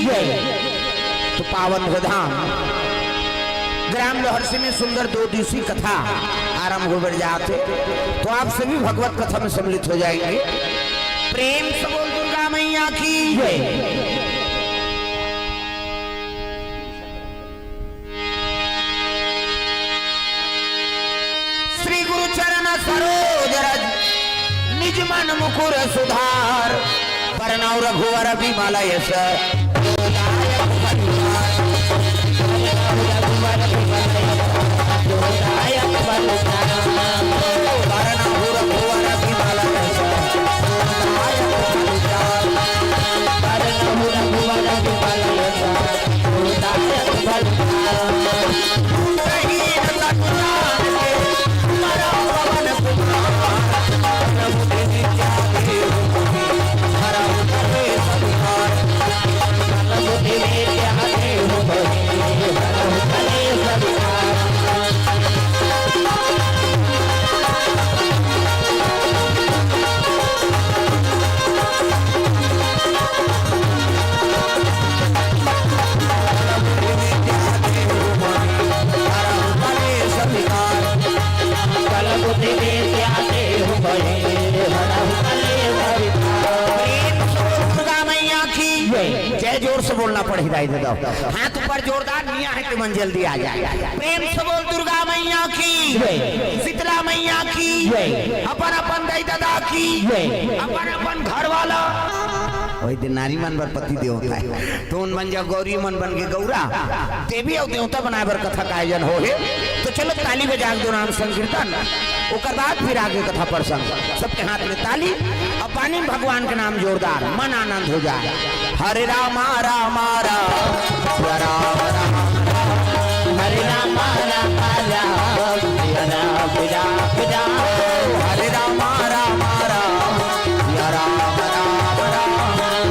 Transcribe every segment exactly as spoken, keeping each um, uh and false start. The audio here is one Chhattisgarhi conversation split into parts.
जय। तो पावन गोधाम ग्राम लोहरसी में सुंदर दो दिवसीय कथा आरंभ होबर जात हे। तो आप सभी भगवत कथा में सम्मिलित हो जाएंगे। प्रेम से बोल दुर्गा मैया की जय। श्री गुरु चरण सरोज रज निज मन मुकुर सुधार। बरनउँ रघुवर विमल यश प्रेम से बोल दुर्गा मैया की जय। जोर से बोलना पड़ही दाई ददा। हाथ ऊपर जोरदार निया है, तुमन जल्दी आ जाए। प्रेम से बोल दुर्गा मैया की जय। शीतला मैया की जय। अपन अपन दाई ददा की जय। अपन अपन घर वाला। वही दिन नारी मन बर पति देवता हे, तो उन मन जब गौरी मन बन के गौरा देवी अउ देवता बनाए बर कथा का आयोजन होहे। तो चलो ताली बजा के दो नाम संकीर्तन, ओकर बाद फिर आगे कथा प्रसंग। सबके हाथ में ताली अउ पानी में भगवान के नाम जोरदार, मन आनंद हो जाए। हरे रामा रामा राम, सिया राम राम राम। हरे रामा रामा राम, सिया राम राम राम। हरे रामा रामा राम, सिया राम राम राम।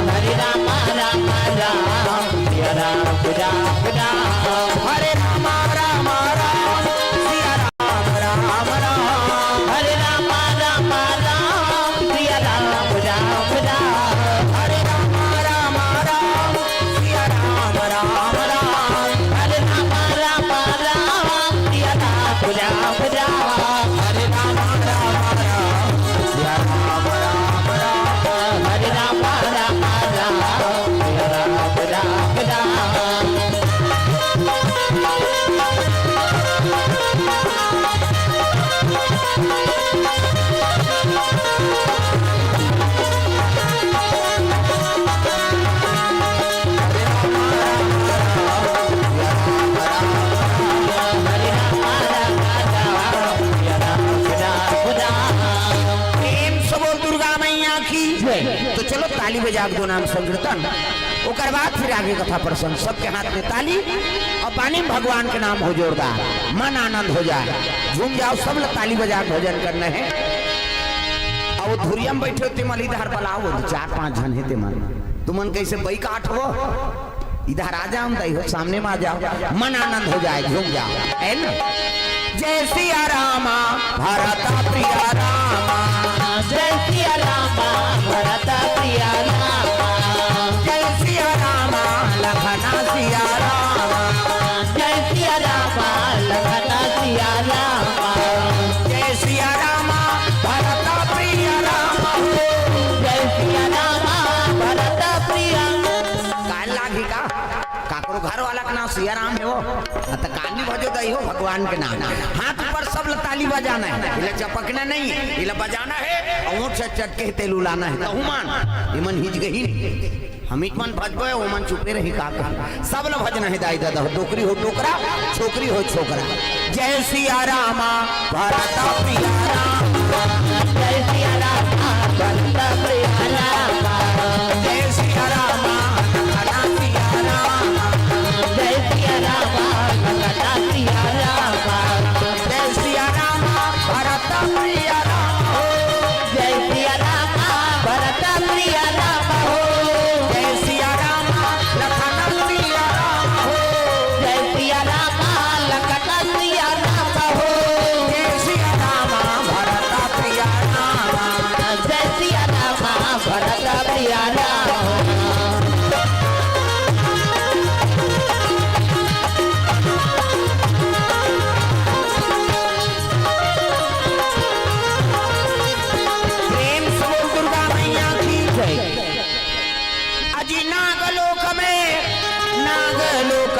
हरे रामा रामा राम, सिया राम राम राम। हरे रामा रामा राम, सिया राम राम राम। हरे रामा रामा राम, सिया राम राम राम। हरे रामा रामा राम, सिया राम राम राम। हरे रामा रामा राम, सिया राम राम राम। हरे रामा रामा राम, सिया राम राम राम। हरे रामा रामा राम, सिया राम राम राम। प्रेम से बोल दुर्गा मैया की जय। तो चलो ताली बजा के दो नाम संकीर्तन, ओकर बाद फिर आगे कथा प्रसंग। सबके हाथ में ताली अउ पानी में भगवान के नाम हो जोरदार, मन आनंद हो जाए, झूम जाओ, सब लोग ताली बजा के भजन करना हे। अउ धुरिया में बैठे हो तेमन इधर बलाओ, चार पांच झन हे तेमन, तुमन कैसे बई काट हो, इधर आ जाओ, दाई हो, सामने में आ जाओ, मन आनंद हो जाए, झूम जाओ, है ना? जय सिया रामा, भरत प्रिया रामा। जय सिया रामा, भरत प्रिया रामा। जय सिया रामा, लखना सिया रामा। जय सिया रामा, लखना सिया रामा। जय सिया रामा, भरत प्रिया रामा हो। जय सिया रामा, भरत प्रिया। कान लागी का? काकरो घर वाला के नाम सिया राम हे वो, आ, त कान नहीं भजो दई हो भगवान के नाम। हाथ ऊपर सब ल ताली बजाना हे, इला चपकना नहीं हे, इला बजाना हे, अउ ओठ से चटके हे तेल उलाना हे, तहु मान, इमन हिच गही नहीं। हम इच मन भजबो हे, ओमन चुपे रही का कही। सब ल भजना हे दाई ददा हो, डोकरी हो डोकरा, छोकरी हो छोकरा। जय सिया रामा, भरत प्रिया राम। जय सिया रामा, भरत प्रिया राम। जय सिया रामा, लखना सिया राम। जय सिया रामा, लखना सिया राम। जय सिया रामा, भरत प्रिया राम हो। जय सिया रामा, भरत प्रिया राम हो। जय सिया रामा, लखना सिया राम हो। जय सिया रामा, लखना सिया राम हो। जय सिया रामा, भरत प्रिया राम। जय सिया रामा,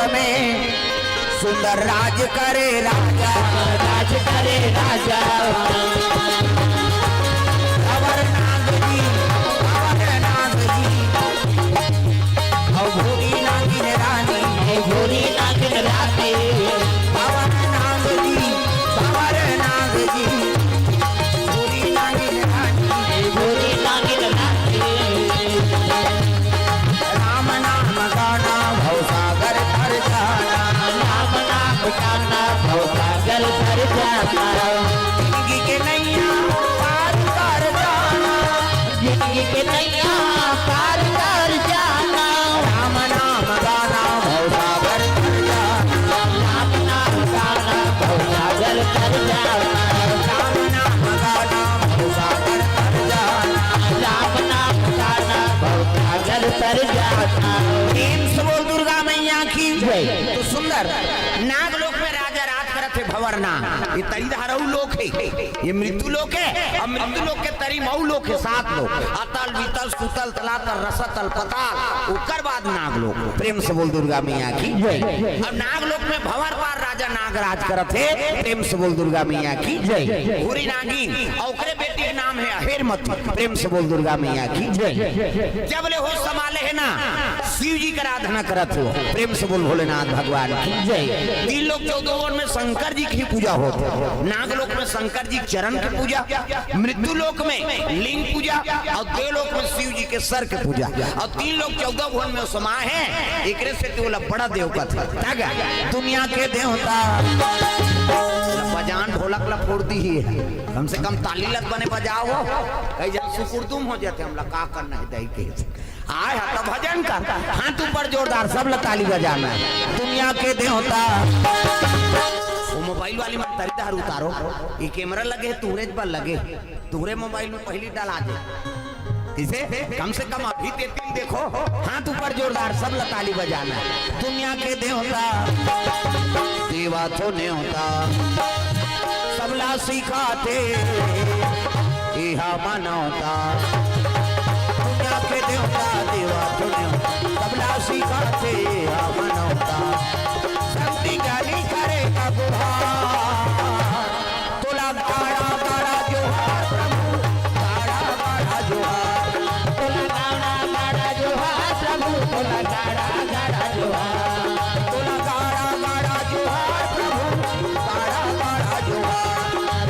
में सुंदर राज करे राजा। राज करे राजा। भंवर नाग जी, भंवर नाग जी, अउ भूरी नागिन रानी। अउ भूरी नागिन रानी। भंवर नाग जी, भंवर नाग जी, भूरी नागिन रानी। भूरी नागिन रानी। राम नाम गाना भवसागर तर जाना। राम नाम गाना भवसागर तर जाना। जिंदगी के नैया पार कर जाना। जिंदगी के नैया पार कर जाना। राम नाम गाना भवसागर तर जाना। राम नाम गाना भवसागर तर जाना। राम नाम गाना भवसागर तर जाना। राम नाम गाना भवसागर तर जाना। प्रेम से बोल दुर्गा मैया की जय। तो सुंदर नाग लोक में राजा राज करत हे भंवर नाग। ये तरी धारऊ लोक हे, ये मृत्यु लोक हे, अउ मृत्यु लोक के तरी मऊ लोक हे, सात लोक, अतल वितल सुतल तलातल रसतल पताल, ओकर बाद नाग लोक। प्रेम से बोल दुर्गा मैया की जय। अब नाग लोक में भंवर पार राजा नागराज करत हे। प्रेम से बोल दुर्गा मैया की जय। भूरी नागिन, अउ ओकरे बेटी के नाम हे अहेरमती। प्रेम से बोल दुर्गा मैया की जय। जब ले होश संभाले हे ना, शिव जी के आराधना करत हो। प्रेम से बोल भोलेनाथ भगवान की जय। तीन लोक चौदह भुवन में शंकर जी की पूजा होत हे। नाग लोक में शंकर जी के चरण की पूजा, मृत्यु लोक में लिंग पूजा, अउ देवलोक में शिव जी के सर के पूजा। अउ तीन लोक चौदह भुवन में समाये हे, एकरे से तो ओला बड़ा देव कथे। का गा? दुनिया के देवता। बजान ढोलक ला फोड़ दिही। कम से कम ताली लग बने बजाओ। कई झन सुकुरदुम हो जाथे, हमला का करना हे दाई के। आय हा त भजन कर, हाथ ऊपर जोरदार, सब ला ताली बजाना हे। दुनिया के देवता। वो मोबाइल वाली मन तरी धार उतारो, ये कैमरा लगे, तुहरे बर लगे, तुहरे मोबाइल में पहली डाला दे। किसे? कम से कम अभी ते तीन देखो, हाथ ऊपर जोरदार, सब ला ताली बजाना हे। दुनिया के देवता, देवा तो नेवता, सबला सिखाथे एहा मनौता। दुनिया के देवता, देवा तो नेवता, सबला सिखाथे एहा मनौता। शक्ति ज्ञानी करे का गुहार, तोला गाड़ा गाड़ा जोहार प्रभु, गाड़ा गाड़ा जोहार। तोला गाड़ा गाड़ा जोहार प्रभु, तोला गाड़ा गाड़ा जोहार। तोला गाड़ा गाड़ा जोहार प्रभु, गाड़ा गाड़ा जोहार।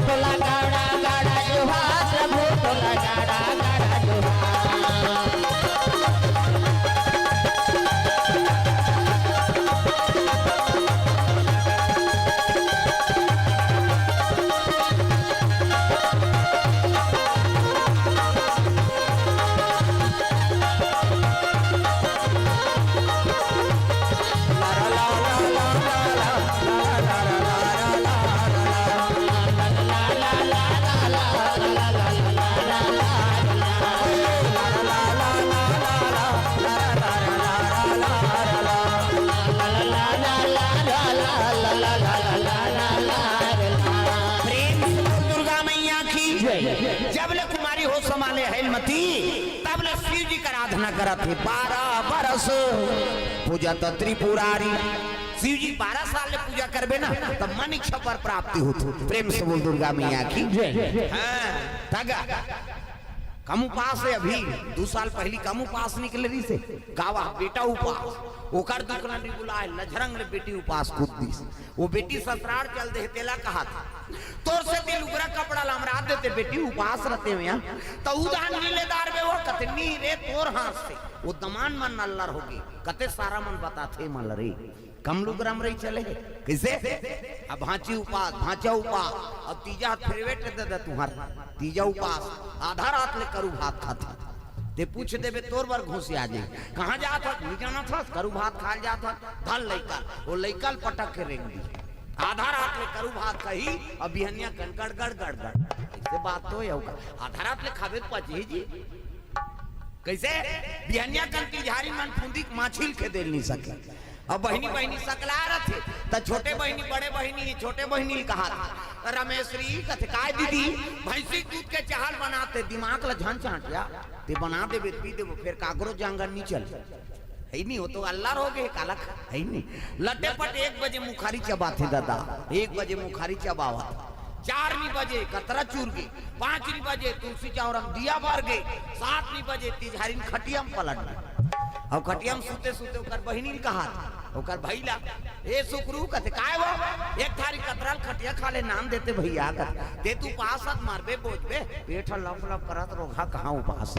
तोला गाड़ा गाड़ा जोहार प्रभु, तोला गाड़ा गाड़ा जोहार। प्रेम से बोल दुर्गा मैया की। जब ले कुमारी होश संभाले अहेलमती, तब ले शिव जी के आराधना करत हे। बारह बरस पूजत त्रिपुरारी। शिव जी बारह साल ले पूजा करबे ना, तब मन इच्छा वर प्राप्ति होथे। प्रेम से बोल दुर्गा मैया की। जय। हाँ, तगा। कम उपास हे अभी, दू साल पहली कम उपास निकले रहिसे। गावा बेटा उपास, ओकर दुख ल नइ बुलाय, लझरंग ले बेटी उपास कूद दिस। वो बेटी ससुरार चल दे, तेला कहाथे, तोर सेती लुगरा कपड़ा लमरा देते, बेटी उपास रहिथे हो या, त उधान नी ले डारबे वो, कथे नी रे तोर हाथ से। वो दमांद मन नल्लर होगे, कथे सारा मन बताथे मल रे। कम लुगरा म रही चले हे। कइसे? अब भांची उपास, भांचा उपास, अब तीजा हाथ फेरवे टे ददा तुंहर। तीजा उपास, आधा रात ले करू भात खाथे। ते पूछ देबे तोर बर घुसिया जाही। कहाँ जात हस? नी जानत हस? करू भात खाय ल जात हस। धर लइका ल, वो लइका ल पटक के रेंग दिही। आधा रात ले करू भात खाही, अब बिहनिया कन गड़ गड़ गड़ गड़। अइसे बात तो हे, अउ का? आधा रात ले खाबे त पचही जी। कइसे? बिहनिया कन तिजहारी मन फुंदी के माछी ल खेदे ल नी सके। अब बहिनी बहिनी सकला रथे, त छोटे बहिनी, बड़े बहिनी, छोटे बहिनी ल कहाथे, रमेसरी कथे, "काय दीदी, भैंसी के दूध के चाहा ल बनाते, दिमाग ल झन चांटिया, ते बना देबे, पी देबो, फेर काकरो जांगर नी चले।" हे नहीं, वो तो अल्लाह हो गए, काला खा, हे नहीं। लटे पट एक बजे मुखारी चबाथे दादा, एक बजे मुखारी चबावत, चार नी बजे कतरा चूर गे, पाँच नी बजे तुलसी चौरा म दिया बर गे, सात नी बजे तिजहारी म खटिया म पलट गे। अउ खटिया म सुते सुते ओकर बहिनी ल कहा, ओकर भई ला, "ए सुकरू," कथे, "काय वो? एक थारी कतरा ल खटिया खा ले, नाम देते भैया," कथे, "ते तू उपास हत, मरबे बोझबे, पेट ह लप लप करत, रोगहा कहाँ उपास।"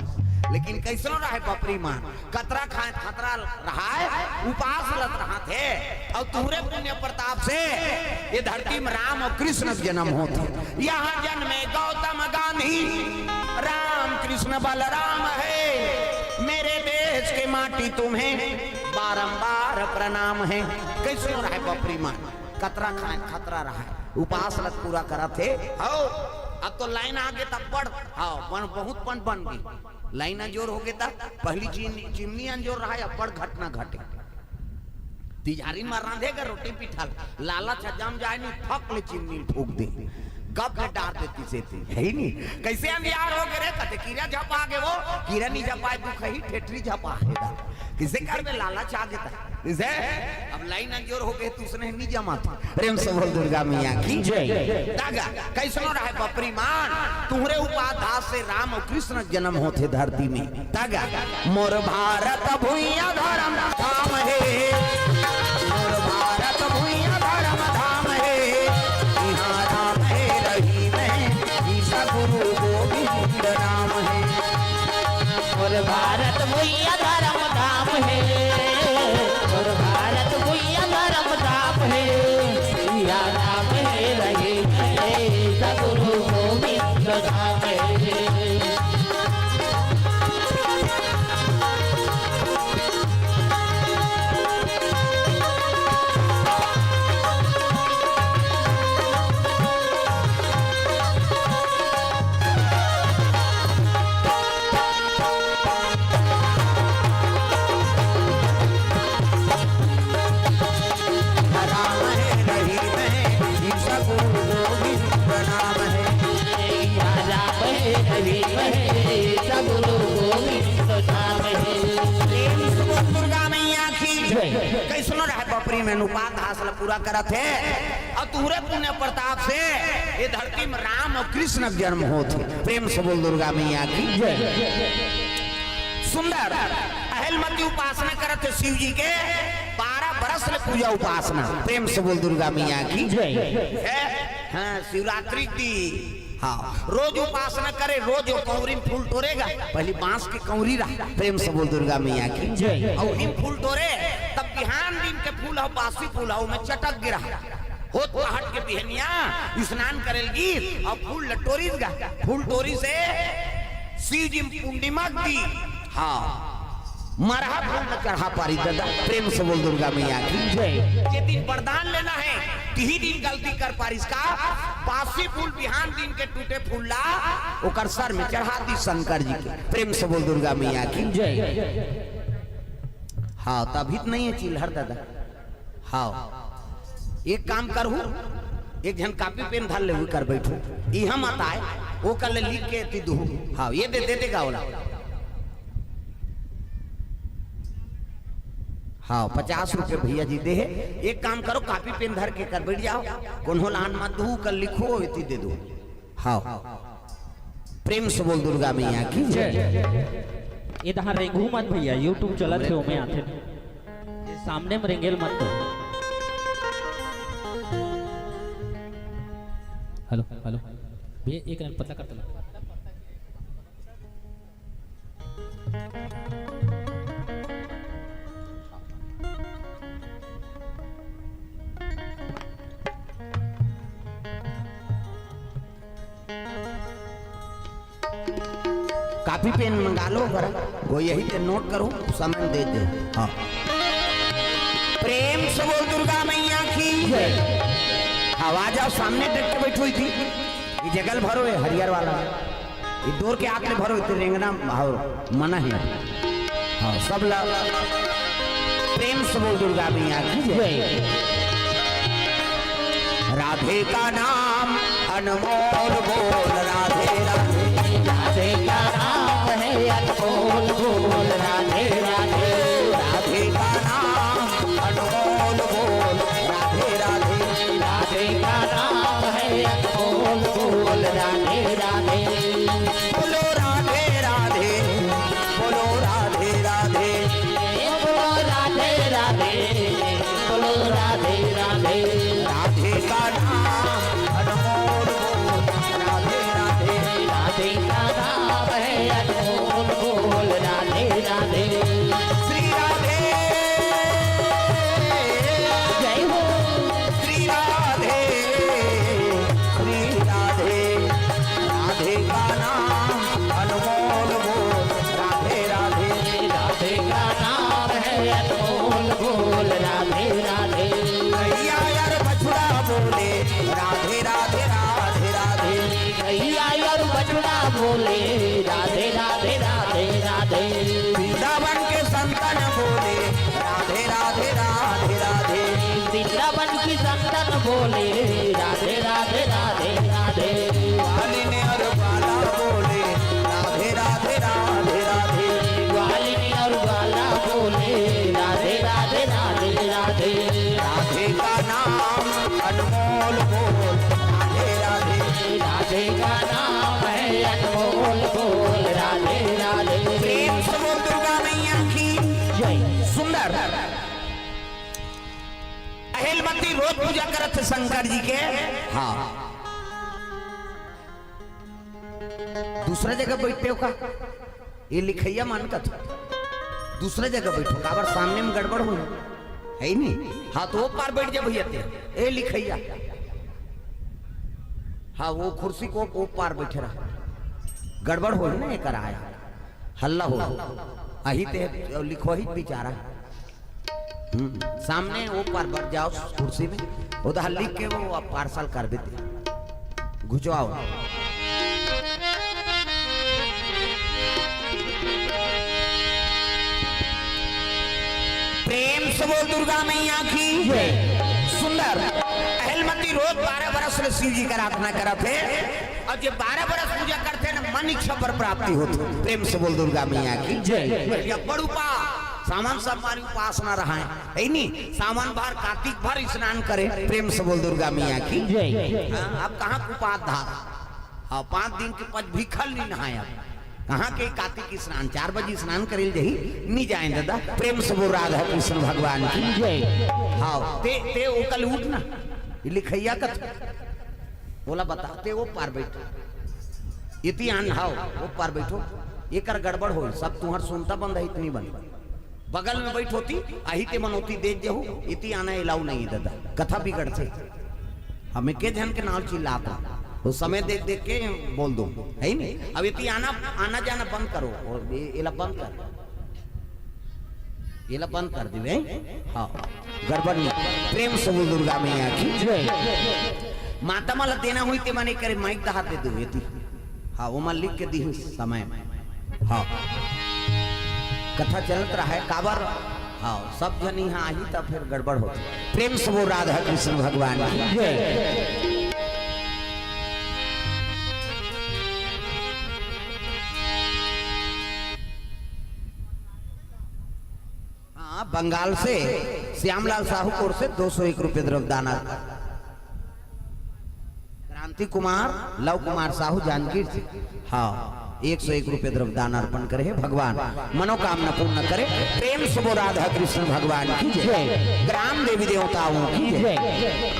लेकिन कैसनो रहे बपरी मान, कतरा खाए खतरा रहाय, उपास लत रहा थे। अउ तुहरे पुण्य प्रताप से ये धरती में राम अउ कृष्ण के जन्म होत हे। यहाँ जन्मे गौतम गांधी, राम कृष्ण बलराम है, मेरे देश के माटी तुम्हें बारंबार प्रणाम है। कैसनो रहे बपरी मान, कतरा खाए खतरा रहाय, उपास लत पूरा करत हे। हौ, अब तो लाइन आगे तब बढ़, हौ, बन, बहुत बन, बन गई। लाइन अंजोर हो गे त पहली चीन-, चिमनी अंजोर रहा, अब्बड़ घटना घटे। तिजहारी म रांधे गा रोटी पिठा ल, लालच ह जम जाए नी, फक ले चिमनी ल फूंक दे, गप ले डार देती से ती, हे नी? कैसे अंधियार हो गे रे, कथे कीरा झपा गे वो, कीरा नी झपाए, दुख ही ठेठरी झपा हे गा। किसे करबे, लालच आ गे त। जैसे अब लाइन अंजोर हो गे, त उसने नी जमा था। प्रेम से बोल दुर्गा मैया की जय। तागा, कैसनो रहे बपरी मान, तुहरे उपास धास से राम अउ कृष्ण के जन्म होत हे धरती में। तागा, मोर भारत भुइया धर्म धाम हे, मोर भारत भुइया धर्म धाम हे, इहाँ राम हे रहीम हे, ईसा गुरु गोविंद नाम हे। मोर भारत भुइया धर्म धाम हे, मोर भारत भुइया धर्म धाम हे, इहाँ राम हे रहीम हे, ईसा गुरु गोविंद धाम हे। राम हे रहीम हे, ईसा गुरु गोविंद नाम हे। राम हे रहीम हे, ईसा गुरु गोविंद नाम हे। प्रेम से बोल दुर्गा मैया की जय। कैसनो रहे बपरी में उपास धास ल पूरा करत हे, अउ तुहरे पुण्य प्रताप से ये धरती में राम अउ कृष्ण के जन्म होत हे। प्रेम से बोल दुर्गा मैया की जय। सुंदर अहलमती उपासना करत हे शिव जी के, बारह बरस ले पूजा उपासना। प्रेम से बोल दुर्गा मैया की जय। हे, हाँ, शिवरात्रि की, हाँ, रोज उपासना करे, रोज वो कौरी में फूल टोरेगा। पहली बांस के कौरी रहा। प्रेम से बोल दुर्गा मैया की जय। अउ हिम फूल टोरे, तब बिहान दिन के फूल हो, बासी फूल हो, में चटक गिरा। होत पहाट के बिहनिया स्नान करे लगी अउ फूल ल टोरिस गा। फूल टोरिस हे, शिव जी म पुंडिमक दी। हाँ, मरहा फूल ल चढ़ा पारी दादा। प्रेम से बोल दुर्गा मैया की जय। जे दिन वरदान लेना हे, तिही दिन गलती कर पारिस का, बासी फूल बिहान दिन के टूटे फूल ला ओकर सर में चढ़ा दी शंकर जी के। प्रेम से बोल दुर्गा मैया की जय। हाँ, तभी तो नहीं है चिल्हर दादा। हाँ, एक काम करहू, एक झन कापी पेन धर ले, कर बैठो, इहाँ मत आए, वो कर ले लिख के ती दू। हाँ, ये दे, दे देगा वाला। हाँ, पचास रुपये भैया जी दे हे। एक काम करो, कापी पेन धर के कर बैठ जाओ, कोनो लान मत दू, कर लिखो, इति दे दो। हाँ, प्रेम से बोल दुर्गा मैया की जय। ये तहां रेंगू मत भैया, YouTube चलत हे, ओमे आथे। ये सामने में रेंगेल मत तो। Hello, hello. भैया, एक रन पतला कर दो। कापी पेन मंगा लो, करा वो यही पे नोट करो, समय दे दो। हाँ, प्रेम से बोल दुर्गा मैया की जय। आवाज आओ, सामने डट के बैठी हुई थी, ये जगल भरो है हरियर वाला। ये डोर के आत ले भरो, इतने रेंगना भाव मना है। हाँ, सब ला प्रेम से बोल दुर्गा मैया की जय। राधे का नाम अनमोल बोल, राधे राधे। राधे का नाम है अनमोल बोल, राधे राधे। राधे वृंदावन के संतन बोले, राधे राधे राधे राधे। वृंदावन की संतन बोले, राधे राधे राधे राधे। ग्वालिन और ग्वाला बोले, राधे राधे राधे राधे। ग्वालिन और ग्वाला बोले, राधे राधे राधे राधे। राधे का नाम अनमोल बोल, राधे राधे। राधे का नाम है अनमोल बोल, राधे राधे। प्रेम से बोल दुर्गा मैया की जय। सुंदर। अहिलमती रोज पूजा करत हे शंकर जी के। हाँ। दूसरा जगह बैठे हो का? ये लिखैया मन कथे दूसरा जगह बैठो, काबर सामने में गड़बड़ हो, है ही नहीं। हाँ, तो वो पार बैठ जा भैया ते, ए लिखैया। हाँ, वो कुर्सी को वो पार बैठे रहा, गड़बड़ हो ना, एकर आया हल्ला हो, अही ते लिखो ही बेचारा। हम्म, सामने वो पार बैठ जाओ कुर्सी में, उधर लिख के वो आप पार्सल कर देते, घुचवाओ। प्रेम से बोल दुर्गा मैया की जय। सुंदर। अहिलमती रोज बारह बरस ले शिव जी का आराधना करत हे, और जे बारह बरस पूजा करथे ना, मन इच्छा बर प्राप्ति होथे। प्रेम से बोल दुर्गा मैया की जय। या बड़ उपास, सावन सोमवारी उपासना रहा है, है नी? सावन भर, कार्तिक भर स्नान करे। प्रेम से बोल दुर्गा मैया की जय। हाँ, अब कहाँ कुपात धार, हाँ, पाँच दिन के पच भीखल नहीं नहाया। कहाँ के कार्तिक स्नान, चार बजे स्नान करे ल जाही, नहीं जाए दादा। प्रेम से बोल राधा कृष्ण भगवान की जय। हाँ, ते, ते ओकर ले उठ ना, ये लिखैया कथे, बोला बता, ते वो पार बैठ, इति आन हाव, वो पार बैठो, एकर गड़बड़ होई, सब तुहर सुनता बंद है, इतनी बंद। बगल में बैठ होती, आही ते मनौती देख जहू, इति आना allow नहीं है दादा, कथा बिगड़थे। हमें के झन के नाव चिल्लात रहा, वो समय देख देख के बोल दो, है ही नहीं। अब इति आना, आना जाना बंद करो, और ये, एला बंद कर, एला बंद कर दिवे। हाँ, गड़बड़ नहीं। प्रेम से बोल दुर्गा मैया की जय। माता मन ला देना होई ते मन करे माइक दहा दे दो, एती। हाँ, वो मन लिख के दी समय में। हाँ। कथा चलत रहा है, काबर? हाँ, सब जन यहाँ आही तब फिर गड़बड़ होथे। प्रेम से बोल राधा कृष्ण भगवान की जय। हाँ, बंगाल से श्यामलाल साहू की ओर से दो सौ एक रुपये द्रव्य दान। क्रांति कुमार, लव कुमार साहू, जांजगीर से। हाँ, एक सौ एक रुपये द्रव्य दान अर्पण करे हे भगवान, मनोकामना पूर्ण करे। प्रेम से बोल राधा कृष्ण भगवान की जय, जय। ग्राम देवी देवताओं की जय। जय।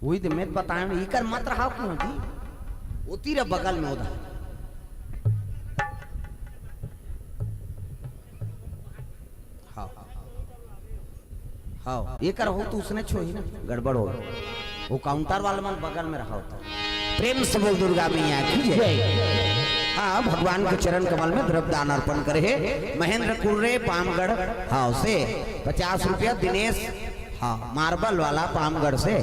वही तो मैं बताया, इकर मत रहा क्यों जी, वो तेरा बगल में उधर। हाँ। हाँ, एकर हो तो उसने छोही ना, गड़बड़ हो। वो काउंटर वाला मन बगल में रहा होता। प्रेम से बोल दुर्गा मैया की जय। जय। हाँ, भगवान के चरण कमल में द्रव्य दान अर्पण करे हे महेंद्र कुर्रे पामगढ़, हाँ, से पचास रुपया, दिनेश, हाँ, मार्बल वाला पामगढ़ से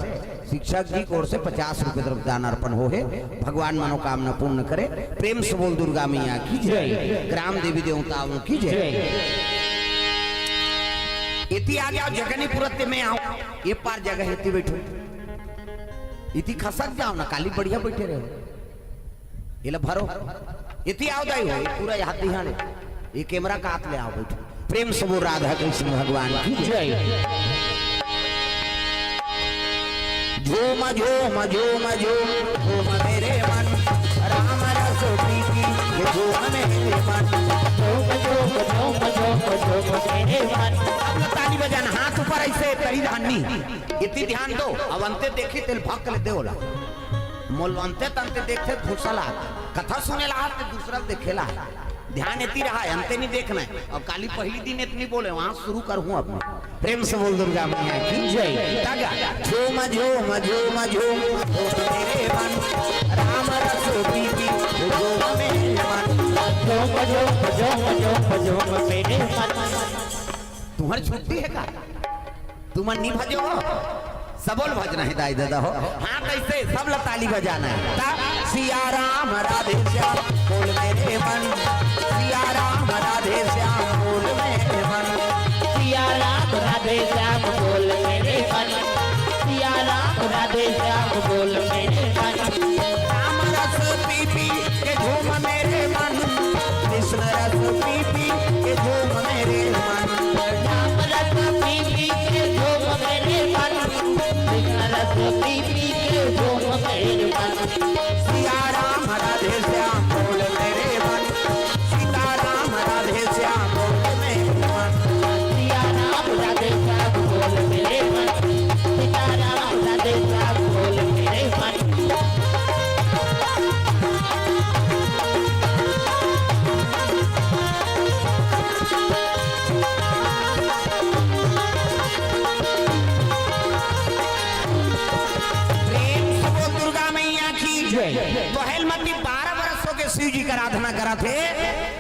शिक्षक जी की ओर से पचास रुपये द्रव्य दान अर्पण हो हे। भगवान मनोकामना पूर्ण करे। प्रेम से बोल दुर्गा मैया की जय। जय। ग्राम देवी देवताओं की जय। जय। इति आ जाओ जगनीपुर ते में आओ, ये पार जगह इति बैठो, इति खसक जाओ ना, काली बढ़िया बैठे रहे। ये ले भरो। इति आओ दाई हो, ये पूरा हाथ दिहाने। ये कैमरा का हाथ ले आओ, बैठो। प्रेम से बोल राधा कृष्ण भगवान की जय। जय। झूम, झूम, झूम, झूम, झूम मेरे मन, राम रस प्रीति, ये झूम मेरे मन। झूम, झूम, झूम, झूम, झूम मेरे मन। अब ताली बजाना, हाथ ऊपर ऐसे, करी धानी। इति ध्यान दो, अब अंते देखी तेल भक्त ले दे होला। मोलवंते तंते देखथे घुसला, कथा सुने ला ते दूसरा देखेला। ध्यान एती रहा, अंते नहीं देखना है। अब काली पहली दिन इतनी बोले, वहां शुरू कर हूं अब मैं। प्रेम से बोल दुर्गा मैया की जय। तगा। झूम झूम झूम झूम, झूम मेरे मन, राम रस प्रीति, झूम मेरे मन। झूम झूम झूम झूम झूम मेरे मन। तुम्हारी छुट्टी है का? तुमन नहीं भजो हो? सबो ल भजना हे दाई ददा हो। हाँ, कइसे? सब ल ताली बजाना हे। ता सिया राम राधे श्याम बोल मेरे मन, सिया राम राधे श्याम बोल मेरे मन। सिया राम राधे श्याम बोल मेरे मन, सिया राम राधे श्याम बोल मेरे मन। राम रस पी पी के झूम मेरे मन, कृष्ण रस पी पी के झूम मेरे मन। राम रस पी पी के झूम मेरे मन, कृष्ण रस पी पी के झूम मेरे मन। सिया राम राधे श्याम बोल मेरे मन, सीता राम राधे श्याम बोल मेरे मन। सिया राम राधे श्याम बोल मेरे मन, सीता राम राधे श्याम बोल मेरे मन। प्रेम से बोल दुर्गा मैया की जय। पहल मती बारह बरस होके शिव जी के आराधना करत हे।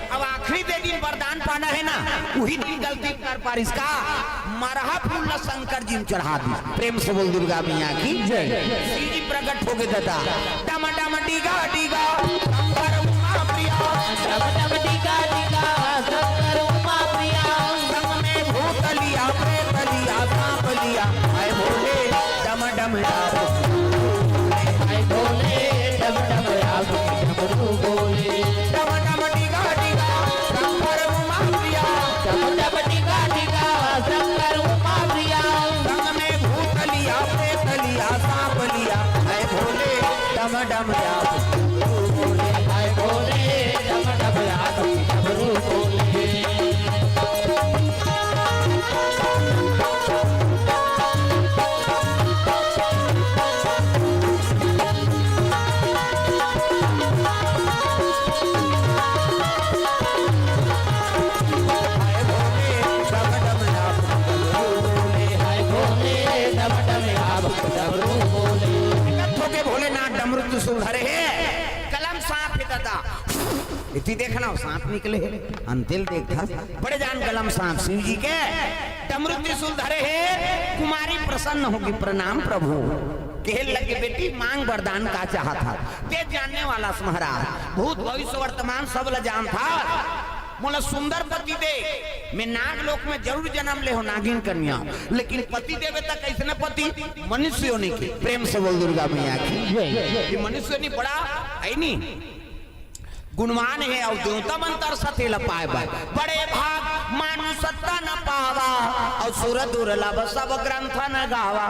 अब आखिरी दे दिन वरदान पाना हे ना, उही दिन गलती कर पारिस का, मरहा फूल ला शंकर जी म चढ़ा दिस। प्रेम से बोल दुर्गा मैया की जय। शिव जी प्रकट होगे ददा। डम डम डिगा डिगा शंकर उमा प्रिया। डम डम डिगा डिगा शंकर उमा प्रिया। संग में भूत लिया, प्रेत लिया, सांप लिया, हाय भोले डम डम आप। हाय भोले डम डम आप, डमरू बोले। डम डम डिगा डिगा शंकर उमा प्रिया। डम डम डिगा डिगा शंकर उमा प्रिया। संग में भूत लिया, प्रेत लिया, सांप लिया, हाय भोले डम डम आप। हाय भोले डम डम आप, डमरू बोले। हाय भोले डम डम आप, डमरू बोले। हाय भोले डम डम आप, डमरू बोले। प्रकट होके भोलेनाथ डमरू त्रिशूल धरे हे, कलम सांप हे ददा। इति देखना हो, सांप निकले हे, अंतेल देखथस। बड़े जान कलम सांप शिव जी के, डमरू त्रिशूल धरे हे। कुमारी प्रसन्न होगी, प्रणाम प्रभु। कहे लगे, बेटी मांग वरदान का चाहत हस? तें जानने वाला हस महाराज, भूत भविष्य वर्तमान सब ल जानथस। मोला सुंदर पति दे, मैं नाग लोक में जरूर जन्म ले हो, नागिन कन्या, लेकिन पति देबे त कइसने पति? मनुष्य योनि के। प्रेम से बोल दुर्गा मैया की। ये मनुष्य योनि बड़ा हे नी, गुणवान हे, अउ देवता मन तरसथे एला पाए बर। बड़े भाग मानुष तन पावा, अउ सुर दुर्लभ सब ग्रंथ न गावा।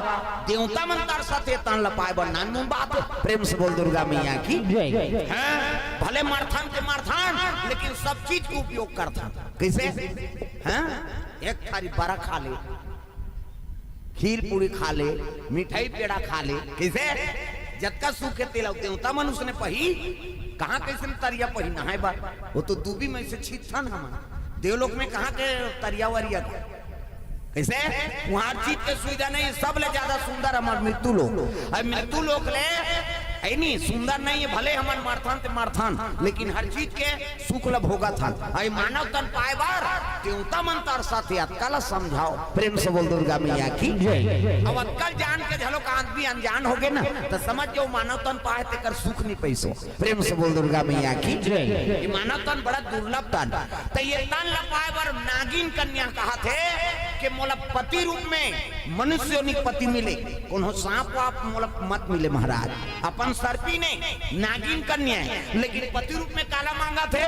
देवता मन तरसथे तन ल पाए बर, नानमुन बात। प्रेम से बोल दुर्गा मैया की। जय। हैं? भले मरथन ते मरथन, लेकिन सब चीज के उपयोग करथन। कइसे? हैं? एक थारी बरा खा ले, खीर पूरी खा ले, मिठाई पेड़ा खा ले, कइसे? जतका सुख हे तेला देवता मन उसने पही। कहाँ कइसे तरिया पही नहाए बर? वो तो दूबी में से छींचथन हमन। देवलोक में कहाँ के तरिया वरिया के? कइसे? उहाँ हर चीज के सुविधा नहीं, सब ले ज्यादा सुंदर हमर मृत्यु लोक। अब मृत्यु लोक ले, हे नी, सुंदर नहीं हे, भले हमन मरथन ते मरथन, लेकिन हर चीज के सुख ल भोगत हन। अई मानव तन पाए बर देवता मन तरसथे, अतका ल समझाओ। प्रेम से बोल दुर्गा मैया की। जय। अब अतका ल जान के घलो का आदमी अनजान होगे ना, त समझ जाओ मानव तन पाए तेकर सुख नहीं पइसो। प्रेम से बोल दुर्गा मैया की। जय। ये मानव तन बड़ा दुर्लभ तन, त ये तन ल पाए बर नागिन कन्या कहत हे कि मोला पति रूप में मनुष्य योनि पति मिले, कोनो सांप वाप मोला मत मिले महाराज। अपन सरपी ने नागिन कन्या हे, लेकिन पति रूप में काला मांगत हे?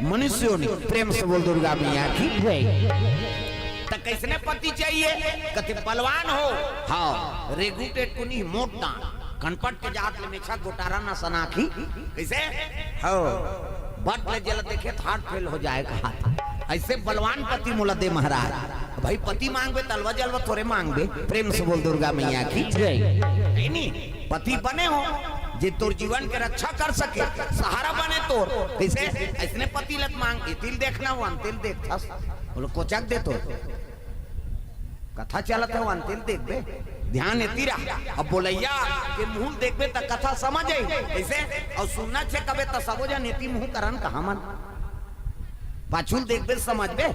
मनुष्य योनि। प्रेम से बोल दुर्गा मैया की। जय। त कइसने पति चाहिए? कथे बलवान हो। हाँ, रेगू टेटकुनी मोट दांत, कनपट के जात ले मेछा गोटारा न सनाखी। कइसे? हो, बट ले जेला देखे त हार्ट फेल हो जाए कहा था। अइसे बलवान पति मोला दे महाराज। भाई पति मांगबे त अलवा जलवा थोरे मांगबे। प्रेम से बोल दुर्गा मैया की। जय। हे नी, पति बने हो जे तोर जीवन के रक्षा कर सके, सहारा बने तोर। कइसे? अइसने पति ल त मांग, एती ल देखना हो, अंती ल देखथस। बोले कोचक दे तोर। कथा चलत हे, अंती ल देखबे, ध्यान एती रहा। अब बोलइया के मुंह ल देखबे त कथा समझ आही। कइसे? अउ सुनना छे कबे त सबो झन एती मुंह करन कहा मन। पाछू ल देखबे त समझबे।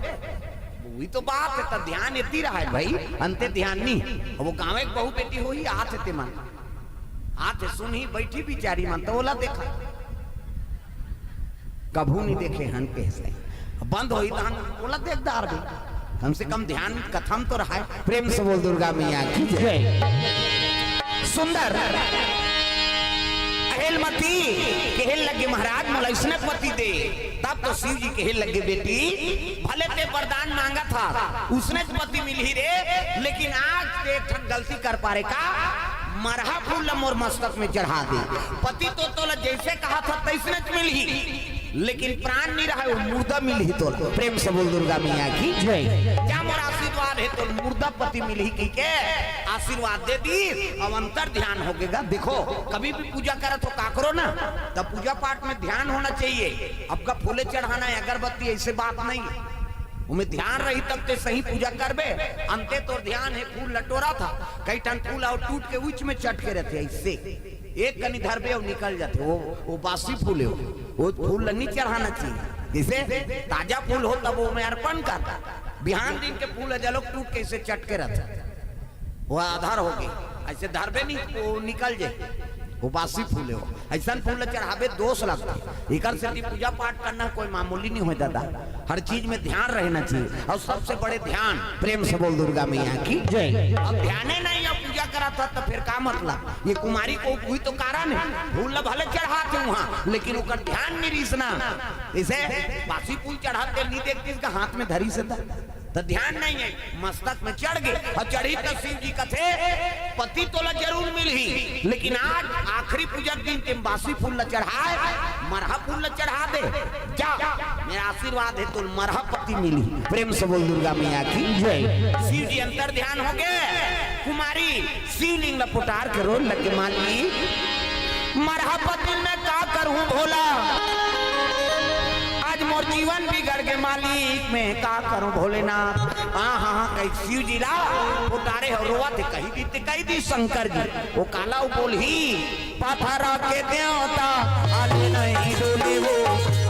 वही तो बात हे, त ध्यान एती रहय भाई, अंते ध्यान नहीं। अब वो गाँव एक बहू बेटी होही, आत हे ते मन, आत हे सुनही, बैठी बिचारी मन, त ओला देखा, कभू नहीं देखे हन कहिसे। बंद होही तहन ओला देख डारबे। कम से कम ध्यान कथम तो रहय। प्रेम से बोल दुर्गा मैया की जय। जय। सुंदर अहेलमती कहे लगे, महाराज मोला अइसने पति दे। तब तो शिव जी कहे लगे, बेटी भले ते वरदान मांगत हस, उसनेच पति मिलही रे, लेकिन आज ते एक ठन गलती कर पारे का, मरहा फूल ल मोर मस्तक में चढ़ा दे। पति तो तोला जइसे कहत हस तइसनेच मिलही, लेकिन प्राण नहीं रहय, वो मुर्दा मिलही तोला। प्रेम से बोल दुर्गा मैया की जय। जा मोर आशीर्वाद हे तोला, मुर्दा पति मिलही कहिके आशीर्वाद दे दिस। अब अंतर ध्यान होगे गा। देखो, कभी भी पूजा करत हो काकरो ना, तब पूजा पाठ में ध्यान होना चाहिए। अब का फूले चढ़ाना हे, अगरबत्ती, अइसे बात नहीं हे। ओमे ध्यान रही तब ते सही पूजा करबे। अंते तोर ध्यान हे, फूल ल टोरत हस, कई ठन फूल अउ टूट के उच में चटके रहिथे, अइसे एक कनी धरबे अउ निकल जाथे, वो, वो बासी फूल हे, वो, वो फूल ल नहीं चढ़ाना चाहिए। जइसे ताजा फूल हो तब ओमे अर्पण कर, बिहान दिन के फूल ह जलोक टूट के अइसे चटके रहिथे, वो आधार होगे, अइसे धरबे नहीं, वो निकल जाही, वो बासी फूल हे वो। अइसन फूल ल चढ़ाबे, दोष लगथे। एकर सेती पूजा पाठ करना कोई मामूली नहीं होय दादा, हर चीज में ध्यान रहना चाहिए। अउ सबसे बड़े ध्यान, प्रेम से बोल दुर्गा मैया की जय। अब ध्याने नहीं हे, पूजा करत हस त फिर का मतलब? ये कुमारी को कोई तो कारण हे, फूल ल भले चढ़ाथे उहाँ, लेकिन ओकर ध्यान नहीं रिहिस ना। जइसे बासी फूल चढ़ाथे, नहीं देखतिस का हाथ में धरिस हे त त ध्यान नहीं हे, मस्तक में चढ़ गे अउ चढ़ही त शिव जी कथे, पति तोला जरूर मिलही, लेकिन आज आखिरी पूजा के दिन ते बासी फूल ल चढ़ाय, मरहा फूल ल चढ़ा दे। जा, मोर आशीर्वाद हे तोला मरहा पति मिलही। प्रेम से बोल दुर्गा मैया की जय। शिव जी अंतर ध्यान होगे, कुमारी शिवलिंग ल पोटार के रोए लगे, मालिक, मरहा पति ल मैं का करहूँ भोला, आज मोर जीवन बिगड़ गे मालिक, मैं का करहूँ भोलेनाथ। हाँ, हाँ, हाँ, कहि शिव जी ल पोटारे हे, रोवत हे, कहि दिस, कहि दिस शंकर जी, वो काला वो बोलही, पथरा के देवता हाले नहीं डोले वो,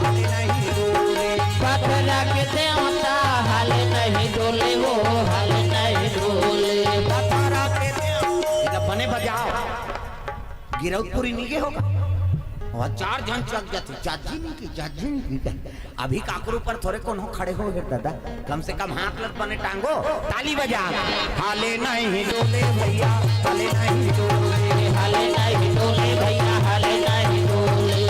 हाले नहीं डोले। पथरा के देवता हाले नहीं डोले वो, हाले नहीं डोले। पथरा के देवता। एला बने बजाव। गिरौदपुरी नहीं गे होगा। वहाँ चार झन चक जाथे, जाजी नहीं की, जाजी नहीं की। अभी काकरो ऊपर थोरे कोनो खड़े हो गे दादा, कम से कम हाथ ल बने टांगो, ताली बजा। हाले नहीं डोले भैया, हाले नहीं डोले, हाले नहीं डोले भैया, हाले नहीं डोले।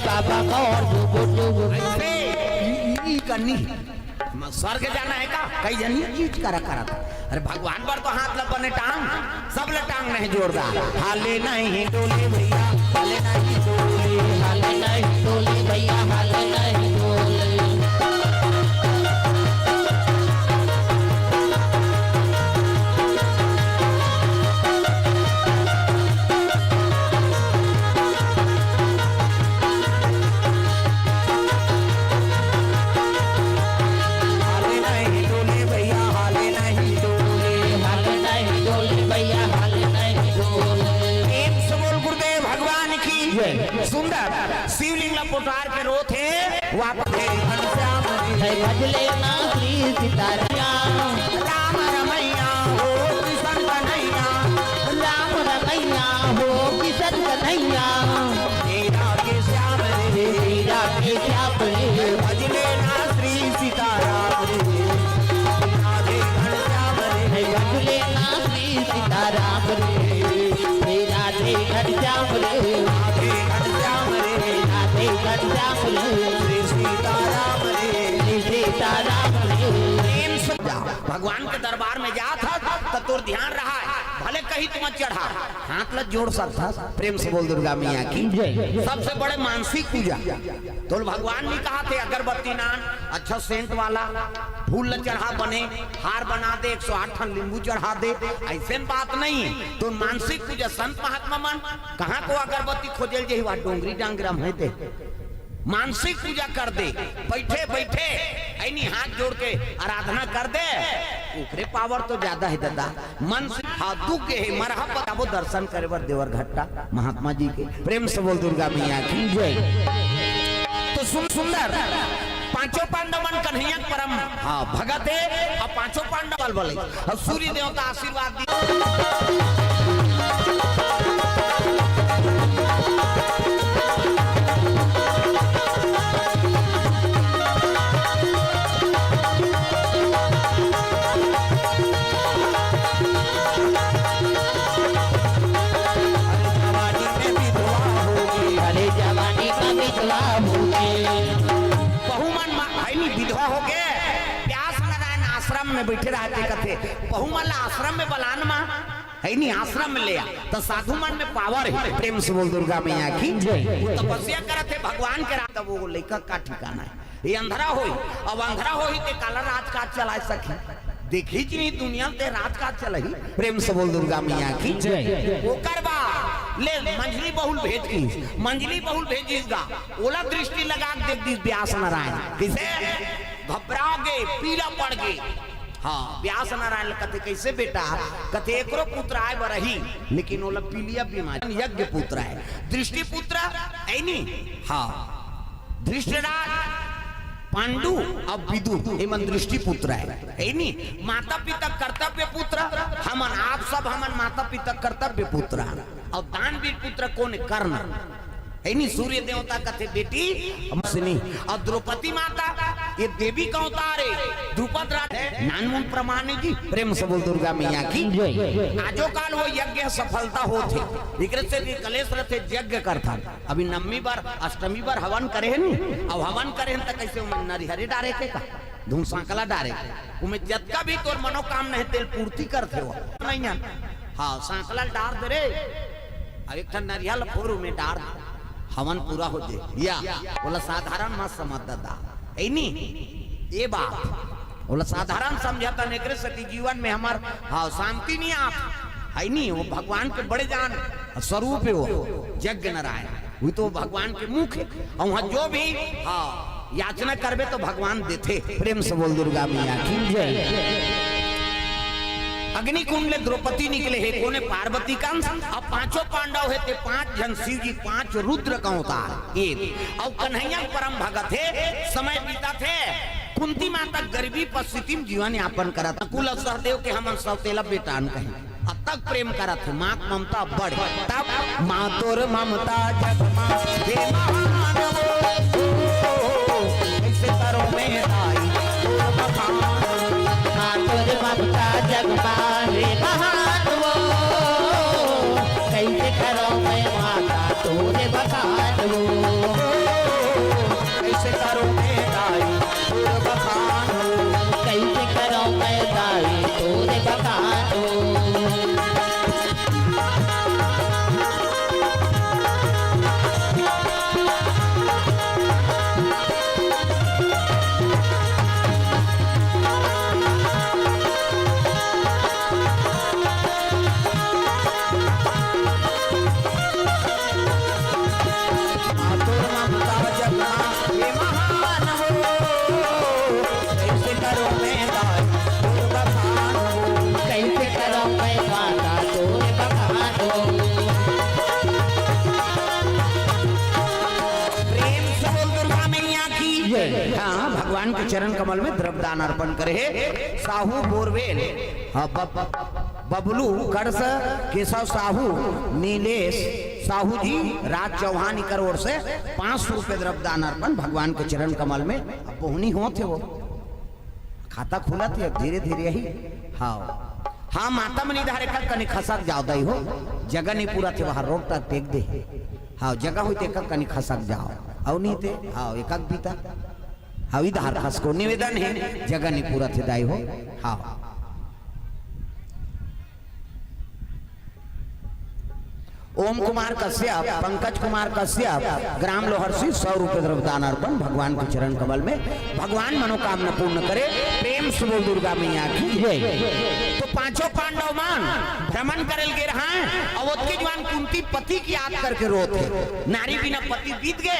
बाबा मोर जुगुर जुगुर। अइसे, ई, ई, ई करनी। म-, स्वर्ग जाना हे का? कई झन ई चीज करा करत। अरे भगवान बर तो हाथ ल बने टांग, सब ल टांग नहीं जोरदार। हाले नहीं डोले भैया, हाले नहीं डोले, हाले नहीं डोले भैया, हाले नहीं डोले। हाले नहीं डोले भैया, हाले नहीं डोले। हाले नहीं डोले भैया, हाले नहीं डोले। प्रेम से बोल गुरुदेव भगवान की। जय। सुंदर शिवलिंग ल पोटार के रोथे, वापस हे घनश्याम रे। हे भजले ना श्री सीताराम। राम रमैया हो किशन कन्हैया। राम रमैया हो किशन कन्हैया। हे राधे श्याम रे। हे राधे श्याम रे। भजले ना श्री सीताराम रे। राधे घनश्याम रे। हे भजले ना श्री सीताराम रे। हे राधे घनश्याम रे। राधे घनश्याम रे। राधे घनश्याम रे। श्री सीताराम रे। श्री सीताराम रे। प्रेम से जा, भगवान के दरबार में जात हस, त तोर ध्यान रहय, भले कहीं तुम चढ़ा, हाथ ल जोड़ सकथस। प्रेम से बोल दुर्गा मैया की जय। सबसे बड़े मानसिक पूजा। तोल भगवान नहीं कहत हे अगरबत्ती नान, अच्छा सेंट वाला फूल ल चढ़ा, बने हार बना दे, एक सौ आठ ठन लींबू चढ़ा दे, अइसन बात नहीं हे। तो मानसिक पूजा, संत महात्मा मन कहाँ को अगरबत्ती खोजे ल जाही, वहाँ डोंगरी डांगरा में हे ते। मानसिक पूजा कर दे, बइठे बइठे अइनी हाथ जोड़ के आराधना कर दे, ओकरे पावर तो ज्यादा हे दादा। मन से, हाँ, दुख गे हे, मरहा बताबो दर्शन करे बर देवरघट्टा महात्मा जी के। प्रेम से बोल दुर्गा मैया की जय। तो सुन, सुंदर पांचों पांडव मन कन्हैया के परम, हाँ, भगत हे, अउ पांचों पांडव बल बले, अउ सूर्य देवता आशीर्वाद दी। अरे जवानी में विधवा होगे। अरे जवानी में विधवा होगे। बहू मन मा-, है नी, विधवा होगे। व्यास नारायण आश्रम में बइठे रहथे, कथे, बहू मन ला आश्रम में बलान मा, है नी, आश्रम में ले आ, त साधु मन में पावर हे। प्रेम से बोल दुर्गा मैया की जय। वो तपस्या करत हे भगवान के राम, तब वो लइका का ठिकाना हे। ये अंधरा होही, अब अंधरा होही ते काला राजकाज चलाय सकही? देखही जी नहीं दुनिया ते राजकाज चलही। प्रेम से बोल दुर्गा मैया की जय। ओकर बाद ले मंझली बहू ल भेज दिस, मंझली बहू ल भेजिस गा, ओला दृष्टि लगा के देख दिस व्यास नारायण। किसे? घबरा गे, पीला पड़ गे। हाँ, व्यास नारायण ल कथे, "कइसे बेटा?" कथे, "एकरो पुत्र आय बर रही, लेकिन ओला पीलिया बीमारी, यज्ञ पुत्र हे, दृष्टि पुत्र हे नी।" हाँ, धृष्टराज, पांडु अउ विदु, एमन दृष्टि पुत्र हे, हे नी? माता पिता कर्तव्य पुत्र, हमन आप सब, हमन माता पिता कर्तव्य पुत्र। अउ दानवीर पुत्र कोन हे? कर्ण, हे नी? सूर्य देवता कथे, "बेटी, हम से नहीं।" अउ द्रौपदी माता, ये देवी का अवतार हे, द्रुपद राज, नानमुन प्रमाण हे जी। प्रेम से बोल दुर्गा मैया की। आजो काल वो यज्ञ सफलता होत हे, एकरे से भी कलेश रथे, यज्ञ करथन। अभी नवमी बर, अष्टमी बर हवन करे हे नी, अब हवन करे हे त कइसे ओमे नरिहरे डारे के का? धुन सांकला डारे के। ओमे जतका भी तोर मनोकामना हे, तेल पूर्ति करथे वो। नहीं हे। हाँ, सांकला डार दे रे। अब एक ठन नरिहर ल फोर ओमे डार दे। हवन पूरा हो जाय। या, ओला साधारण मत समझ दादा। हे नी? ये बात। ओला साधारण समझत हन, एकरे सेती जीवन में हमर, हाँ, शांति नहीं आत, हे नी? वो भगवान के बड़े जान स्वरूप हे वो, यज्ञ नारायण, वो तो भगवान के मुख हे। अउ वहाँ जो भी, हाँ, याचना करबे तो भगवान देथे। प्रेम से बोल दुर्गा मैया की जय। अग्नि कुंड ले द्रौपदी निकले हे, कोने? पार्वती का अंश। अब पांचों पांडव हे ते पांच झन शिव जी, पांच रुद्र का अवतार। ये अउ कन्हैया परम भगत हे, समय बीतत हे, कुंती माता गरीबी परिस्थिति में जीवन यापन करत। नकुल अउ सहदेव के हमन सौतेला बेटा अन कहे, अतक प्रेम करत हे, माँ के ममता बड़। तब माँ तोर ममता जग माँ हे महान वो, कइसे करो मैं दाई तोर बखान। माँ तोर ममता जग माँ हे महान वो, कइसे करो मैं माता तोर बखान वो। कइसे करो मैं दाई तोर बखान हो। कइसे करो मैं दाई तोर बखान हो। माँ तोर ममता जग माँ हे महान हो, कइसे करो मैं दाई तोर बखान हो। कइसे करो मैं माता तोर बखान हो। प्रेम से बोल दुर्गा मैया की जय। हाँ, भगवान के चरण कमल में द्रव्य दान अर्पण करे हे साहू बोरवेल। हाँ, बब-, बबलू कड़स, केशव साहू, नीलेश साहू जी, राज चौहान इकर ओर से पाँच सौ रुपये द्रव्य दान अर्पण भगवान के चरण कमल में। अब बोहनी होत हे वो, खाता खुलत हे, अब धीरे धीरे ही। हाँ, हाँ, माता मन इधर एक कनी खसक जाव दाई हो, जगह नहीं पूरा थे, वहाँ रोड तक टेक दे। हाँ, जगह होई ते एक कनी खसक जाव, अउ नहीं ते, हाँ, एक बीता। हाँ, इधर खसको निवेदन हे, जगह नहीं पूरा थे दाई हो। हाँ। ओम कुमार कश्यप, पंकज कुमार कश्यप, ग्राम लोहरसी, सौ रुपये द्रव्य दान अर्पण भगवान के चरण कमल में। भगवान मनोकामना पूर्ण करे। प्रेम से बोल दुर्गा मैया की जय। तो पांचों पांडव मन भ्रमण करे ल गे रहय, अउ ओतकी जुवान कुंती पति के याद करके रोत हे। नारी बिना पति बीत गे,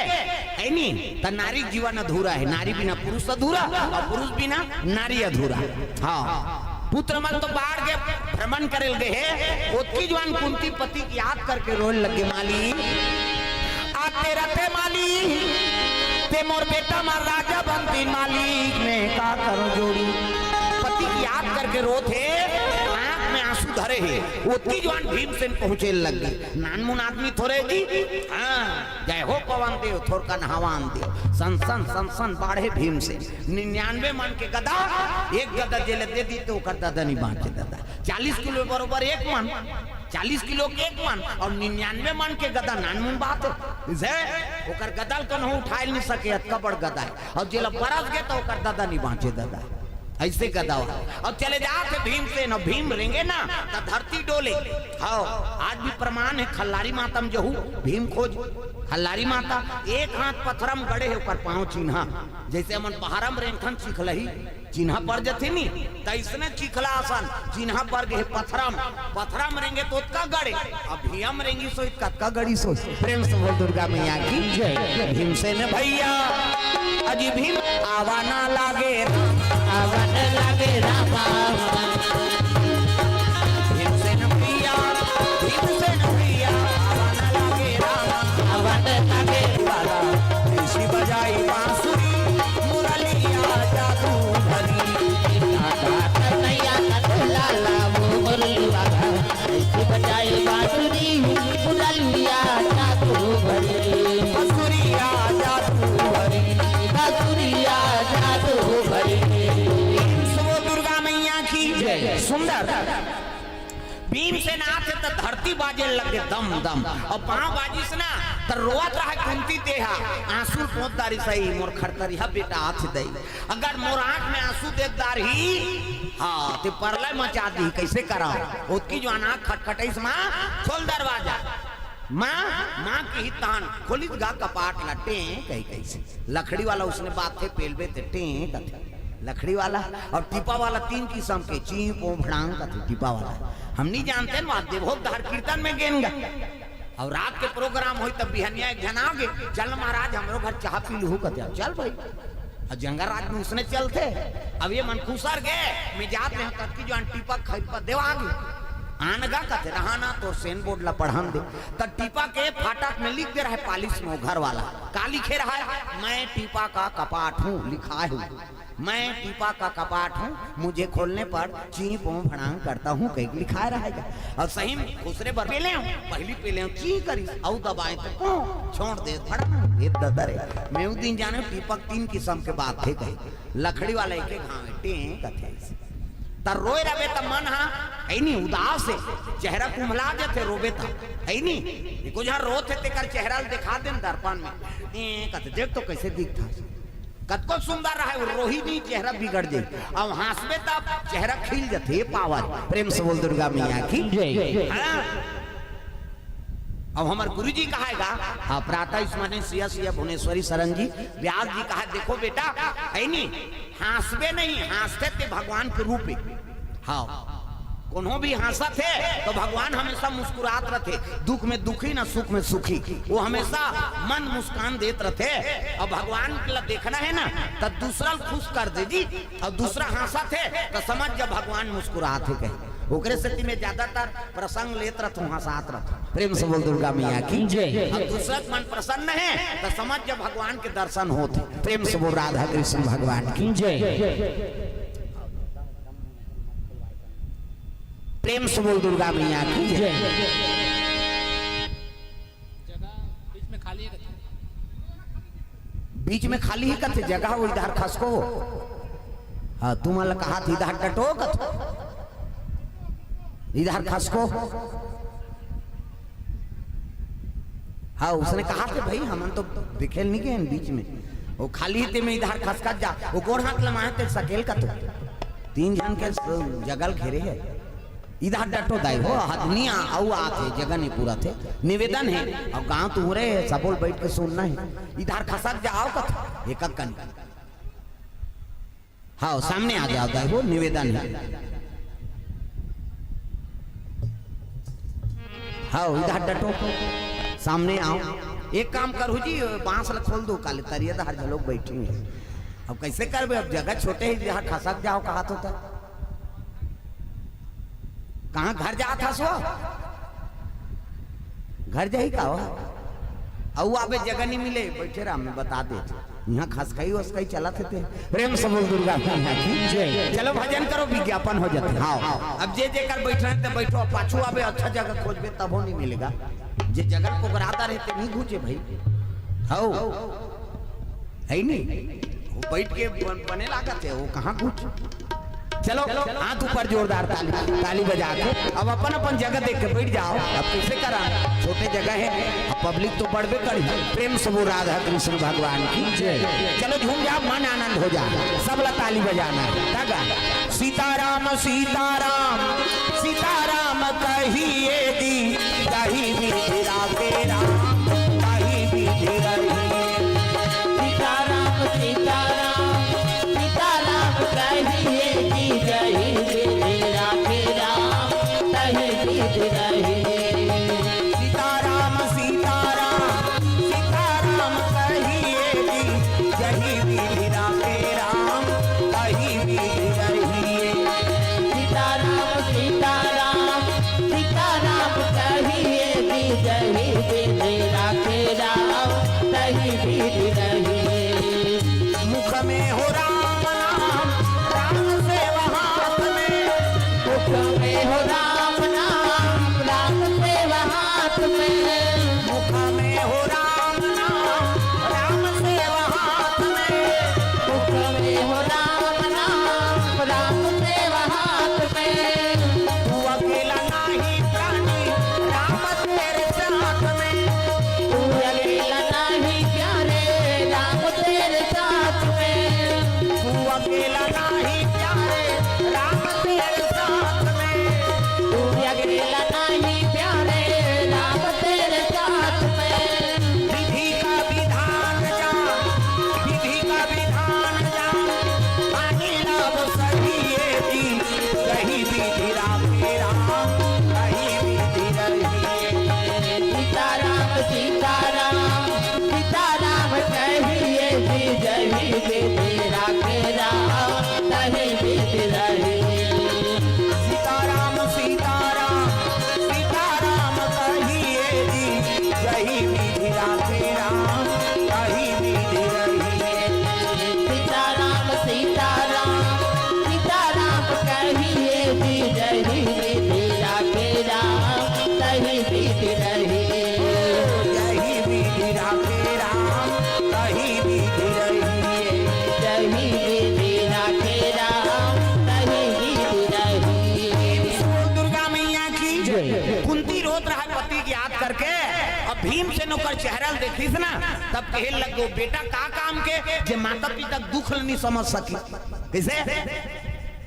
हे नी? त नारी जीवन अधूरा हे, नारी बिना पुरुष अधूरा, अउ पुरुष बिना नारी अधूरा। हाँ, पुत्र मन तो बाढ़ गे, भ्रमण करे ल गे हे, ओतकी जुवान कुंती पति के याद करके रोए लगे, माली, आते रथे माली, ते मोर बेटा मा राजा बनतिन मालिक, मैं का करूं जोड़ी। पति के याद करके रोत हे, आंख में आंसू धरे हे। ओतकी जुवान भीमसेन पहुंचे लगे। नानमुन आदमी थोरे जी। हाँ, जय हो पवन देव, थोरकन हवान देव। सन सन सन सन बाढ़े भीमसेन। निन्यानवे मन के गदा, एक गदा जेला दे दी त ओकर ददा नहीं बांचे ददा। चालीस किलो बरोबर एक मन, चालीस किलो के एक मन अउ निन्यानवे मन के गदा नानमुन बात हे। जय, ओकर गदा ल कन्हो उठाए नहीं सके, अतका बड़ गदा हे। अउ जेला बरस गे त ओकर ददा नहीं बांचे ददा। अइसे गदा हो। अउ चले जात हे भीमसेन, अउ भीम रेंगे ना, त धरती डोले। हाँ, आज भी प्रमाण हे, खल्लारी माता म जहू, भीम खोज। खल्लारी माता, एक हाथ पथरा म गड़े हे, ओकर पांव चिन्हा। जइसे हमन पहारा म रेंगथन चिखलही, चिन्हा पर जथे नी, त अइसने चिखला असन, चिन्हा पर गे हे पथरा म, पथरा म रेंगे त ओतका गड़े, अउ भुइयां म रेंगिस होही त कतका गड़िस होही। प्रेम से बोल दुर्गा मैया की जय। भीमसेन भैया, अजी भीम आवा ना लागे, आवा ना लागे रामा। भीमसेन भैया, भीमसेन भैया, आवा ना लागे रामा। आवा ना लागे वाला, ऐसी बजाई बांसुरी, मुरलिया जादू भरी। काका कन्हैया कन्हैया लाला वो मुरली वाला। बजाए बांसुरी, मुरलिया जादू भरी। बांसुरिया जादू भरी। बांसुरिया जादू भरी। प्रेम से बोल दुर्गा मैया की जय। सुंदर। भीमसेन आथे त धरती बाजे लगे दम दम, अउ पांव बाजिस ना त रोवत रहय कुंती देहा, आंसू पोंछ डारिस, मोर खरतरिहा बेटा आथे दई। अगर मोर आंख में आंसू देख डारही, हाँ, ते परलय मचा दिही, कइसे करंव? ओतकी जुवान आंख खटखटइस, माँ, खोल दरवाजा। माँ, माँ किही तहान, खोलिस गा कपाट ला, टें, कहि कइसे। लकड़ी वाला उसने बात थे, पेलबे ते टें, कथे। लकड़ी वाला, अउ टीपा वाला तीन किसम के, चीं, पों, भड़ांग, कथे, टीपा वाला। हम नहीं जानते ना, देवभोग धार कीर्तन में गेन गा। अउ रात के प्रोग्राम होही त बिहनिया एक झन आगे, "चल महाराज, हमरो घर चाह पी लूहू," कथे, "चल भाई।" अउ जंगल राज में उसने चलथे। अब ये मन खुसर गे, मैं जात रहेंव, कतकी जुवान टीपा खरीद पर देवा आगे। आन गा कथे, "रहा ना, तोर सेन बोर्ड ला पढ़न दे।" त टीपा के फाटक में लिख दे रहय पालिश में घर वाला। का लिखे रहय? "मैं टीपा का कपाट हूँ," लिखाय हूँ। "मैं टीपा का कपाट हूँ, मुझे खोलने पर चीं पों भड़ांग करता हूँ," कहिके लिखाय रहय गा। अउ सही में खुसरे बर पेलेंव, पहिली पेलेंव चीं करिस, अउ दबाएंव त पों, छोड़ दे भड़ांग। ए ददा रे, मैं उ दिन जानेंव टीपा तीन किसम के बात हे कहे। लकड़ी वाला एके घांव हे, टें कथे। त रोय रबे त मन हा, हे नी, उदास हे, चेहरा कुम्हला जथे रोबे त, हे नी? एको झन रोथे तेकर चेहरा ल देखा देन दर्पण में, टें कथे, देख तो कइसे दिखथस। कतको सुंदर रहय, वो रोही नहीं, चेहरा बिगड़ जाही। अउ हांसबे तब चेहरा खिल जथे, ये पावर। प्रेम से बोल दुर्गा मैया की जय। हाँ। अउ हमर गुरु जी कहाय गा, हाँ, प्रातः स्मरण सिया सिया भुवनेश्वरी शरण जी, व्यास जी कहाय, "देखो बेटा, हे नी, हांसबे नहीं, हांसथे ते भगवान के रूप हे।" हाँ, कोनो भी हांसत हे त भगवान हमेशा मुस्कुरात रथे, दुख में दुखी ना सुख में सुखी, वो हमेशा मन मुस्कान देत रथे। अउ भगवान ला देखना हे ना त दूसरा ल खुस कर दे जी, अउ दूसरा हांसत हे त समझ जा भगवान मुस्कुरात हे कहे। ओकरे सेती मैं ज्यादातर प्रसंग लेत रथंव, हांसत रथंव। प्रेम से बोल दुर्गा मैया की जय। अउ दूसरा के मन प्रसन्न हे त समझ जा भगवान के दर्शन होत हे। प्रेम से बोल राधा कृष्ण भगवान की जय। प्रेम से बोल दुर्गा मैया की जय। जय। जगह बीच में खाली हे कथे। बीच में खाली हे कथे जगह, वो इधर खसको। हाँ, तुमन ला कहाथे इधर डटो कथे। इधर खसको। हाँ, उसने कहाथे भाई, हमन तो दिखे ल नहीं गे हन बीच में। वो खाली हे तेमे इधर खसकत जा, वो गोड़ हाथ लमाए ते सकेल कथे। तीन झन के जगह ल घेरे हे। इधर डटो दाई हो, आदमी आ-, अउ आथे, जगह नहीं पूरथे। निवेदन हे, अउ गांव तुंहरे, सबो ल बइठ के सुनना हे। इधर खसक जाव कथे, एकक कन। हाँ, सामने आ जाव दाई हो, निवेदन हे। हाँ, इधर डटो, सामने आओ। एक काम करू जी, बांस ल खोल दो, काले तरिया धार झलोक बैठी है। अब कैसे करबे, अब जगह छोटे ही, जहाँ खसक जाओ कहा तो तक। कहाँ घर जात हस वो? घर जाही का हो? अउ आबे जगह नहीं मिले, बैठे रहा, मैं बता दे। यहाँ खसकई वसकई चलत हे ते। प्रेम से बोल दुर्गा मैया की जय। चलो भजन करो, विज्ञापन हो जाते। हाँ, अब जे जेकर बैठना है ते बैठो, पाछू आबे अच्छा जगह खोजबे तभो नहीं मिलेगा। जे जगह को बराबर है ते नहीं घुचे भाई। हाउ, है नहीं, वो बैठ के बन, बने लागत है, वो कहाँ घुच। चलो, हाथ ऊपर जोरदार ताली, ताली बजा के अब अपन अपन जगह देख के बैठ जाओ। अब कैसे करा, छोटे जगह है, अब पब्लिक तो बढ़बे करी। प्रेम से वो राधा कृष्ण भगवान की जय। चलो झूम जाओ, मन आनंद हो जाए, सब ला ताली बजाना है। धागा। सीताराम सीताराम सीताराम कहिए जी, कही विधि राखे राम, कही विधि रही। सीताराम सीताराम सीताराम कहिए जी, जही विधि राखे राम, तही विधि रही। सीताराम सीताराम सीताराम कहिए जी, जही विधि राखे राम, तही विधि रहिए। सीताराम सीताराम सीताराम कहिए जी, जही विधि राखे राम, तही विधि रहिए। मुख में हो राम नाम, राम सेवा हाथ में। मुख में हो राम नाम, राम सेवा हाथ में। मुख में हो राम नाम, राम सेवा हाथ में। मुख में हो राम नाम, राम सेवा हाथ में। तू अकेला नाही प्राणी, राम तेरे साथ में। तू अकेला नाही प्यारे, राम तेरे साथ में। तू अकेला नाही प्यारे, राम तेरे साथ में। तू अकेला नाही प्यारे, राम तेरे साथ में। विधि का विधान जान, विधि का विधान जान, मानी लाभ सही ये जी, सही विधि राखे राम, सही विधि रहिए। सीताराम सीताराम सीताराम कहिए जी, जही विधि राखे राम, तही विधि रहिए। सीताराम सीताराम सीताराम कहिए जी, जही विधि राखे राम, तही विधि रहिए। सीताराम सीताराम सीताराम कहिए जी, जही विधि राखे राम, तही विधि रहिए। जही विधि राखे राम, तही विधि रहिए। जही विधि राखे राम, तही विधि रहिए। बोल दुर्गा मैया की जय। कुंती रोत रहा पति के याद करके, अब भीमसेन ओकर चेहरा ल देखिस ना, तब कहे लगो, "बेटा का काम के जे माता पिता के दुख ल नहीं समझ सकी?" कैसे?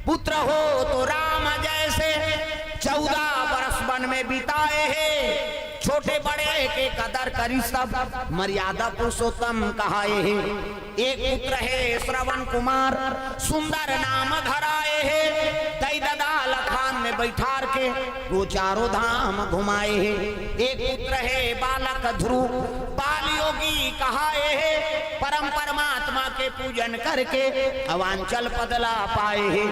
पुत्र हो तो राम जैसे, चौदह बरस वन में बिताए हे। छोटे बड़े के कदर करी सब, मर्यादा पुरुषोत्तम कहाए हे। एक पुत्र हे श्रवण कुमार, सुंदर नाम धराए हे। दई ददा लखान में बैठार के वो चारों धाम घुमाए हे। एक पुत्र हे बालक ध्रुव, बाल योगी कहाए हे। परम परमात्मा के पूजन करके अवांचल पद ला पाए हे।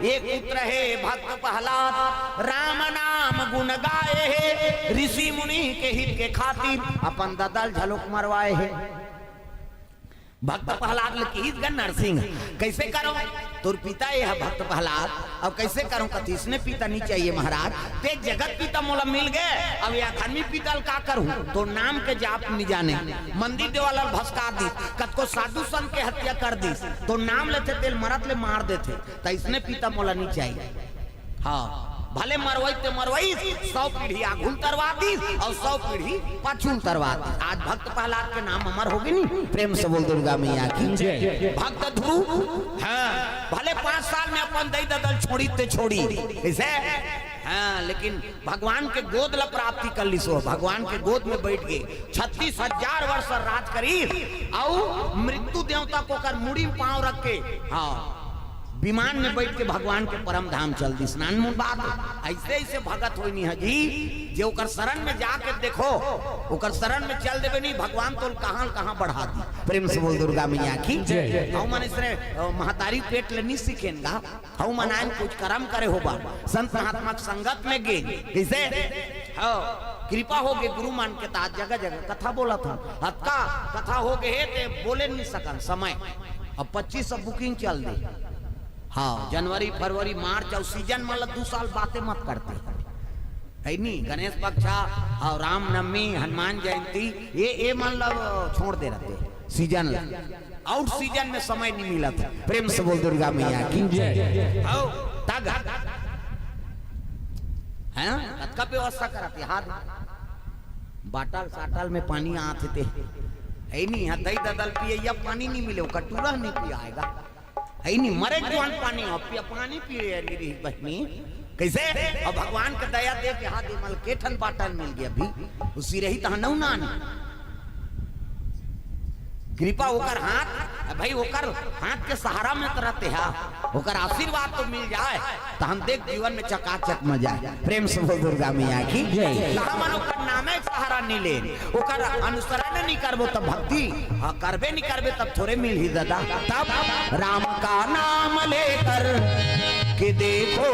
एक पुत्र हे भक्त प्रहलाद, राम नाम गुण गाए हे। ऋषि मुनि के हित के खातिर अपन ददा ल झलोक मरवाए हे। भक्त प्रहलाद ल किहिस गा नरसिंह, "कैसे करो? तोर पिता ये ह भक्त प्रहलाद, अब कैसे करो?" कतिस ने, "पिता नहीं चाहिए महाराज, ते जगत पिता मोला मिल गए, अब ये अधर्मी पिता ल का करूं?" तो नाम के जाप नहीं जाने, मंदिर देवाला ल भसका दिस, कतको साधु संत के हत्या कर दिस, तो नाम लेथे तेल मरत ले मार देथे, त इसने पिता मोला नहीं चाहिए। हाँ, भले मरवई ते मरवई, सौ पीढ़ी आघुल तरवा दिस और सौ पीढ़ी पाछुल तरवा दिस। आज भक्त प्रहलाद के नाम अमर होगे नहीं। प्रेम से बोल दुर्गा मैया की जय। भक्त ध्रुव, हाँ, भले पाँच साल में अपन दई ददा ल छोड़ी ते छोड़ी, कैसे? हाँ, लेकिन भगवान के गोद ला प्राप्ति कर लिस, भगवान के गोद में बैठ गए, छत्तीस हजार वर्ष राज करी, अउ मृत्यु देवता को कर मुड़ी में पांव रख के, हाँ, विमान में बैठ के भगवान के परम धाम चल दिस। नानमुन बात हे। अइसे अइसे भगत होय निहा जी, जे ओकर शरण में जाके देखो, ओकर शरण में चल देबे नहीं, भगवान तोल कहाँ कहाँ बढ़ा दी। प्रेम से बोल दुर्गा मैया की जय। हउ मन इसने, अ, महतारी पेट ले नहीं सीखेन गा। हउ मन आयन कुछ करम करे होबा, संत महात्मा के संगत में गे। कइसे? हव, कृपा होगे गुरु मन के, त आज जगह जगह कथा बोलत हन। अतका कथा होगे हे ते बोले नहीं सकन समय। अब पच्चीस सौ booking चल दे। हव, जनवरी, फरवरी, मार्च अउ season मन ला दू साल बाते मत करते। हइ नी, गणेश पक्षा अउ रामनवमी, हनुमान जयंती, ये, ये मन ला छोड़ दे रहते season ला। Out season में समय नहीं मिलत हे। प्रेम से बोल दुर्गा मैया की जय। हव, तग। हैं? कतका व्यवस्था करत हे, हाथ। बाटल साटल में पानी आत हे ते। हइ नी, इहाँ दई ददल पिए, या पानी नहीं मिले, ओकर टूरा नहीं पियाएगा। हइ नी, मरे जुआन पानी हो, पिया, पानी पिए नहीं रही बहिनी। कइसे? अब भगवान के दया देख के हाथ इमल के ठन बाटल मिल गे अभी। उसी रही तहाँ नौ नान। कृपा ओकर हाथ, भाई ओकर हाथ के सहारा में तो रहते हा, ओकर आशीर्वाद तो मिल जाए, त हम देख जीवन में चकाचक मजा आए। प्रेम से बोल दुर्गा मैया की जय। त हमन ओकर नामे के सहारा नहीं लेन, ओकर अनुसरण नहीं करबो तब भक्ति, हाँ, करबे नहीं करबे तब थोरे मिलही दादा। तब राम का नाम लेकर के देखो,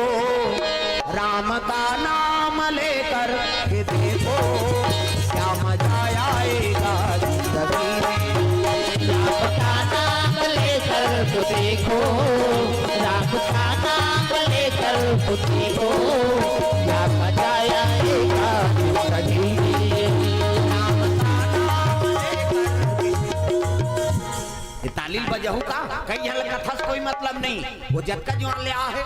राम का नाम लेकर के देखो, क्या मजा आएगा जिंदगी में। राम का नाम लेकर तो देखो, राम का नाम लेकर तो देखो, क्या मजा आएगा जिंदगी में। राम का नाम लेकर ये ताली ल बजाहू का? कई झन ल कथा से कोई मतलब नहीं, वो जतका जुआन ले आ हे,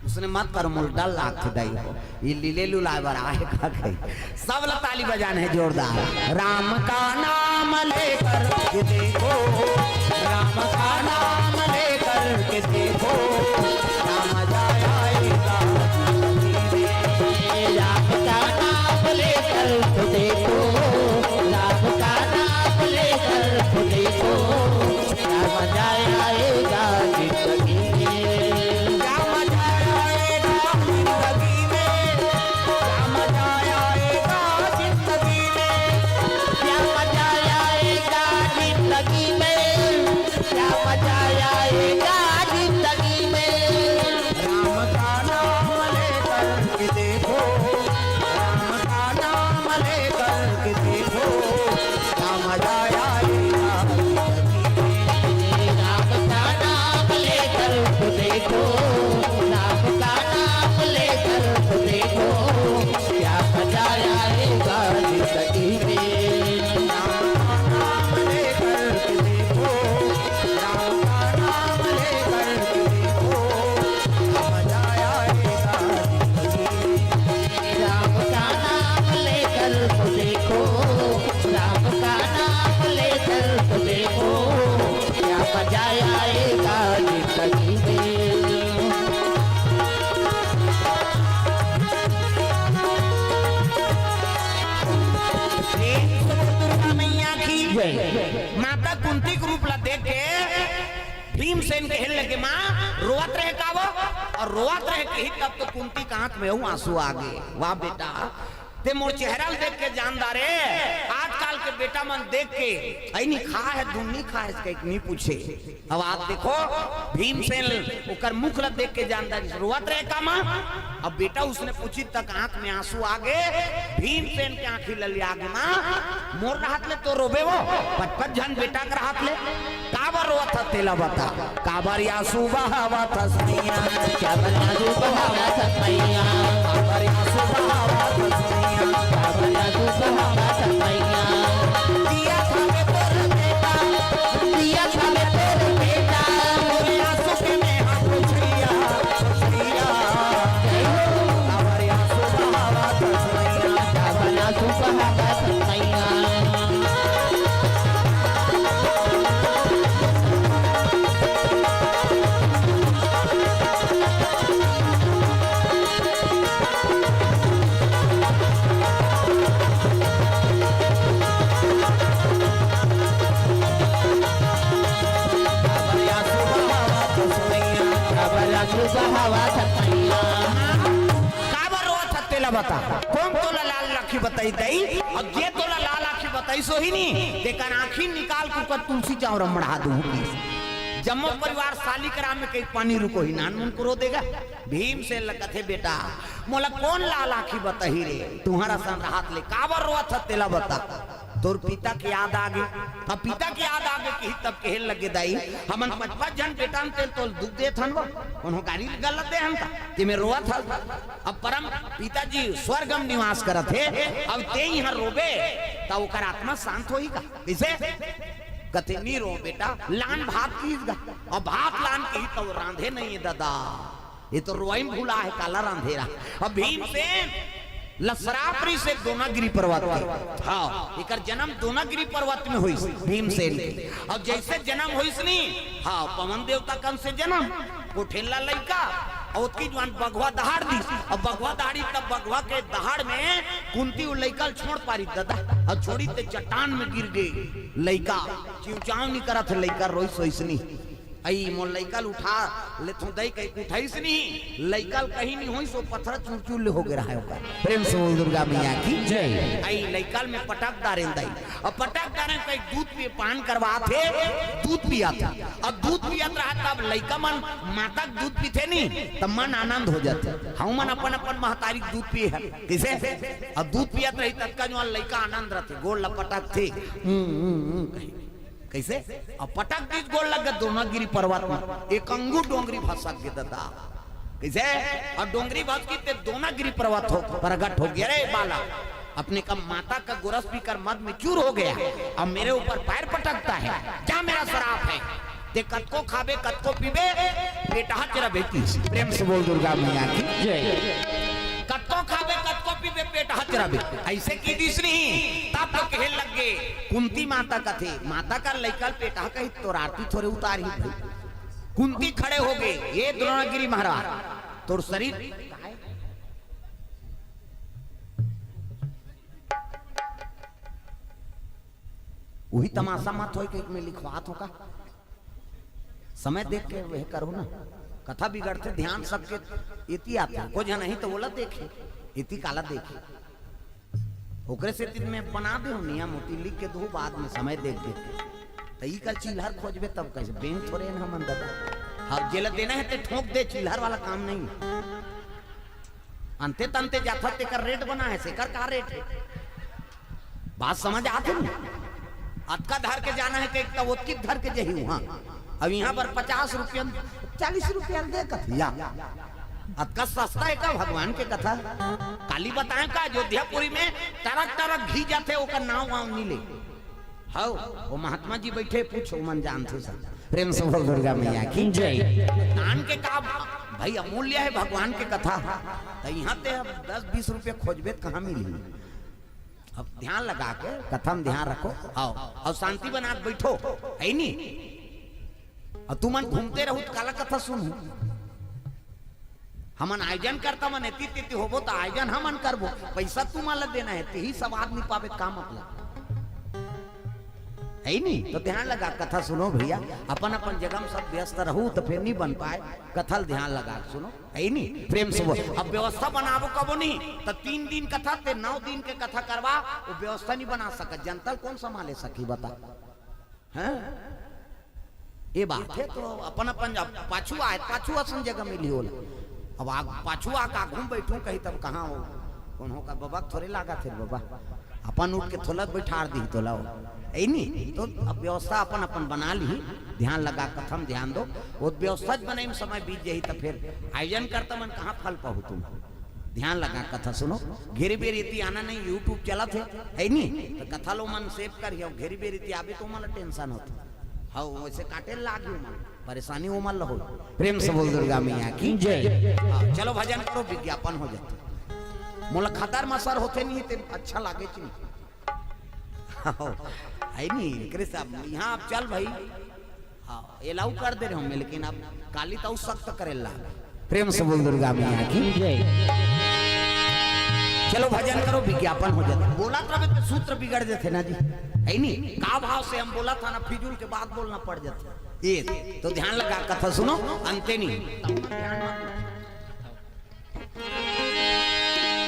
उसने मत कर, मोला डर लागथे दाई हो, ये लीले लुलाए बर आहे का कही। सब ला ताली बजाना हे जोरदार। राम का नाम लेकर के देखो, राम का नाम लेकर के देखो, क्या मजा आएगा जिंदगी में। राम का नाम लेकर तो देखो, राम का नाम लेकर तो देखो, क्या मजा आएगा जिंदगी में। क्या मजा आएगा जिंदगी में। क्या मजा आएगा जिंदगी में। क्या मजा आएगा जिंदगी में। क्या मजा आएगा जिंदगी में। राम का नाम लेकर के देखो, राम का नाम लेकर के देखो, क्या मजा आएगा जिंदगी में। राम का नाम लेकर तो देखो, राम का नाम लेकर तो देखो, क्या मजा आएगा जिंदगी में। राम का नाम लेकर के देखो, राम का नाम लेकर के देखो, क्या मजा आएगा जिंदगी में। राम का नाम लेकर तो देखो, राम का नाम लेकर तो देखो, क्या मजा आएगा जिंदगी में। प्रेम से बोल दुर्गा मैया की जय। माता कुंती के रूप ला देख के भीमसेन कहे लगे, "माँ, रोवत रहे का वो?" अउ रोवत रहे कही तब तो कुंती के आँख में अउ आंसू आ गे। वाह बेटा, ते मोर चेहरा ल देख के जान डारे। आजकल के बेटा मन देख के, "अई नहीं खा हे, धुन नहीं खा हे," कहिके नहीं पूछे। अब आप देखो, भीमसेन ओकर मुख ल देख के जान डारिस, "रोवत रहे का माँ?" अब बेटा उसने पूछी तक आँख में आंसू आ गे। भीमसेन के आँखी ललिया गे, "माँ, मोर रहत ले तो रोबे वो, पचपच झन बेटा के रहत ले।" काबर रोवत हस तेला बता। काबर आंसू बहावत हस मैया। काबर आंसू बहावत हस मैया। काबर आंसू बहावत हस मैया। काबर आंसू बहावत हस मैया। दिया था मैं तोर बेटा। दिया था मैं तोर बेटा। मोरे आंसू के मैं हाथ उठैया, उठैया। काबर आंसू बहावत हस मैया। काबर आंसू बहावत हस मैया। बता, कोन तोला लाल आँखी बताइस दाई? अउ जे तोला लाल आँखी बताइस होही नी, तेकर आँखी निकाल के ओकर तुलसी चांवरा मढ़ा दूहूं कहिस। जम्मो परिवार शालिग्राम में कहीं पानी रुकोही, नानमुन करो देगा। भीमसेन ल कथे, बेटा, मोला कोन लाल आँखी बताही रे? तुम्हारा संग रहत ले काबर रोवत हस, तेला बता। तोर पिता के याद आगे। अब पिता के याद आगे कहिस तब कहे लगे, दाई, हमन पांच पांच झन बेटा हन, तेला तोला दुख देत हन वो, कोनो गारी गलत दे हन त, तेमे रोवत हस। अब परम पिताजी स्वर्ग म निवास करत हे, अब तें इहां रोबे त ओकर आत्मा शांत होही का? कइसे? कथे, नी रो बेटा, लान भात कहिस गा, अब भात लान कहिस त वो रांधे नइ हे ददा। ये तो रोवई म भुला हे, काला रांधे रहा। अब भीमसेन ल सराप रिहिस हे दोनागिरी पर्वत के। हां, एकर जनम दोनागिरी पर्वत में होइस भीमसेन के। अब जइसे जनम होइस नी, हां, पवन देवता कन से जनम, कोठेला लइका, अउ ओतकी जुवान बघवा दहाड़ दिस। अब बघवा दहाड़ी तब बघवा के दहाड़ में कुंती वो लइका ल छोड़ पारिस ददा, अउ छोड़िस ते चट्टान में गिर गे लइका। चिंचाव नइ करत हे लइका, रोइस होइस नी। अई मोर लइका ल उठा लेथों दई कहिके उठाइस नी, लइका ल कहीं नइ होइस, वो पथरा चूर चूर ले होगे रहय ओकर। प्रेम से बोल दुर्गा मैया की जय। अई लइका ल में पटक डारेंव दई, अब पटक डारेंव कहिके दूध पिए पान करवात हे, दूध पियात हे। अब दूध पियत रहय तब लइका मन माता के दूध पीथे नी, तब मन आनंद हो जाथे। हमन अपन अपन महतारी के दूध पिए हन, कइसे? अब दूध पियत रही ततका जुवान लइका आनंद रथे, गोड़ ल पटकथे, हम्म, हम्म, हम्म, कहिके। कइसे? अब पटक दिस गोड़ लग गे दोनागिरी पर्वत में, एक अंगू डोंगरी भसक गे ददा। कइसे? अब डोंगरी भसकिस ते दोनागिरी पर्वत हो, प्रगट होगे। अरे बालक, अपने का माता का गोरस पीकर मद में चूर हो गया, अब मेरे ऊपर पैर पटकता है, जा मेरा सराप है। तें कतको खाबे, कतको पीबे, पेटहा च रबे कहिस। प्रेम से बोल दुर्गा मैया की जय। कतको खाबे, कतको पीबे, पेटहा च रबे। अइसे कहि दिस नी, तब तो कहे लग गे, कुंती माता कथे, माता का लइका ल पेटहा कहिस, तोर आरती थोरे उतारही भई। कुंती खड़े होगे, ए द्रोणागिरी महाराज, तोर शरीर उही तमाशा मत होय कहिके में लिखवात हों का। समय देख के वह करो ना, कथा बिगड़थे, ध्यान सबके एती आथे। कोई झन नहीं तो ओला देखे, एती काला देखे। ओकरे सेती में बना देहूं नियम, ओती लिख के दो, बाद में समय देख देख के। त ई का चिल्हर खोजबे तब कइसे? बेंक थोरे न हमन ददा। हाँ, जेला देना हे ते ठोंक दे, चिल्हर वाला काम नहीं। अंते तंते जाथस तेकर रेट बना हे, सेकर का रेट हे? बात समझ आथे न? अतका धर के जाना हे कहिके त ओतकी धर के जही उहाँ। अब इहाँ बर पचास रुपया, चालीस रुपया दे कथे या। अतका सस्ता हे का भगवान के कथा? काली बताएंव का अयोध्यापुरी में टरक टरक घी जाथे, ओकर नाव वाव नइ ले। हव, वो महात्मा जी बइठे, पूछो, ओमन जानथे सब। प्रेम से बोल दुर्गा मैया की जय। दान के का भई, अमूल्य हे भगवान के कथा। त इहाँ ते अब दस बीस रुपया खोजबे त कहाँ मिलही? अब ध्यान लगा के कथा म ध्यान रखो। आओ, अउ शांति बना के बइठो, हे नी? अउ तुमन घूमते रहू त काला कथा सुनहू? हमन आयोजन करता मन एती तेती होबो त आयोजन हमन करबो, पइसा तुमन ला देना हे, तेही सवाद नइ पाबे त का मतलब? हे नी? त ध्यान लगा कथा सुनो भइया, अपन अपन जगह म सब व्यस्त रहू त फेर नइ बन पाय। कथा ल ध्यान लगा के सुनो, हे नी? प्रेम से बोल। अब व्यवस्था बनाबो कबो नहीं त तीन दिन कथा ते नौ दिन के कथा करवा, वो व्यवस्था नइ बना सकत, जनता ल कोन संभाले सकही बता? हैं? ये बात हे तो अपन अपन अब पाछू आय, पाछू असन जगह मिलही ओला। अब आग पाछू आके आगू म बइठहूं कही तब कहाँ हो? कोनो का बबा के थोरे लागत हे बबा। अपन उठ के थोला बइठार दिही तोला हो। हे नी? तो अब व्यवस्था अपन अपन बना लिही। ध्यान लगा कथा म ध्यान दो। वो व्यवस्था बनाई म समय बीत जाही त फेर आयोजन करता मन कहाँ फल पाहू तुम? ध्यान लगा कथा सुनो। घेरी बेरी एती आना नहीं, YouTube चलत हे, हे नी? त कथा ल ओमन save करही, घेरी बेरी एती आबे त ओमन ला tension होथे। हव, वइसे काटे लागही ओमन, परेशानी ओमन ला होही। प्रेम से बोल दुर्गा मैया की जय। हाँ, चलो भजन करो, विज्ञापन हो जाथे। मोला खदर मसर होथे नहीं ते अच्छा लागेच नहीं। हव, हे नी? एकरे से अब इहाँ अब चल भई। हाँ, allow कर दे रहेंव मैं, लेकिन अब काली त अउ सख्त करे ला। प्रेम से बोल दुर्गा मैया की जय। चलो भजन करो, विज्ञापन हो जाथे। बोलत रबे त सूत्र बिगड़ जाथे ना जी, हे नी? का भाव से हम बोलत हन ना, फिजूल के बात बोलना पड़ जाथे। ये तो ध्यान लगा कथा सुनो, अंते नहीं।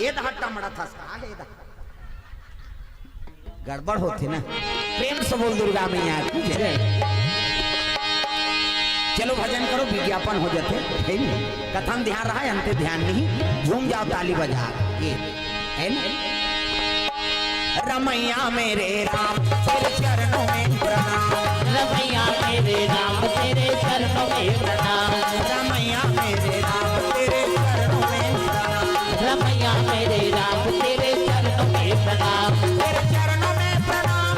ए दहा टमड़ा थस का हे दा। गड़बड़ होथे ना। प्रेम से बोल दुर्गा मैया की जय। चलो भजन करो, विज्ञापन हो जाथे, हे नहीं? कथा म ध्यान रहा, अंते ध्यान नहीं, झूम जाओ ताली बजा। ये, हे ना? रमैया मेरे राम तेरे चरणों में प्रणाम। रमैया मेरे राम तेरे चरणों में प्रणाम। रमैया मेरे राम तेरे चरणों में प्रणाम। रमैया मेरे राम तेरे चरणों में प्रणाम। तेरे चरणों में प्रणाम,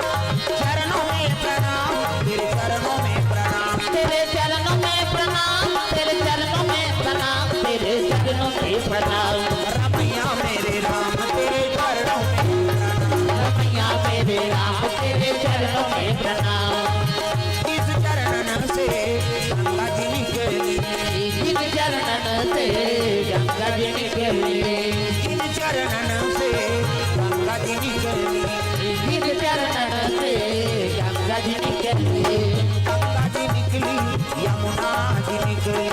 चरणों में प्रणाम, तेरे चरणों में प्रणाम। तेरे चरणों में प्रणाम, तेरे चरणों में प्रणाम, तेरे चरणों में प्रणाम। रमैया मेरे राम तेरे चरणों में प्रणाम। रमैया मेरे राम तेरे चरणों में प्रणाम। इस चरणन से गंगा जी निकली। जिन चरणन से गंगा जी निकली। जिन चरणन से गंगा जी निकली। जिन चरणन से गंगा जी निकली। गंगा जी निकली, यमुना जी निकली।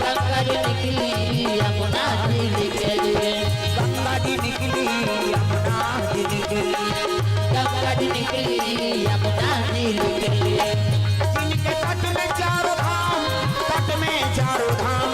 गंगा जी निकली, यमुना जी निकली। गंगा जी निकली, यमुना जी निकली। गंगा जी निकली, यमुना जी निकली। जिनके तट में चारों धाम, तट में चारों धाम,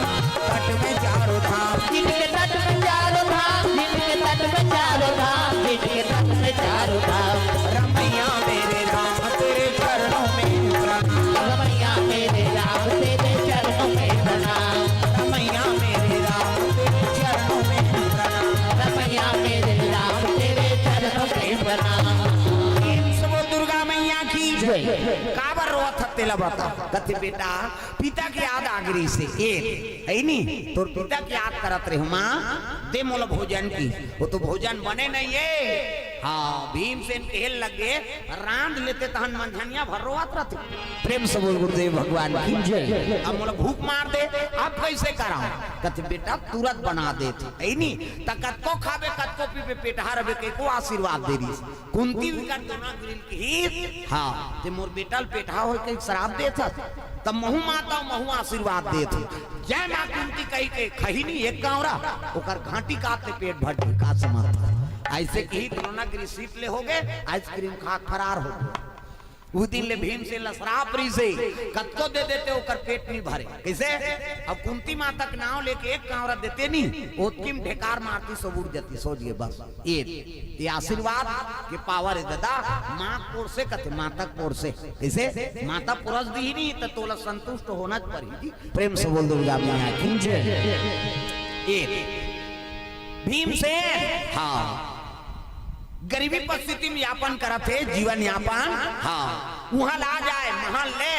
तट में चारों धाम। जिनके तट में चारों धाम, जिनके तट में चारों धाम, जिनके तट में चारों धाम। रमैया मेरे राम तेरे चरणों में प्रणाम। रमैया मेरे राम तेरे चरणों में प्रणाम। रमैया मेरे राम तेरे चरणों में प्रणाम। रमैया मेरे राम तेरे चरणों में प्रणाम। प्रेम से बोल दुर्गा मैया की जय। काबर रोवत हस तेला बता। कथे बेटा, पिता के याद आ गे रिहिसे। ए, हे नी? तोर पिता के याद करत रहेंव माँ, दे मोला भोजन की। ओ तो भोजन बने नहीं हे। हाँ, भीमसेन कहे लगे, रांध लेते तहन मंझनिया भर रोवत रहते। प्रेम से बोल गुरुदेव भगवान की जय। अब मोला भूख मार दे, अब कइसे करंव? कथे बेटा तुरंत बना देथंव, हे नी? त कतको खाबे, कतको पीबे, पेटहा रहिबे, कहिके आशीर्वाद दे रिहिस। कुंती विकर दोनों गिरी ल किहिस, हाँ, ते मोर बेटा ल पेटहा होय कहिके सराप देथस, त महूँ माता महूँ आशीर्वाद देथंव। जय माँ कुंती कहिके खही नी एक कांवरा, ओकर घांटी काट ले पेट भर के का समझ। अइसे किहिस, दोनों गिरी सीट ले होगे, आइसक्रीम खा के फरार होगे। उ दिन ले भीमसेन ल सराप रिहिसे, कतको दे देते ओकर पेट नी भरे। कइसे? अब कुंती माता के नांव लेके एक कांवरा देते नी, ओतकी म ढेकार मारतिस, सब उड़ जातिस, सोच गे बस। ए, ए आशीर्वाद के पावर हे ददा, माँ के पोरसे कथे, माता के पोरसे। कइसे? माता पोरस दिही नी, त तोला संतुष्ट होना च परही जी। प्रेम से बोल दुर्गा मैया की जय। ए, भीमसेन, हाँ, गरीबी परिस्थिति में यापन करत हे, जीवन यापन, हाँ, उहाँ ला जाए, महल ले,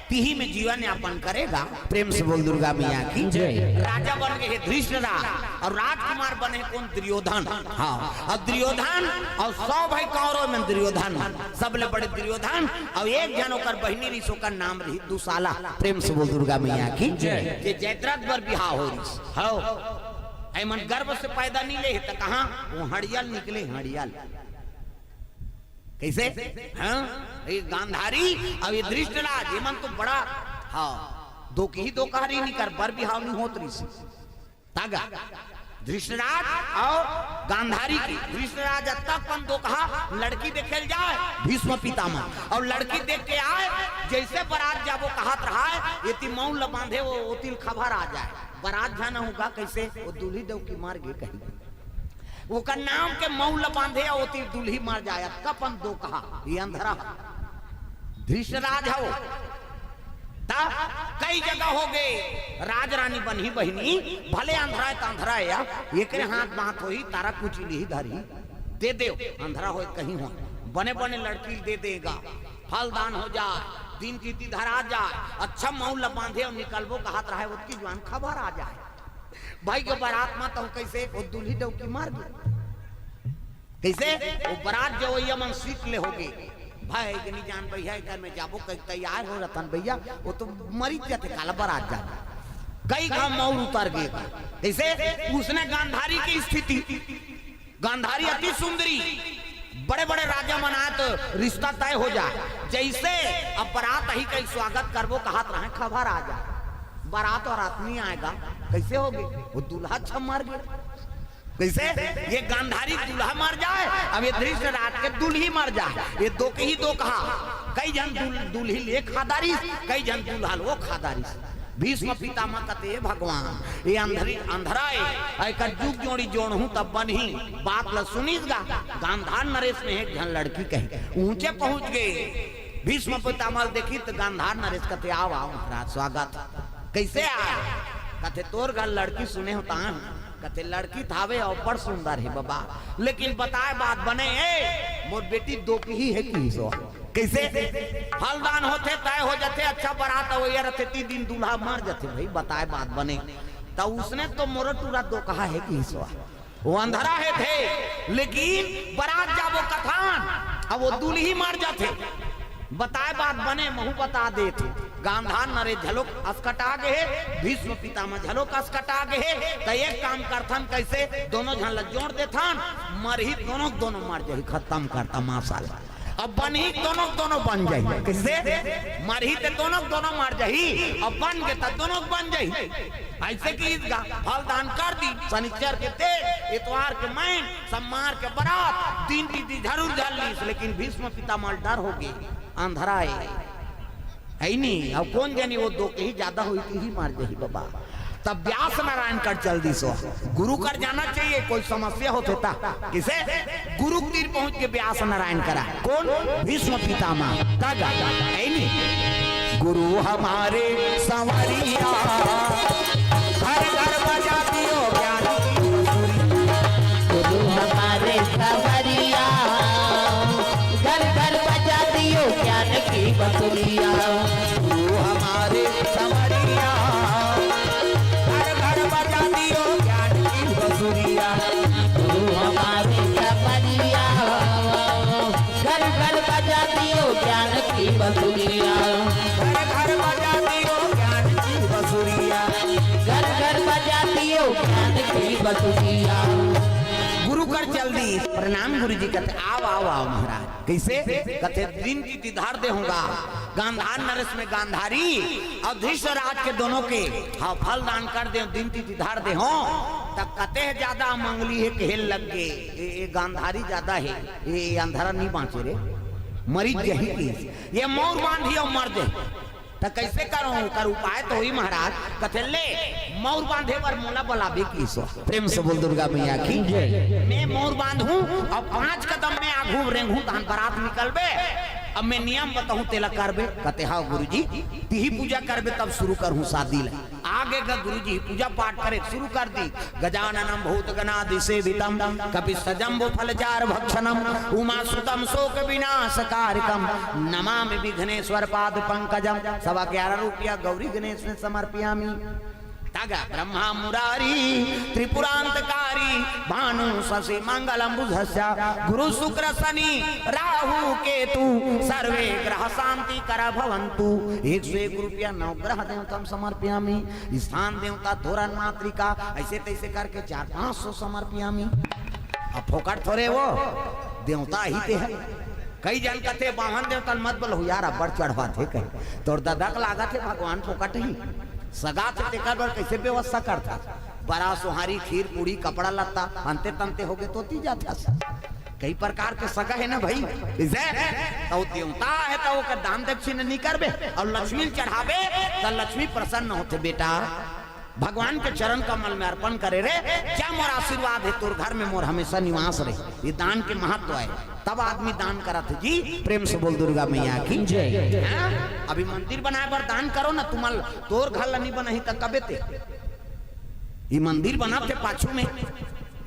तिही में जीवन यापन करेगा। प्रेम से बोल दुर्गा मैया की जय। राजा बन गे हे धृष्टराज अउ राजकुमार बने हे कोन? दुर्योधन। हाँ, अउ दुर्योधन अउ सौ भाई कौरव में दुर्योधन सबले बड़े दुर्योधन, अउ एक झन ओकर बहिनी रिहिस, ओकर नाम रिहिस दुशाला। प्रेम से बोल दुर्गा मैया की जय। जे जयद्रथ बर बिहाव होय रिहिस। हव, एमन गर्भ से पैदा नी ले हे त कहाँ? ओ हड़ियल निकले, हड़ियल। कइसे? हाँ? ए गांधारी अउ ए धृष्टराज, एमन तो बड़ा, हाँ, दोकही दोकहा रिहिन, एकर बर बिहाव नी होत रिहिस। त गा, धृष्टराज अउ गांधारी के, धृष्टराज अतका कन दोकहा, लड़की देखे ल जाय, भीष्म पितामह, अउ लड़की देख के आय, जइसे बरात जाबो कहत रहय, एती मउन ल बांधे, ओ, ओती ल खबर आ जाय, बरात जाना होगा, कइसे? ओ दूल्ही डौकी मर गे कहि। ओकर नाम के मउन ल बांधे, ओती दूल्ही मर जाय, अतका कन दोकहा, ए अंधरा। धृष्टराज हव। त कई जगह होगे, राजरानी बनही बहिनी, भले अंधरा हे त अंधरा हे या, एकरे हाथ बांध होही, तारा कुची लिही धरही, दे देव, अंधरा होय कहीं होय, बने बने लड़की दे देगा, फलदान हो जाय, दिन तिथि धरा जाय, अच्छा मउन ल बांधे अउ निकलबो कहत रहय, ओतकी जुवार खबर आ जाय। भाई के बरात म त कइसे ओ दूल्ही डौकी मर गे। कइसे? ओ बरात जवइया मन सीख ले होगे। भाई के नी जान भैया, एकर में जाबो कहिके तैयार हो रतन भैया, ओ तो मरिच जाथे काला बरात जाथे। कई घांव मउर उतर गे। कइसे? उसने गांधारी के स्थिति, गांधारी अति सुंदरी, बड़े-बड़े राजा मन आय त रिश्ता तय हो जाय। जइसे अब बरात आही कहिके स्वागत करबो कहत रहय, खबर आ जाय, बरात वरात नी आय गा। कइसे होगे? ओ दूल्हा अच्छा मर गे। कइसे? ये गांधारी दूल्हा मर जाय, अब ये धृतराज के दूल्ही मर जाय, ये दो के ही दो कहा। कई झन दूल-, दूल्ही ले खा डारिस, कई झन दूल्हा ल वो खा डारिस। भीष्म पितामह कथे, "हे भगवान, ये अंधरी, अंधरा ए, एकर जुग जोड़ी जोड़हूं तब बनही।" बात ल सुनिस गा, गांधार नरेश में एक झन लड़की कहे, ऊंचे पहुंच गे। भीष्म पितामह ल देखिस त गांधार नरेश कथे, "आव, आव महाराज, स्वागत।" "कइसे आय?" कथे, "तोर घर लड़की सुने हों तान।" कथे, "लड़की त हावे अउ बड़ सुंदर हे बबा, लेकिन बताय बात बने, ए, मोर बेटी दोकही हे किहिस ओ।" कइसे? फलदान होथे, तय हो जाथे, अच्छा बरात अवइया रथे, ती दिन दूल्हा मर जाथे भई, बताय बात बने। त उसने तो मोरो टूरा दोकहा हे किहिस ओ। वो अंधरा हे थे, लेकिन बरात जाबो कथन, अब वो दूल्ही मर जाथे। बताय बात बने, महूं बता देत हूं। गांधार नरेश घलोक असकटा गे हे, भीष्म पितामह घलोक असकटा गे हे। त एक काम करथन, कइसे? दोनों झन ल जोड़ देथन, मरही दोनों, दोनों मर जाही, खतम कर तमाशा ल। अब बनही दोनों, दोनों बन जाही। कइसे? मरही ते दोनों, दोनों मर जाही, अब बन गे त दोनों बन जाही। अइसे किहिस गा, फलदान कर दिस, सनिचर के तेल, इतवार के मइन, सम्मार के बरात, दिन तिथि जरूर झर लिस, लेकिन भीष्म पितामह ल डर हो गे, अंधरा ए। हे नी, अउ कोन जनी वो दोकही जादा होही, तिही मर जाही बबा। तब व्यास नारायण कर चल दिस ओ। गुरु कर जाना चाहिए, कोई समस्या होथे त। कइसे? गुरु तीर पहुंच गे व्यास नारायण करा। कोन? भीष्म पितामह। तब हे नी, गुरु हमारे संवरिया, घर घर बजा दियो ज्ञान की बंसुरी। गुरु हमारे संवरिया, घर घर बजा दियो ज्ञान की बंसुरिया। गुरु हमारे संवरिया, घर घर बजा दियो ज्ञान की बंसुरिया। गुरु हमारे संवरिया, घर घर बजा दियो ज्ञान की बंसुरिया। घर घर बजा दियो ज्ञान की बंसुरिया। घर घर बजा दियो ज्ञान की बंसुरिया। गुरु कर चल दिस, प्रणाम गुरु जी कथे, "आव, आव, आव महाराज।" कइसे? कथे, "दिन तिथि धर दे हों गा, गांधार नरेश में गांधारी अउ धृतराज के दोनों के, हां, फलदान कर दे, दिन तिथि धर दे हों।" त कथे, "जादा मंगली हे, कहे ल लग गे, ए, ए गांधारी जादा हे।" ए अंधरा नी बांचे रे, मरिच जही की, ये मउर बांधही अउ मर जही। त कइसे करहूं? ओकर उपाय तो होही महाराज। कथे, "ले, मउर बांधे बर मोला बलाबे किहिस ओ।" प्रेम से बोल दुर्गा मैया की। जय। मैं मउर बांधहूं अउ पांच कदम में आघू रेंगहूं, तहन बरात निकलबे। अब मैं नियम बताहूं, तेला करबे। कथे, "हां गुरुजी, तिही पूजा करबे, तब शुरू करहूं शादी ल।" आगे ग गुरुजी पूजा पाठ करे शुरू कर दिस। गजाननं भूतगणादिसेवितं कपित्थजम्बूफलचारुभक्षणं उमासुतं शोकविनाशकारकं नमामि विघ्नेश्वर पाद पंकजं। सवा ग्यारह रुपया गौरी गणेश में समर्पयामि। तग ब्रह्मा मुरारी त्रिपुरांतकारी भानु शशि मंगलंबुधस्य गुरु शुक्र शनि राहु केतु सर्वे ग्रह शांति कर भवंतु। एक सौ एक रुपया नवग्रह देवता में समर्पयामि। स्थान देवता, धोरन मातृका, अइसे तइसे करके चार पांच सौ समर्पयामि। अब फोकट थोरे वो, देवता ही ते हे। कई जन कथे, "बाम्हन देवता ल मत बलहू यार, अब्बड़ चढ़वाथे," कहे। "तोर ददा के लागत हे भगवान फोकट ही। सगा थे तेकर बर कइसे व्यवस्था करथा? बरा सोहारी, खीर, पूड़ी, कपड़ा लत्ता, अंते तंते होगे तो ती जाथस।" कई प्रकार के सगा हे ना भई, इसे त वो देवता हे त ओकर दान दक्षिणा नी करबे अउ लक्ष्मी ल चढ़ाबे त लक्ष्मी प्रसन्न होथे। बेटा, भगवान के चरण कमल में अर्पण करे रे, जा मोर आशीर्वाद हे तोर घर में, मोर हमेशा निवास रहे। ये दान के महत्व हे, तब आदमी दान करत हे जी। प्रेम से बोल दुर्गा मैया की जय। हाँ? अभी मंदिर बनाय बर दान करो ना, तुमन तोर घर ल नी बनही त कबे ते। ये मंदिर बनत हे पाछू में,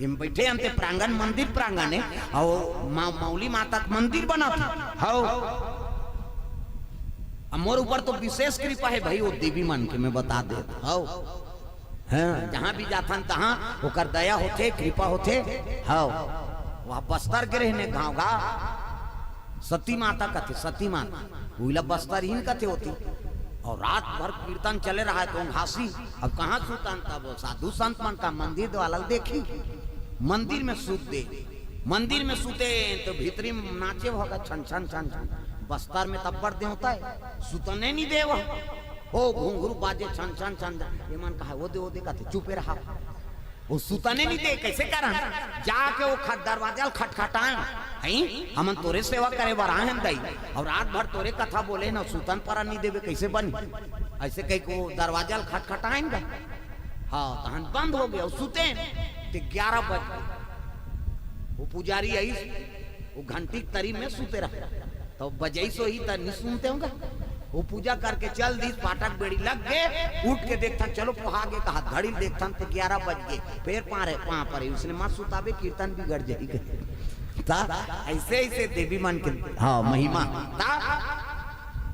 एम बइठे हन ते प्रांगण, मंदिर प्रांगण हे, अउ मा-, मौली माता के मंदिर बनत हे। हव। अब मोर ऊपर तो विशेष कृपा हे भई, वो देवी मन के मैं बता देत हव। हाँ, जहाँ भी जाथन तहाँ ओकर दया होथे, कृपा होथे। हव। वहाँ बस्तर गे रहेन गाँव गा, सती माता कथे, सती माता, उइला बस्तर ही कथे होती। अउ रात भर कीर्तन चले रहय तो घासी। अब कहाँ सुतन, तब साधु संत मन का मंदिर वाला ल देखिन, मंदिर में सुत दे। मंदिर में सुते तो भीतरी में नाचे होगा, छन छन छन छन। बस्तर में तब्बड़ देवता हे, सुतने नी देव। हो घुंघरू बाजे छन छन छन। ये मन कहा, "ओ दे, ओ दे," कथे, "चुपे रहा।" वो सुतने नहीं दे, कैसे करन? जाके वो खट दरवाजा ल खटखटान, हई हमन तोरे सेवा करे बर आए हन दई, और रात भर तोरे कथा बोले न, सुतन परन नहीं देबे, कैसे बनी? ऐसे कह के वो दरवाजा ल खटखटाइन गा। हाँ, तहन बंद हो गया, सुते ते ग्यारह बज गए। वो पुजारी आई, वो घंटी के तरी में सुते रहा, तो बजई सोही त नहीं सुनते होगा। वो पूजा करके चल दी, फाटक बेड़ी लग गए, उठ के देखथन चलो पोहा गे, कहा घड़ी देखथन तो ग्यारह बज गए, फिर पारे पाँ परे, उसने मत सुताबे, कीर्तन बिगड़ जाई कहे। ता ऐसे ऐसे देवी मन के, हाँ, महिमा। ता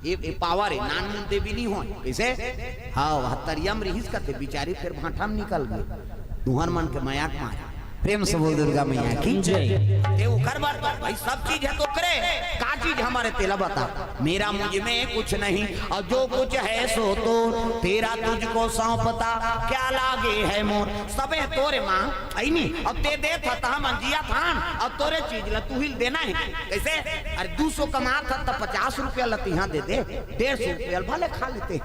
ये, ये पावर है, नानमुन देवी नहीं हो। कैसे? हाँ, वह तरियम रिहिस कते बिचारी, फिर भाठा में निकल गए। तुहर मन के मया के मारे। प्रेम से बोल दुर्गा मैया की। जय। ते ओकर बर तो भाई सब चीज है तो करे, का चीज हमारे तेला बता। मेरा मुझ में कुछ नहीं, और जो कुछ है सो तो तेरा, तुझको सौंपता, क्या लागे है मोर। सबे तोरे माँ, ऐनी, अब ते दे था, तहा मन जिया थान, अब तोरे चीज ला तू ही देना है। कैसे? अरे दू सौ कमा था तो पचास रुपया ला तिहा दे दे, डेढ़ सौ रुपया भले खा लेते।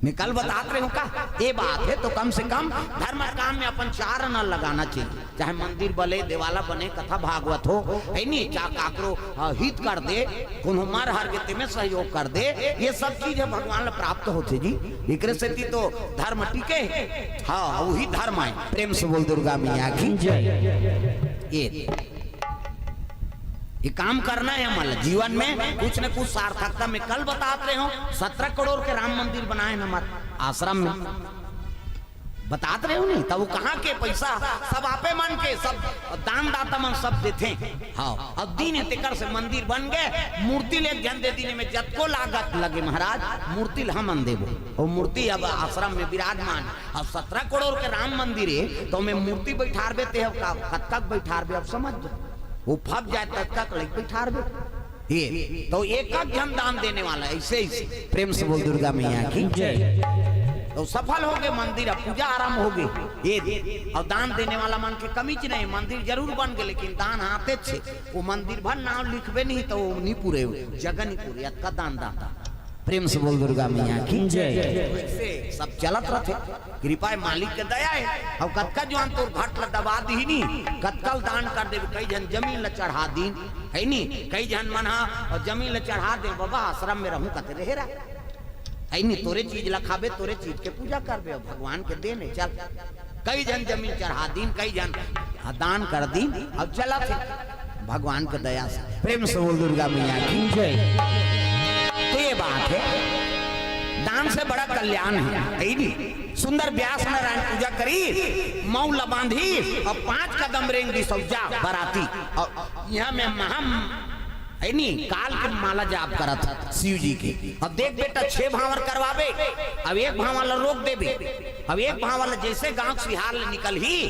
मैं कल बतात रहे हूँ का, ये बात है तो कम से कम धर्म काम में अपन चार आना लगाना चाहिए। चाहे मंदिर बने, देवाला बने, कथा भागवत हो, है नी, चाहे काकरो, अ, हित कर दे, कोनो मर हर के तेमे सहयोग कर दे, ये सब चीज है भगवान ला प्राप्त होते जी। एकरे सेती तो धर्म टिके है। हाँ, वही धर्म है। प्रेम से बोल दुर्गा मैया की। जय। ये, ये काम करना है हमारा जीवन में, कुछ न कुछ सार्थकता। मैं कल बतात रहे हूँ, सत्रह करोड़ के राम मंदिर बनाए न हमारे आश्रम में। बतात रहे हो नहीं, तब वो कहाँ के पैसा, सब आपे मन के, सब दान दाता मन सब देथे। हाँ, अब दिन है तेकर से मंदिर बन गए, मूर्ति ले एक झन दे दिन में जतको लागत लगे महाराज, मूर्ति ल हमन देबो। वो मूर्ति अब आश्रम में विराजमान, अब सत्रह करोड़ के राम मंदिर है, तो मैं मूर्ति बैठारबे ते अब का, कब तक बैठारबे, अब समझ लो। वो फब जाए तब तक लग बैठारबे। ये तो एक आध झन दान देने वाला है, ऐसे, ऐसे। प्रेम से बोल दुर्गा मैया की। जय। तो सफल हो गए मंदिर, अब पूजा आरंभ हो गई। ये और दान देने वाला मन के कमी च नहीं, मंदिर जरूर बन गए, लेकिन दान आते छे, वो मंदिर भर नाम लिखबे नहीं तो वो नहीं पूरे हो, जगह नहीं पूरे, अतका दान दाता। प्रेम से बोल दुर्गा मैया की। जय। ऐसे सब चलत रहते। कृपा है, मालिक के दया है। अब कतका जुआन तोर घट ल दबा दीनी, कतका ल दान कर देबे, कई झन जमीन ल चढ़ा दीन, है नी? कई झन मन हा और जमीन ल चढ़ा दे, बाबा आश्रम में रहूं कते रहे रहा, है नी? तोरे चीज ल खाबे, तोरे चीज के पूजा करबे, अब भगवान के देन है, चल। कई झन जमीन चढ़ा दीन, कई झन, हाँ, दान कर दीन, अब चलत है भगवान के दया से। प्रेम से बोल दुर्गा मैया की। जय। तो ये बात है, दान से बड़ा कल्याण है, है नी? सुंदर व्यास नारायण पूजा करी, मऊ ल बांधी और पांच कदम रेंग दी सौजा बराती। और यहाँ में महाम, है नी, काल के माला जाप करत है शिव जी के। अब देख बेटा, छह भांवर करवाबे, अब एक भांवर ला रोक देबे, अब एक भांवर ला जैसे गांव सिहार ले निकल ही,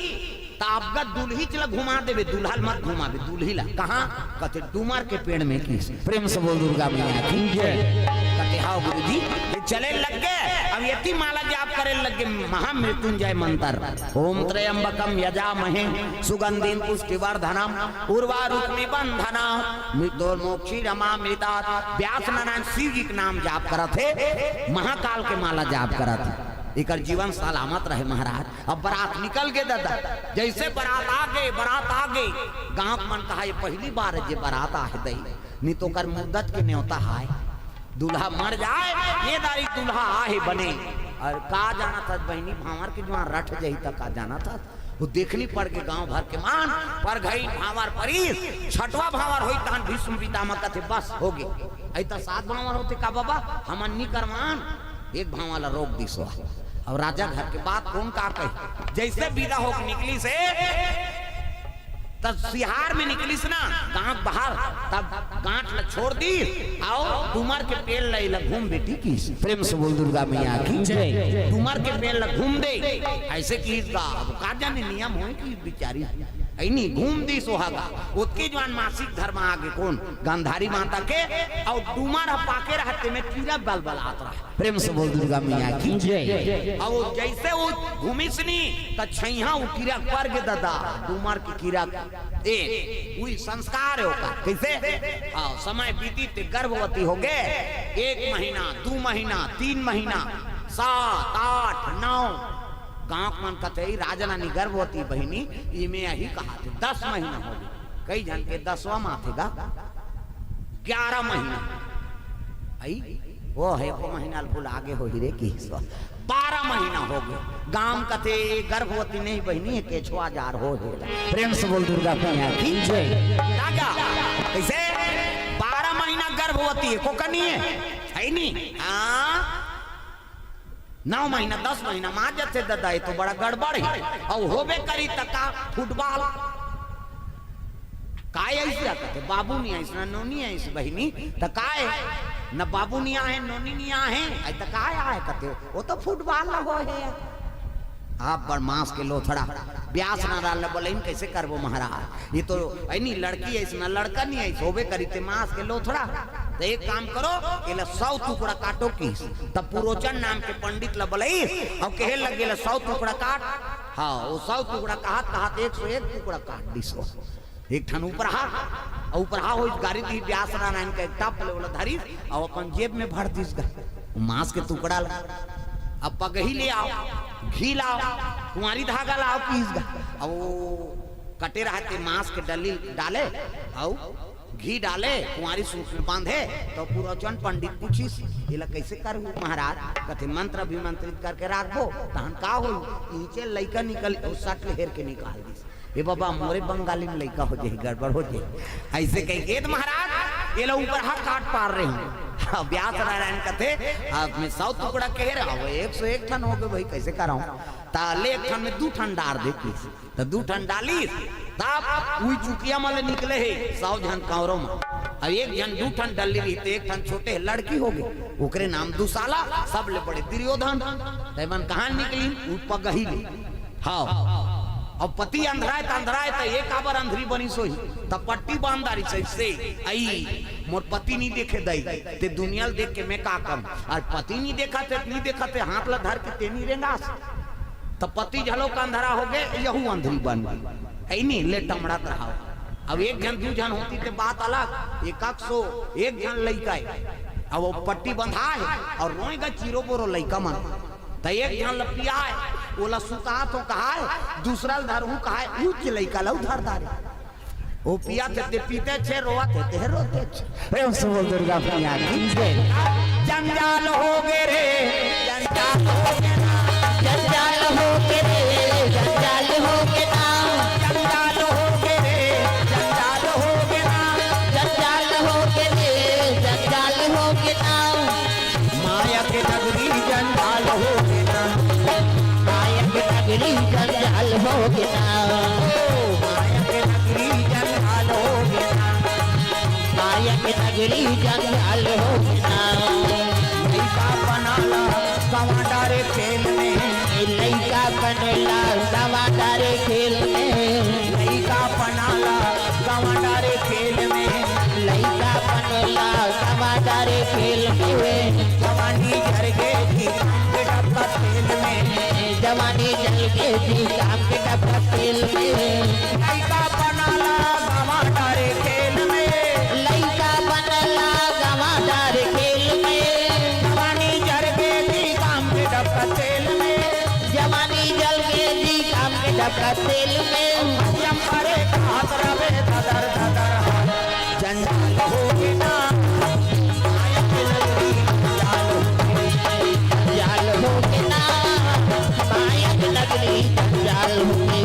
त आपका दुल्ही च ला घुमा देबे, दुल्हा ल मत घुमाबे, दुल्ही ला। कहाँ? कते डूमर के पेड़ में किस। प्रेम से बोल दुर्गा मैया की। जय। कते हाव गुरुजी, ये चले लग गए, अब यति माला जाप करे लग गए, महामृत्युंजय मंत्र, ओम त्र्यंबकम यजामहे सुगंधिम पुष्टिवर्धनम उर्वारुकमिव बंधनम मृत्योर्मुक्षीयमामृतात्। व्यास नारायण शिव जी के नाम जाप करत है, महाकाल के माला जाप करत है, एकर जीवन सलामत रहे महाराज। अब बरात निकल गे दादा, जैसे बरात आ गे, बरात आ गे, गांव मन कहा ये पहली बार है जे बरात आहे दई, नहीं तो कर मुद्दत के न्योता हाय। दूल्हा मर जाए, ये दारी दूल्हा आहे बने। और का जाना था बहनी, भांवर के जुआन रट जाई त का जाना था। वो देखनी पड़ के गांव भर के मान, पर घई भांवर परीस, छठवा भांवर होई तहन भीष्म पितामह कथे बस हो गे। ऐ त सात भांवर होते का बाबा, हमन नी करवान। एक भांवर ला रोक दिस। अब राजा घर के बात कोन का कही, जैसे विदा होके निकलिस हे, त सिहार में निकलिस ना, गांव बाहर, तब गांठ ला छोड़ दिस, अउ डूमर के पेड़ ला एला घूम बेटी किस। प्रेम से बोल दुर्गा मैया की। जय। डूमर के पेड़ ला घूम दे, ऐसे किस गा, अब का जाने नियम होय कि बिचारी, ऐनी घूम दिस ओहा गा, ओतके जुआन मासिक धर्म आ गे कोन, गांधारी माता के, अउ डूमर ह पाके रहते में कीरा बलबलात रहा। प्रेम से बोल दुर्गा मैया की। जय। अउ जैसे वो घूमिस नी, त छैहा उठिरा कर गे दादा, डूमर के कीरा। ए, उही संस्कार है ओकर। कैसे? हाँ, समय बीती ते गर्भवती हो गे। एक महीना, दू महीना, तीन महीना, सात, आठ, नौ, गाँव मन कथे, "ई राजरानी गर्भवती बहिनी, इमे अही कहाथे, दस महीना हो गे।" कई झन के दसवाँ माथे गा, ग्यारह महीना। अई, वो हे, एको महीना ल भुला गे होही रे, किहिस। बारह महीना हो गे। गाँव कथे, "गर्भवती नहीं बहिनी, ए केछवा जार हो हे।" प्रेम से बोल दुर्गा मैया की जय। राजा, कइसे? बारह महीना गर्भवती हे, कोकनी हे, हे नी? हाँ? नौ महीना, दस महीना मा जथे ददा, ए तो बड़ा गड़बड़ हे। अउ होबे करी त का, फुटबॉल। काय अइसे कथे, बाबू नी आइस, न नोनी आइस बहिनी, त काय? न बाबू नी आहे, नोनी नी आहे, अई त काय आहे कथे, ओ तो फुटबॉल ल हो हे। आप बड़ मांस के लोथड़ा, ब्यास नारायण ल बोलइन, कइसे करबो महाराज? ए तो अइनी लड़की आइस न लड़का नी आइस, होबे करी ते मांस के लोथड़ा। त एक काम करो, एला सौ टुकड़ा काटो किहिस। तब पुरोचन नाम के पंडित ल बलइस, अउ कहे लगे, "एला सौ टुकड़ा काट।" हाँ, ओ सौ टुकड़ा कहत कहत एक सौ एक टुकड़ा काट दिस। एक ठन उपरहा, अउ उपरहा होइस, गारी दिही ब्यास नारायण के, एक टप ले ओला धरिस, अउ अपन जेब में भर दिस गा। मांस के टुकड़ा ल, "अब पगही ले आओ, घी लाओ, कुंवारी धागा लाओ," किहिस गा। अउ कटे रहते मांस के डली डाले, अउ घी डाले, कुंवारी सूप में बांधे, त पुरोचन पंडित पूछिस, "एला कइसे करहू महाराज?" कथे, "मंत्र अभिमंत्रित करके राखबो, तहन का होई?" इहिंचे लइका निकल, अउ सट ले हेर के निकाल दिस। "ए बाबा, मोरे बंगाली में लइका हो जाही, गड़बड़ हो जाही।" अइसे कहिके, "ए त महाराज, एला उपरहा काट पार रहे हूँ।" हाँ, ब्यास नारायण कथे, "आप में सौ टुकड़ा कहे रहे, अब एक सौ एक ठन हो गे भाई, कइसे कराऊँ?" त ले एक ठन में दू ठन डार दे किहिस। त दू ठन डालिस, तब उही चुकिया म ले निकले हे सौ झन कांवरो मन। अब एक झन दू ठन डल्ली रही, त एक ठन छोटे लड़की हो गे, ओकरे नाम दुशाला, सबले बड़े दुर्योधन। त एमन कहाँ निकलिन? उ पगही ले। हाँ, अब पति अंधराय त अंधराय, त ए काबर अंधरी बनिस होही? त पट्टी बांध डारिस अइसे, "अई, मोर पति नी देखे दई, ते दुनिया ल देख के मैं का करहूँ?" अउ पति नी देखत हे, नी देखत हे, हाथ ल धर के ते नी रेंगास। त पति घलो का अंधरा हो गे, यहू अंधरी बन गे। अइनी ले टमड़त रहा। अब एक झन दू झन होती ते बात अलग, एक एक सौ एक झन लइका हे। अब ओ पट्टी बंधाय हे अउ रोय गा चिरो बोरो लइका मन। त एक झन ल पियाय, ओला सुतात हो कहाय, दूसरा ल धरहूँ कहाय, उही लइका ल धर डारे। ओ पियाथे ते पीतेच हे, रोवथे ते रोतेच हे। प्रेम से बोल दुर्गा मैया की जय। जंजाल हो गे रे, जंजाल हो गे ना। जंजाल हो गे रे, जंजाल हो गे ना। जंजाल हो गे रे, जंजाल हो गे ना। जंजाल हो गे रे, जंजाल हो गे ना। माया के नगरी जंजाल हो गे ना। माया के नगरी जंजाल हो गे ना। ओ, माया के नगरी जंजाल हो गे ना। माया के नगरी जंजाल हो गे ना। लइका पन ला गंवा डारे खेल में। लइका पन ला गंवा डारे खेल में। लइका पन ला गंवा डारे खेल में। लइका पन ला गंवा डारे खेल में। जवानी झर गे जी काम के डब्बा तेल में। जवानी जल गे जी काम के डब्बा तेल में। लइका पन ला गंवा डारे खेल में। लइका पन ला गंवा डारे खेल में। जवानी झर गे जी काम के डब्बा तेल में। जवानी जल गे जी काम के डब्बा तेल में। हम परे खात रहे ददर ददर हाथ। जंजाल हो गे ना, माया के नगरी जंजाल हो गे। जंजाल हो गे ना, माया के नगरी जंजाल हो गे।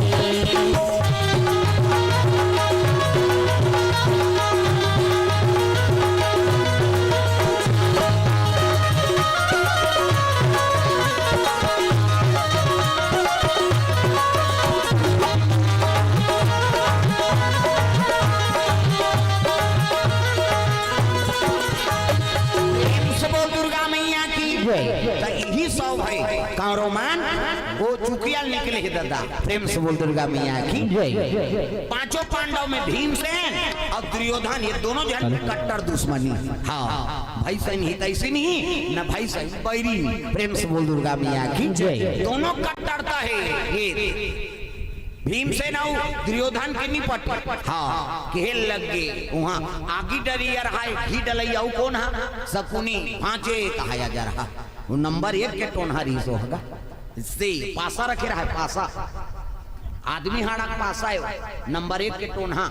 प्रेम से बोल दुर्गा मैया की। जय। त इही सौ भाई कांवरो मन ओ चुकिया ल निकले हे ददा। प्रेम से बोल दुर्गा मैया की। जय। पांचों पांडव में भीमसेन अउ दुर्योधन, ए दोनों झन के कट्टर दुश्मनी। हाँ, भइसन हितैषी नहीं, न भइसन बैरी। प्रेम से बोल दुर्गा मैया की। जय। दोनों कट्टरता हे। ए भीमसेन अउ दुर्योधन के नी पटे। हाँ, कहे लग गे, उहाँ आगी डरिया रहा हे, घी डलइया अउ कोन हा? सकुनी, भांचे कहाया जा रहा। ओ नंबर एक के टोनहा रहिस होही गा। से पासा रखे रहा है, पासा। आदमी हाड़ा के पासा है, नंबर एक के टोनहा।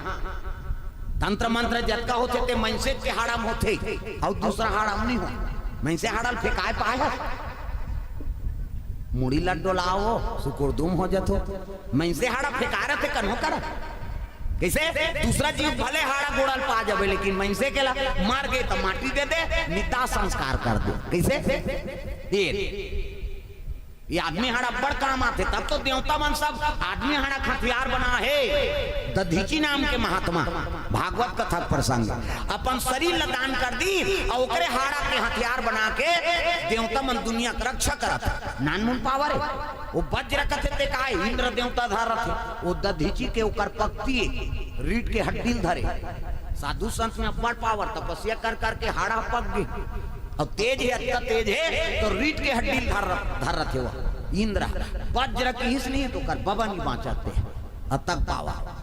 तंत्र मंत्र जतका होथे ते मनसे के हाड़ा में होथे, अउ दूसरा हाड़ा में नहीं हो। मनसे हाड़ा ल फेंकाए पाए है, मुड़ी ल डोलाओ, सुकुरदुम हो जथो। मनसे हाड़ा फेंका रथे कन्हो करा। कइसे? दूसरा जीव भले हाड़ा गोड़ा ल पा जाबे, लेकिन मनसे के ला मार के त माटी दे दे, निदा संस्कार कर दे। कइसे? ये, ये आदमी हाड़ा बड़ काम आथे, तब तो देवता मन सब आदमी हाड़ा के हथियार बना हे। दधीचि नाम के महात्मा, भागवत कथा के प्रसंग, अपन शरीर ल दान कर दी अउ ओकरे हाड़ा के हथियार बना के देवता मन दुनिया के रक्षा करत हे। नानमुन पावर हे। वो वज्र कथे ते काय, इंद्र देवता धर रथे, वो दधीचि के ओकर पक्ति हे, रीढ़ के हड्डी ल धरे। साधु संत में अब्बड़ पावर, तपस्या कर करके हाड़ा पक गे। अउ तेज हे, अतका तेज हे, तो रीढ़ के हड्डी ल धर, धर रथे वो इंद्र। वज्र किहिस नहीं तो ओकर बबा नहीं बाँचत हे, अतक पावर।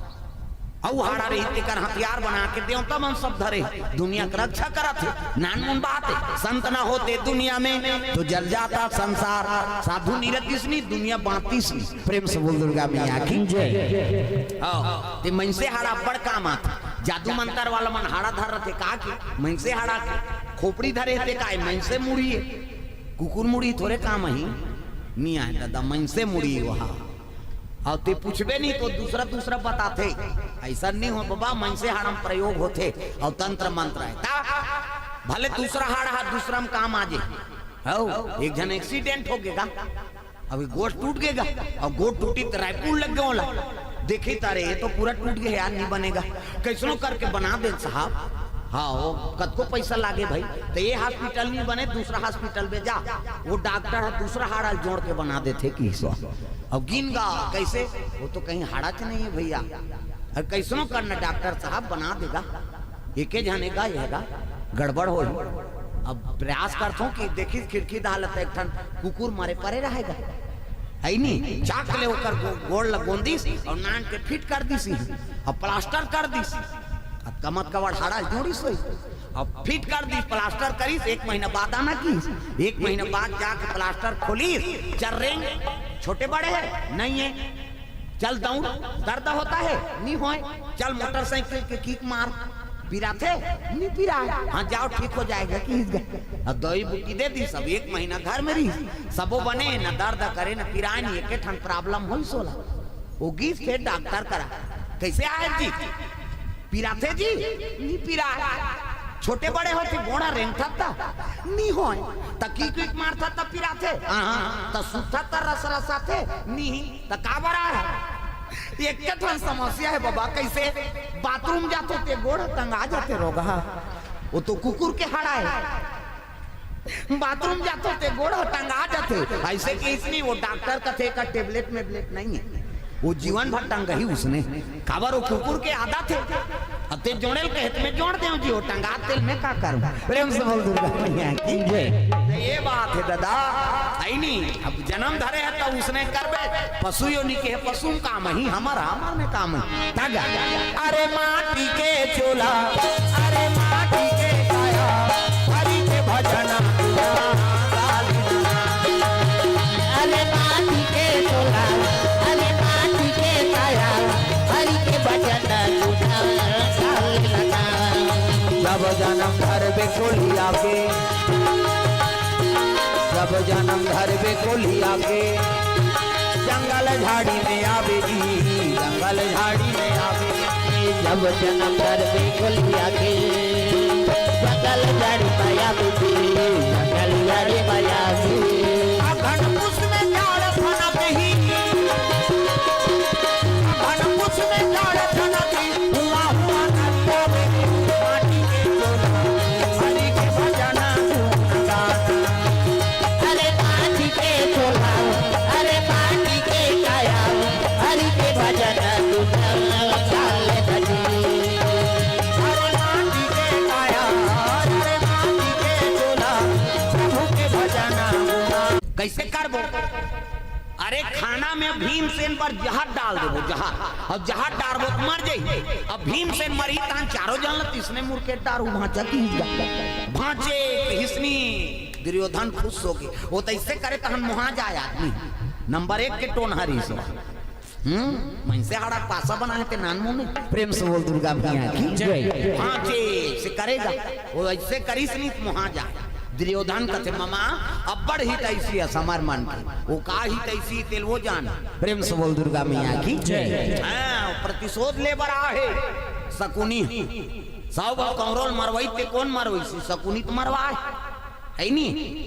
अउ हाड़ा रही तेकर हथियार बना के देवता मन सब धरे, दुनिया के रक्षा करत हे। नानमुन बात हे, संत ना होते दुनिया में तो जल जाता संसार। साधु नहीं रहतिस नहीं, दुनिया बाँचतिस नहीं। प्रेम से बोल दुर्गा मैया की जय। हाँ, ते मनसे हाड़ा बड़ काम आथे। जादू मंतर वाला मन हाड़ा धर रथे का के? मनसे हाड़ा के। खोपड़ी धरे हे ते काय? मनसे मुड़ी हे। कुकुर मुड़ी थोरे काम ही नहीं आए दादा, मनसे मुड़ी वहा। अउ ते पूछबे नहीं तो दूसरा दूसरा बताथे। ऐसा नहीं हो बाबा, मनसे हाड़ा में प्रयोग होथे अउ तंत्र मंत्र हे। ता भले दूसरा हाड़ा हा दूसरा में काम आ जे। हौ, एक झन एक्सीडेंट हो गेगा, अभी गोड़ टूट गेगा, अउ गोड़ टूटी त रायपुर लग गए ओला। देखी तारे, ये तो पूरा टूट गया यार, नहीं बनेगा। कैसनो करके बना दे साहब। हाँ, वो कतको पैसा लागे भाई, तो ये हॉस्पिटल नहीं बने, दूसरा हॉस्पिटल में जा, वो डॉक्टर है, दूसरा हाड़ा जोड़ के बना देथे कि सो। अब गिन गा कैसे, वो तो कहीं हाड़ा च नहीं है भैया। और कैसनो करना डॉक्टर साहब बना देगा, एके झन एगा, एगा गड़बड़ होही। अब प्रयास करथों कि देखिस खिड़की डाहर ले त एक ठन कुकुर मरे परे रहेगा, है नी? चाक ले ओकर गो-, गोड़ ल गोंदिस अउ नान के फिट कर दिस, अब प्लास्टर कर दिस। अब कमत कवड़ हाड़ा जोड़िस होई, अब फिट कर दिस, प्लास्टर करिस, एक महीना बाद आना किस, एक महीना बाद जाके प्लास्टर खोलिस, चर्रेंग छोटे बड़े है, नहीं है। चल दौड़, दर्द होता है? नी होय। चल मोटरसाइकिल के किक मार, पिराथे? नी पिराय। हाँ, जाओ, ठीक हो जाएगा, किहिस गा। अब दवाई बूटी दे दिस, अब एक महीना घर में रहिस, सबो बने, न दर्द करे, न पिराय, नी एके ठन प्रॉब्लम होइस ओला। वो गिस फेर डॉक्टर करा, कैसे आय जी? पिराथे जी? नी पिराय। छोटे बड़े होथे, गोड़ रेंगथस त? नी होय। त किक विक मारथस त पिराथे? हाँ, त सुतथस त रसरसाथे? नी। त काबर आय? एक ठन समस्या हे बाबा, कैसे? बाथरूम जाथों ते गोड़ टंगा जाथे रोगहा। वो तो कुकुर के हाड़ा हे। बाथरूम जाथों ते गोड़ टंगा जाथे। ऐसे केस नहीं, वो डॉक्टर कथे का टेबलेट मेबलेट नहीं है, वो जीवन भर टंगही उसने। काबर वो कुकुर के आदत हे। अब ते जोड़े ल कहे त मैं जोड़ देंव जी, वो टंगा तेल मैं का करूं? प्रेम से बोल दुर्गा मैया की जय। ये बात हे दादा, है नी? अब जन्म धरे हे त उसने करबे, पशु योनि के हे, पशु में काम ही, हमर, हमर में काम ही। तगा। अरे माटी के चोला, अरे माटी के काया, हरि के भजन। अरे माटी के चोला, अरे माटी के काया, हरि के भजन। जब जन्म धरबे कोलिया के, जब जन्म धरबे कोलिया के, जंगल झाड़ी में आबे जी, जंगल झाड़ी में आबे। जब जन्म धरबे कोलिया के, जंगल झाड़ी में आबे जी, जंगल झाड़ी में आबे। अगहन पुस में जाड़ फनक ही, अगहन पुस में जाड़ फनक ही, हुआ हुआ नदिया में माटी के चोला, हरि के भजन गुण गाना। अरे माटी के चोला, अरे माटी के काया, हरि के भजन गुण गाले बजी। अरे माटी के काया, अरे माटी के चोला, प्रभु के भजन गुण। कैसे करबो? अरे खाना में भीमसेन बर जहर डाल देबो, जहर, अउ जहर डारबो त मर जाई। अब भीमसेन मरही तहन चारों झन ल तइसने मुड़के डारहूं, भांचा किहिस गा। भांचे किहिस नी, दुर्योधन खुश होगे। वो त अइसे करे तहन मोहा जाय आदमी। नंबर एक के टोनहा रिहिस। हम्म, मनसे हाड़ा पासा बनाए ते नानमुन। प्रेम से बोल दुर्गा मैया की जय। भांचे से करेगा, वो ऐसे करिस नहीं मुहा जाए। दुर्योधन कथे, "ममा, अब्बड़ हितैषी अस हमर मन के।" वो का हितैषी तेल वो जान। प्रेम से बोल दुर्गा मैया की जय। हाँ, प्रतिशोध ले बर आहे शकुनी। सौ गो कौरव ल मरवई ते कोन मरवई? शकुनी तो मरवाए। है नी?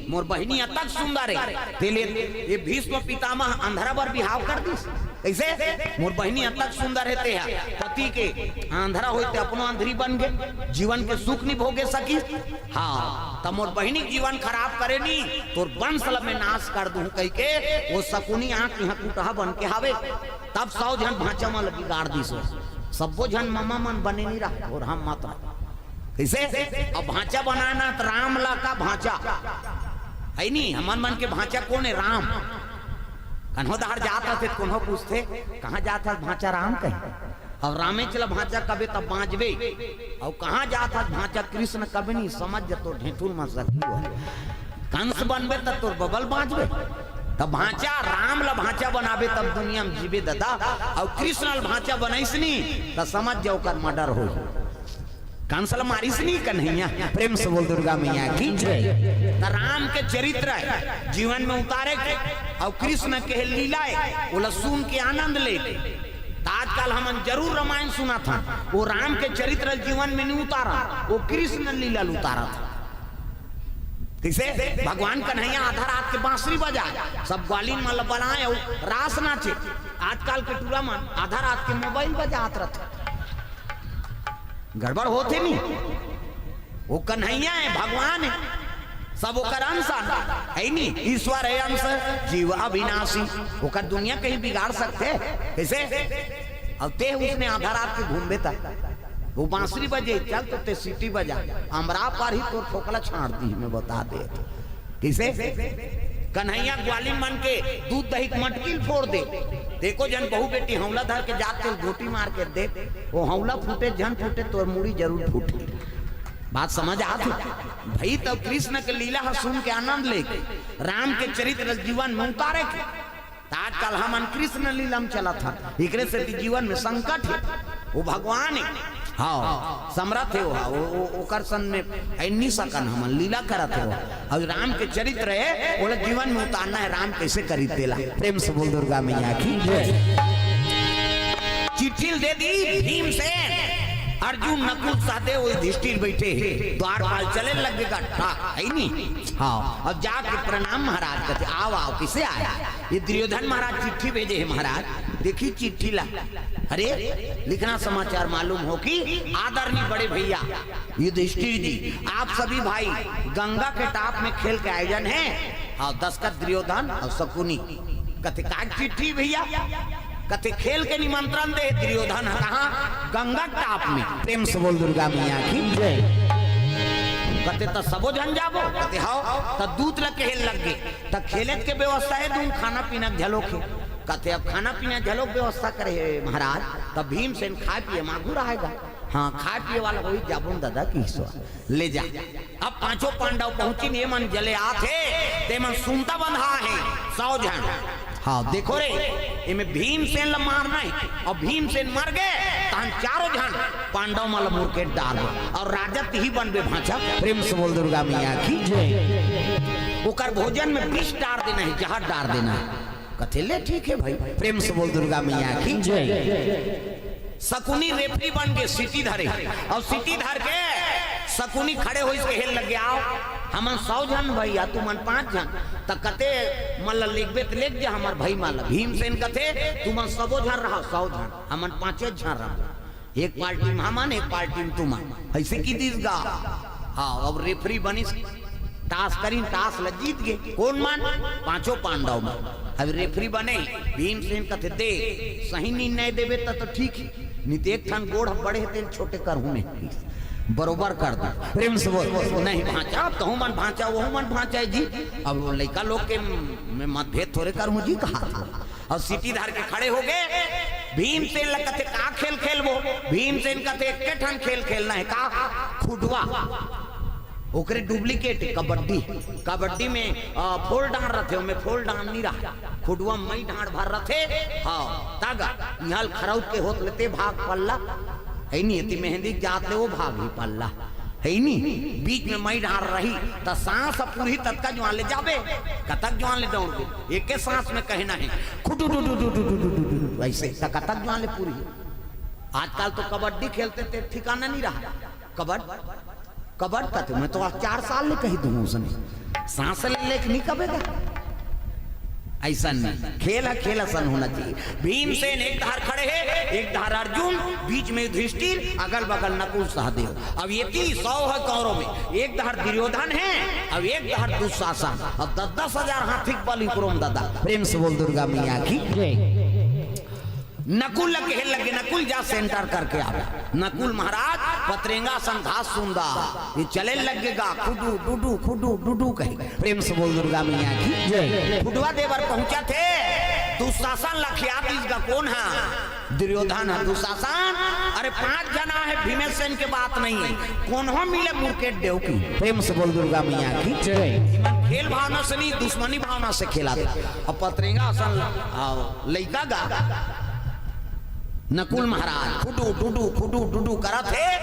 मोर बहिनी अतक सुंदर है, तेले ये भीष्म पितामह अंधरा बर बिहाव कर दिस। कैसे? मोर बहिनी अतक सुंदर है, ते हा पति के अंधरा होय ते अपनो अंधरी बन गे, जीवन के सुख नहीं भोगे सकिस। हाँ, त मोर बहिनी के जीवन खराब करे नी, तोर वंश ल मैं नाश कर दूं कह के वो शकुनी आंख यहाँ कुटहा बन के हावे। तब सौ झन भांचा मन ल बिगाड़ दिस। सब्बो झन ममा मन बने नहीं रहा और हम मात्र। कैसे? अब भांचा बनाना त राम ला का भांचा है नी, हमन मन के भांचा कोन है? राम। कन्हो डहर जात रथे, कोनो पूछथे, "कहाँ जात हस भांचा राम?" कहे। अब रामेच ला भांचा कबे तब बांचबे, अउ कहाँ जात हस भांचा कृष्ण कबे नहीं समझ जतो ढेठुल में सखी हो। कंस बनबे तब तोर बबल बांचबे, तब भांचा राम ला भांचा बनाबे तब दुनिया में जीबे दादा, अउ कृष्ण ला भांचा बनाइस नी त समझ जा ओकर मर्डर हो। कंस ल मारिस नी कन्हैया। प्रेम से बोल दुर्गा मैया की जय। त राम के चरित्र जीवन में उतारे के अउ कृष्ण के लीला है, ओला सुन के आनंद ले। त आजकल हमन जरूर रामायण सुनत हन, वो राम के चरित्र जीवन में नहीं उतारा, वो कृष्ण लीला ल उतारत हन। कैसे? भगवान कन्हैया आधा रात के बांसुरी बजाए, सब ग्वालिन मन ल बलाए अउ रास नाचे। आजकल के टूरा मन आधा रात के मोबाइल बजात रथे। गड़बड़ होथे नी। वो कन्हैया है, भगवान है, सब ओकर अंश है नी। ईश्वर है अंश, जीव अविनाशी। ओकर दुनिया कहीं बिगाड़ सकथे? कैसे? अब ते उसने आधा रात के घूमबे त वो बांसुरी बजे, चल तो ते सीटी बजा, अमरा पर ही तोर फोकला छाड़ दी, मैं बता दे। किसे? कन्हैया ग्वालिन मन के दूध दही के मटकी ल फोड़ दे। देखो जन बहू बेटी हौला धर के जात तेल घोटी मार के दे, वो हौला फूटे झन फूटे, तोर मुड़ी जरूर फूटे। बात समझ आत हे? भाई, तब कृष्ण के लीला ह सुन के आनंद लेके राम के चरित्र जीवन में उतारे के। त आजकल हमन कृष्ण लीला में चलत हन, एकरे सेती जीवन में संकट हे। वो भगवान हे, हाँ, समरथ हे, वो, वो, वो ओकर सन में ऐ नी सकन हमन लीला करत हे। वो अउ राम के चरित्र हे, ओला जीवन में उतारना हे। राम कैसे करी तेला? प्रेम से बोल दुर्गा मैया की जय। चिट्ठी ल दे दी भीमसेन, अर्जुन, नकुल, सहदेव, युधिष्ठिर बैठे हे, द्वारपाल चले लगे गट्ठा, है नी? हाँ, अब जाके प्रणाम महाराज कथे, आओ, आओ, किसे आया? ये दुर्योधन महाराज चिट्ठी भेजे हे महाराज, देखी चिट्ठी ला। अरे, लिखना समाचार मालूम हो कि आदरणीय बड़े भैया युधिष्ठिर जी, आप सभी भाई गंगा के टाप में खेल के आयोजन है, और दस्तखत दुर्योधन और शकुनी। कथे का चिट्ठी भैया? कथे खेल के निमंत्रण दे दुर्योधन ह कहाँ? गंगा के टाप में। प्रेम से बोल दुर्गा मैया की जय। कथे त सबो झन जाबो? कथे हव। त दूत ल कहे लग गे, त खेले के व्यवस्था हे, दून खाना पीना के झलोक हे। कथे अब खाना पीना के झलोक व्यवस्था करे हे महाराज, त भीमसेन खाए पिए माघुर आएगा। हाँ, खाए पिए वाला होही, जाबो न दादा की ईश्वर, ले जा। अब पांचों पांडव पहुंचिन, ये मन जले आत हे, ते मन सुनता बंधा हे, सौ झन। हाँ, देखो रे, एमे भीमसेन ल मारना हे, अउ भीमसेन मर गे, तहन चारों झन पांडव मन ल मुरकेट डारबो, अउ राजा तिही बनबे भांचा। प्रेम से बोल दुर्गा मैया की जय। ओकर भोजन में विष डार देना हे, जहर डार देना हे। कथे ले ठीक हे भाई, प्रेम से बोल दुर्गा मैया की जय। शकुनी रेफरी बन के सीटी धरे, अउ सीटी धर के शकुनी खड़े होइस, कहे लग गे, आओ, हमन सौ झन भैया, तुमन पांच झन, त कथे मन ल लेगबे त लेग जा हमर भाई मन ल। भीमसेन कथे, तुमन सबो झन रहा सौ झन, हमन पांचे झन रहा। एक पार्टी में हमन, एक पार्टी में तुमन, ऐसे की दिस गा। हाँ, अब रेफरी बनिस, तास करिन, तास ल जीत गे। कोन मन? पांचों पांडव मन। अब रेफरी बने, भीमसेन कथे, दे, सही निर्णय देबे त तो ठीक हे, नहीं तो एक ठन गोड़ बड़े हे, तेल छोटे करहूं नहीं, बरोबर कर दो। प्रेम से बोल, नहीं भांचा, तहू मन भांचा, वहू मन भांचा हे जी। अब लइका लोग के में मतभेद थोड़े करहूं जी, कहा था। अउ सीटी धर के खड़े हो गे। भीमसेन ल कथे, का खेल खेलबो? भीमसेन कथे, एक ठन खेल खेलना हे, का? खुडवा। ओकरे डुप्लीकेट कबड्डी। कबड्डी में, आ, फोल डांड रथे, ओमे फोल डांड नहीं रहा, खुडुवा मई डांड भर रथे। हाँ, तग इहाँ ले खरौत के होत लेते भाग पल्ला, है नहीं, एती मेहंदी जात ले वो भाग ही पल्ला, है नहीं, बीच में मई डांड रही, त सांस पूरी ततका जुआन ले जाबे, कतक जुआन ले दौड़बे, एके सांस में कहना है, खुटू डू डू डू डू डू डू डू डू, ऐसे त कतक जुआन ले पूरी। आजकल तो कबड्डी खेलते थे, ठिकाना नहीं रहा। कबड्ड, कबड्ड कथे, मैं तो आज चार साल ले कही दूँ उसने, सांस ले लेके नहीं कबेगा। ऐसा नहीं, खेल है, खेल असन होना चाहिए। भीमसेन एक धार खड़े है, एक धार अर्जुन, बीच में युधिष्ठिर, अगल बगल नकुल सहदेव। अब ये तीन सौ है कौरव में, एक धार दुर्योधन है, अब एक धार दुशासन। अब दस दस हजार हाथी के बल इकरोम दादा। प्रेम से बोल दुर्गा मैया की। नकुल ल कहे लगे, "नकुल जा सेंटर करके आवे।" नकुल महाराज पतरेंगा असन घास सूंदा, ये चले लगे गा, खुडू डुडू, खुडू डुडू कहे। प्रेम से बोल दुर्गा मैया की। खुडुवा दे बर पहुंचथे, दुशासन ल खिया दीस गा। कोन हा? दुर्योधन हा। दुशासन, अरे पांच जना है, भीमसेन के बात नहीं है, कोनो मिले मुरकेट देव की। प्रेम से बोल दुर्गा मैया की। इमन खेल भावना से नहीं, दुश्मनी भावना से खेला था। अब पतरेंगा असन ल-, आओ, लइका गा। नकुल महाराज खुडू डुडू, खुडू डुडू करत हे,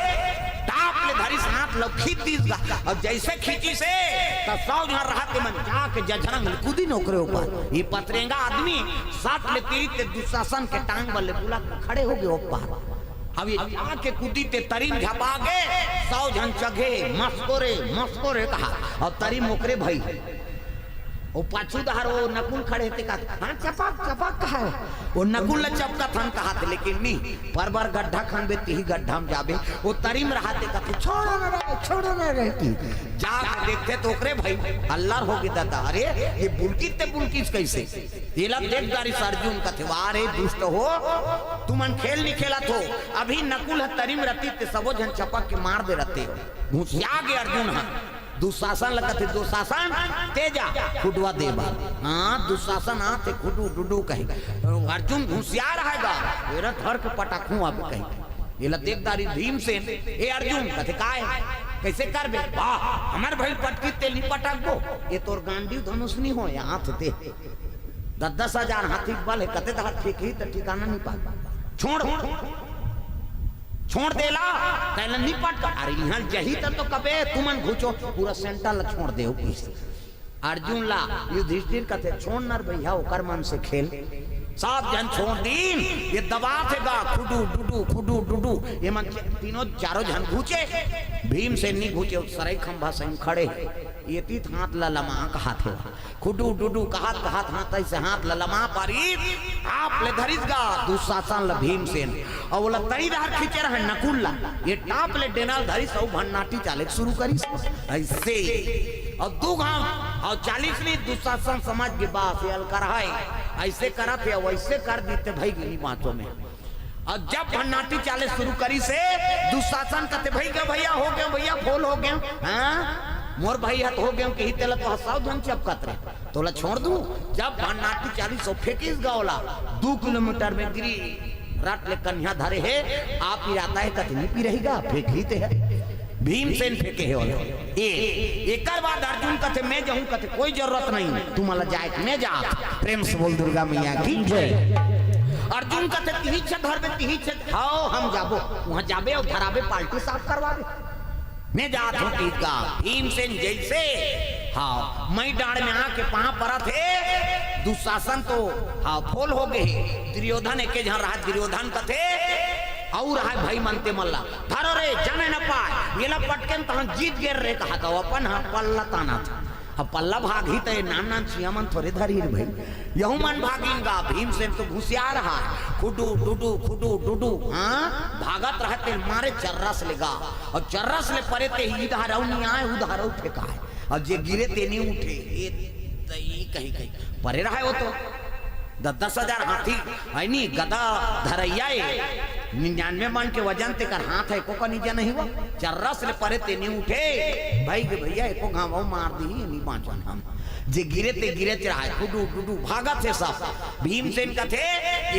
टाप ले धरिस हाथ ल खींच दीस गा। अब जैसे खींचिस हे, त सौ झन रहत हे मन जाके जझरंग ले कूदिन ओकरे ऊपर। ये पतरेंगा आदमी सट ले तीर ते दुशासन के टांग बल ले बुला के खड़े हो गे ऊपर। अब ये जाके कूदी ते तरिम झपा गे, सौ झन चघे, "मस्को रे, मस्को रे" कहा। अब तरिम ओकरे भई। वो पाछू डहर वो नकुल खड़े ते कहा, "हाँ, चपक, चपक" कहा। वो नकुल ल चपकत हन कहा थे, लेकिन नहीं, परबर गड्ढा खनबे, तिही गड्ढा में जाबे। वो तरिम रहा ते कहा थे, "छोड़ो ना रे, छोड़ो ना रे" की। जाके देखथे तो ओकरे भई अल्लर हो गे दादा। अरे, ये बुलकिस ते बुलकिस कैसे? एला देख डारिस अर्जुन कथे, "वाह रे दुष्ट हो, तुमन खेल नहीं खेलत हो, अभी नकुल ह तरिम रतिस ते सबो झन चपक के मार दे रते हो।" घुसिया गे अर्जुन ह। दुशासन ल कथे, "दुशासन, ते जा खुडुवा दे बर।" हाँ, दुशासन आथे खुडू डुडू कहे। अर्जुन घुसियार हे गा, एला धर के पटकहूँ अब कहे। एला देख डारिस भीमसेन, "ए अर्जुन," कथे, "काय? कैसे करबे?" "वाह, हमर भई पटकिस ते ल नहीं पटकबो।" "ये तोर गांडीव धनुष नहीं हो, यहाँ थे ते।" दस दस हजार हाथी के बल हे, कते तहार फेंकही त ठिकाना नहीं पाबे। छोड़, छोड़ दे ला, तैला नहीं पटक। अरे इहाँ जही त तो कबे तुमन घुचो, पूरा सेंटर ला छोड़ दे। अर्जुन ला युधिष्ठिर कथे, "छोड़ नर भैया, ओकर मन से खेल।" सब झन छोड़ दीन, ये दबाथे गा, खुडू डुडू, खुडू डुडू। ये मन तीनों चारों झन घुचे, भीमसेन नहीं घुचे, सरई खंभा सही खड़े हे। ये तीत हाथ ला लमा कहाथे। खुडू डुडू कहत कहत हाथ ऐसे हाथ ल लमा पारिस, टाप ले धरिस गा दुशासन ल भीमसेन। अउ ओला तरी डहर खींचे रहे नकुल ला, ये टाप ले डेना ल धरिस अउ भन्नाटी चाले के शुरू करिस। ऐसे अउ दू घांव अउ चालिस नहीं, दुशासन समझ गे बस ये अलकर हे, ऐसे करत हे, वैसे कर दीते भई गिनी बाँचो में। अउ जब भन्नाटी चाले शुरू करिस हे, दुशासन कथे, "भई गे भैया, हो गे भैया, फोल हो गे।" हाँ? मोर भई हत हो गे, कही तेला तो हसाव धन चपकत रहे। तोला छोड़ दूं? जब भन्नाटी चालिस अउ फेंकिस गा ओला, दू किलोमीटर में गिरी, रट ले कन्हिया धरे हे, आप पिराता हे, कथे नहीं पिरही गा, फेंकही ते हे। भीमसेन फेंके हे ओला। ए, एकर बाद अर्जुन कथे, "मैं जाहूं," कथे, "कोई जरूरत नहीं, तुमन ला जाए के, मैं जात।" प्रेम से बोल दुर्गा मैया की जय। अर्जुन कथे, "तिही छे धरबे, तिही छे, हाव, हम जाबो, वहां जाबे अउ धराबे, पाल्टी साफ करवाबे। मैं जात हूं," कहिस गा। भीमसेन जैसे, हाव, मई डांड़ में आके पांव परत हे, दुशासन तो, हाव, फोल हो गे हे। दुर्योधन एके झन रहा, दुर्योधन कथे, अउ रहा भई मन ते मन ला, "धरो रे, जाने न पाए, एला पटकेन तहन जीत गेन रे," कहा तो अपन ह पल्ला तानत। अब पल्ला भागही त ये नान नान चिया मन थोरे धरही रे भई। यहू मन भागिन गा, भीमसेन तो घुसियार हे। खुडू, डुडू, खुडू, डुडू, हाँ? भागत रहे ते मारे चर्रस ले गा। अउ चर्रस ले परे ते ही इधर अउ नहीं आए, उधर अउ फेंकाए। अउ जे गिरे ते नहीं उठे। ए, त ई कहीं, कहीं परे रहे हो तो। दस दस हजार हाथी, है नी, गदा धरैया ए, निन्यानवे मन के वजन तेकर हाथ हे, एको कनी जन नहीं हुआ, चर्रस ले परे ते नहीं उठे, भई गे भैया, एको घाव मार दी, नहीं बाँचन हम। जे गिरे ते गिरेच रहय, खुडू डुडू भागत हे सब। भीमसेन कथे,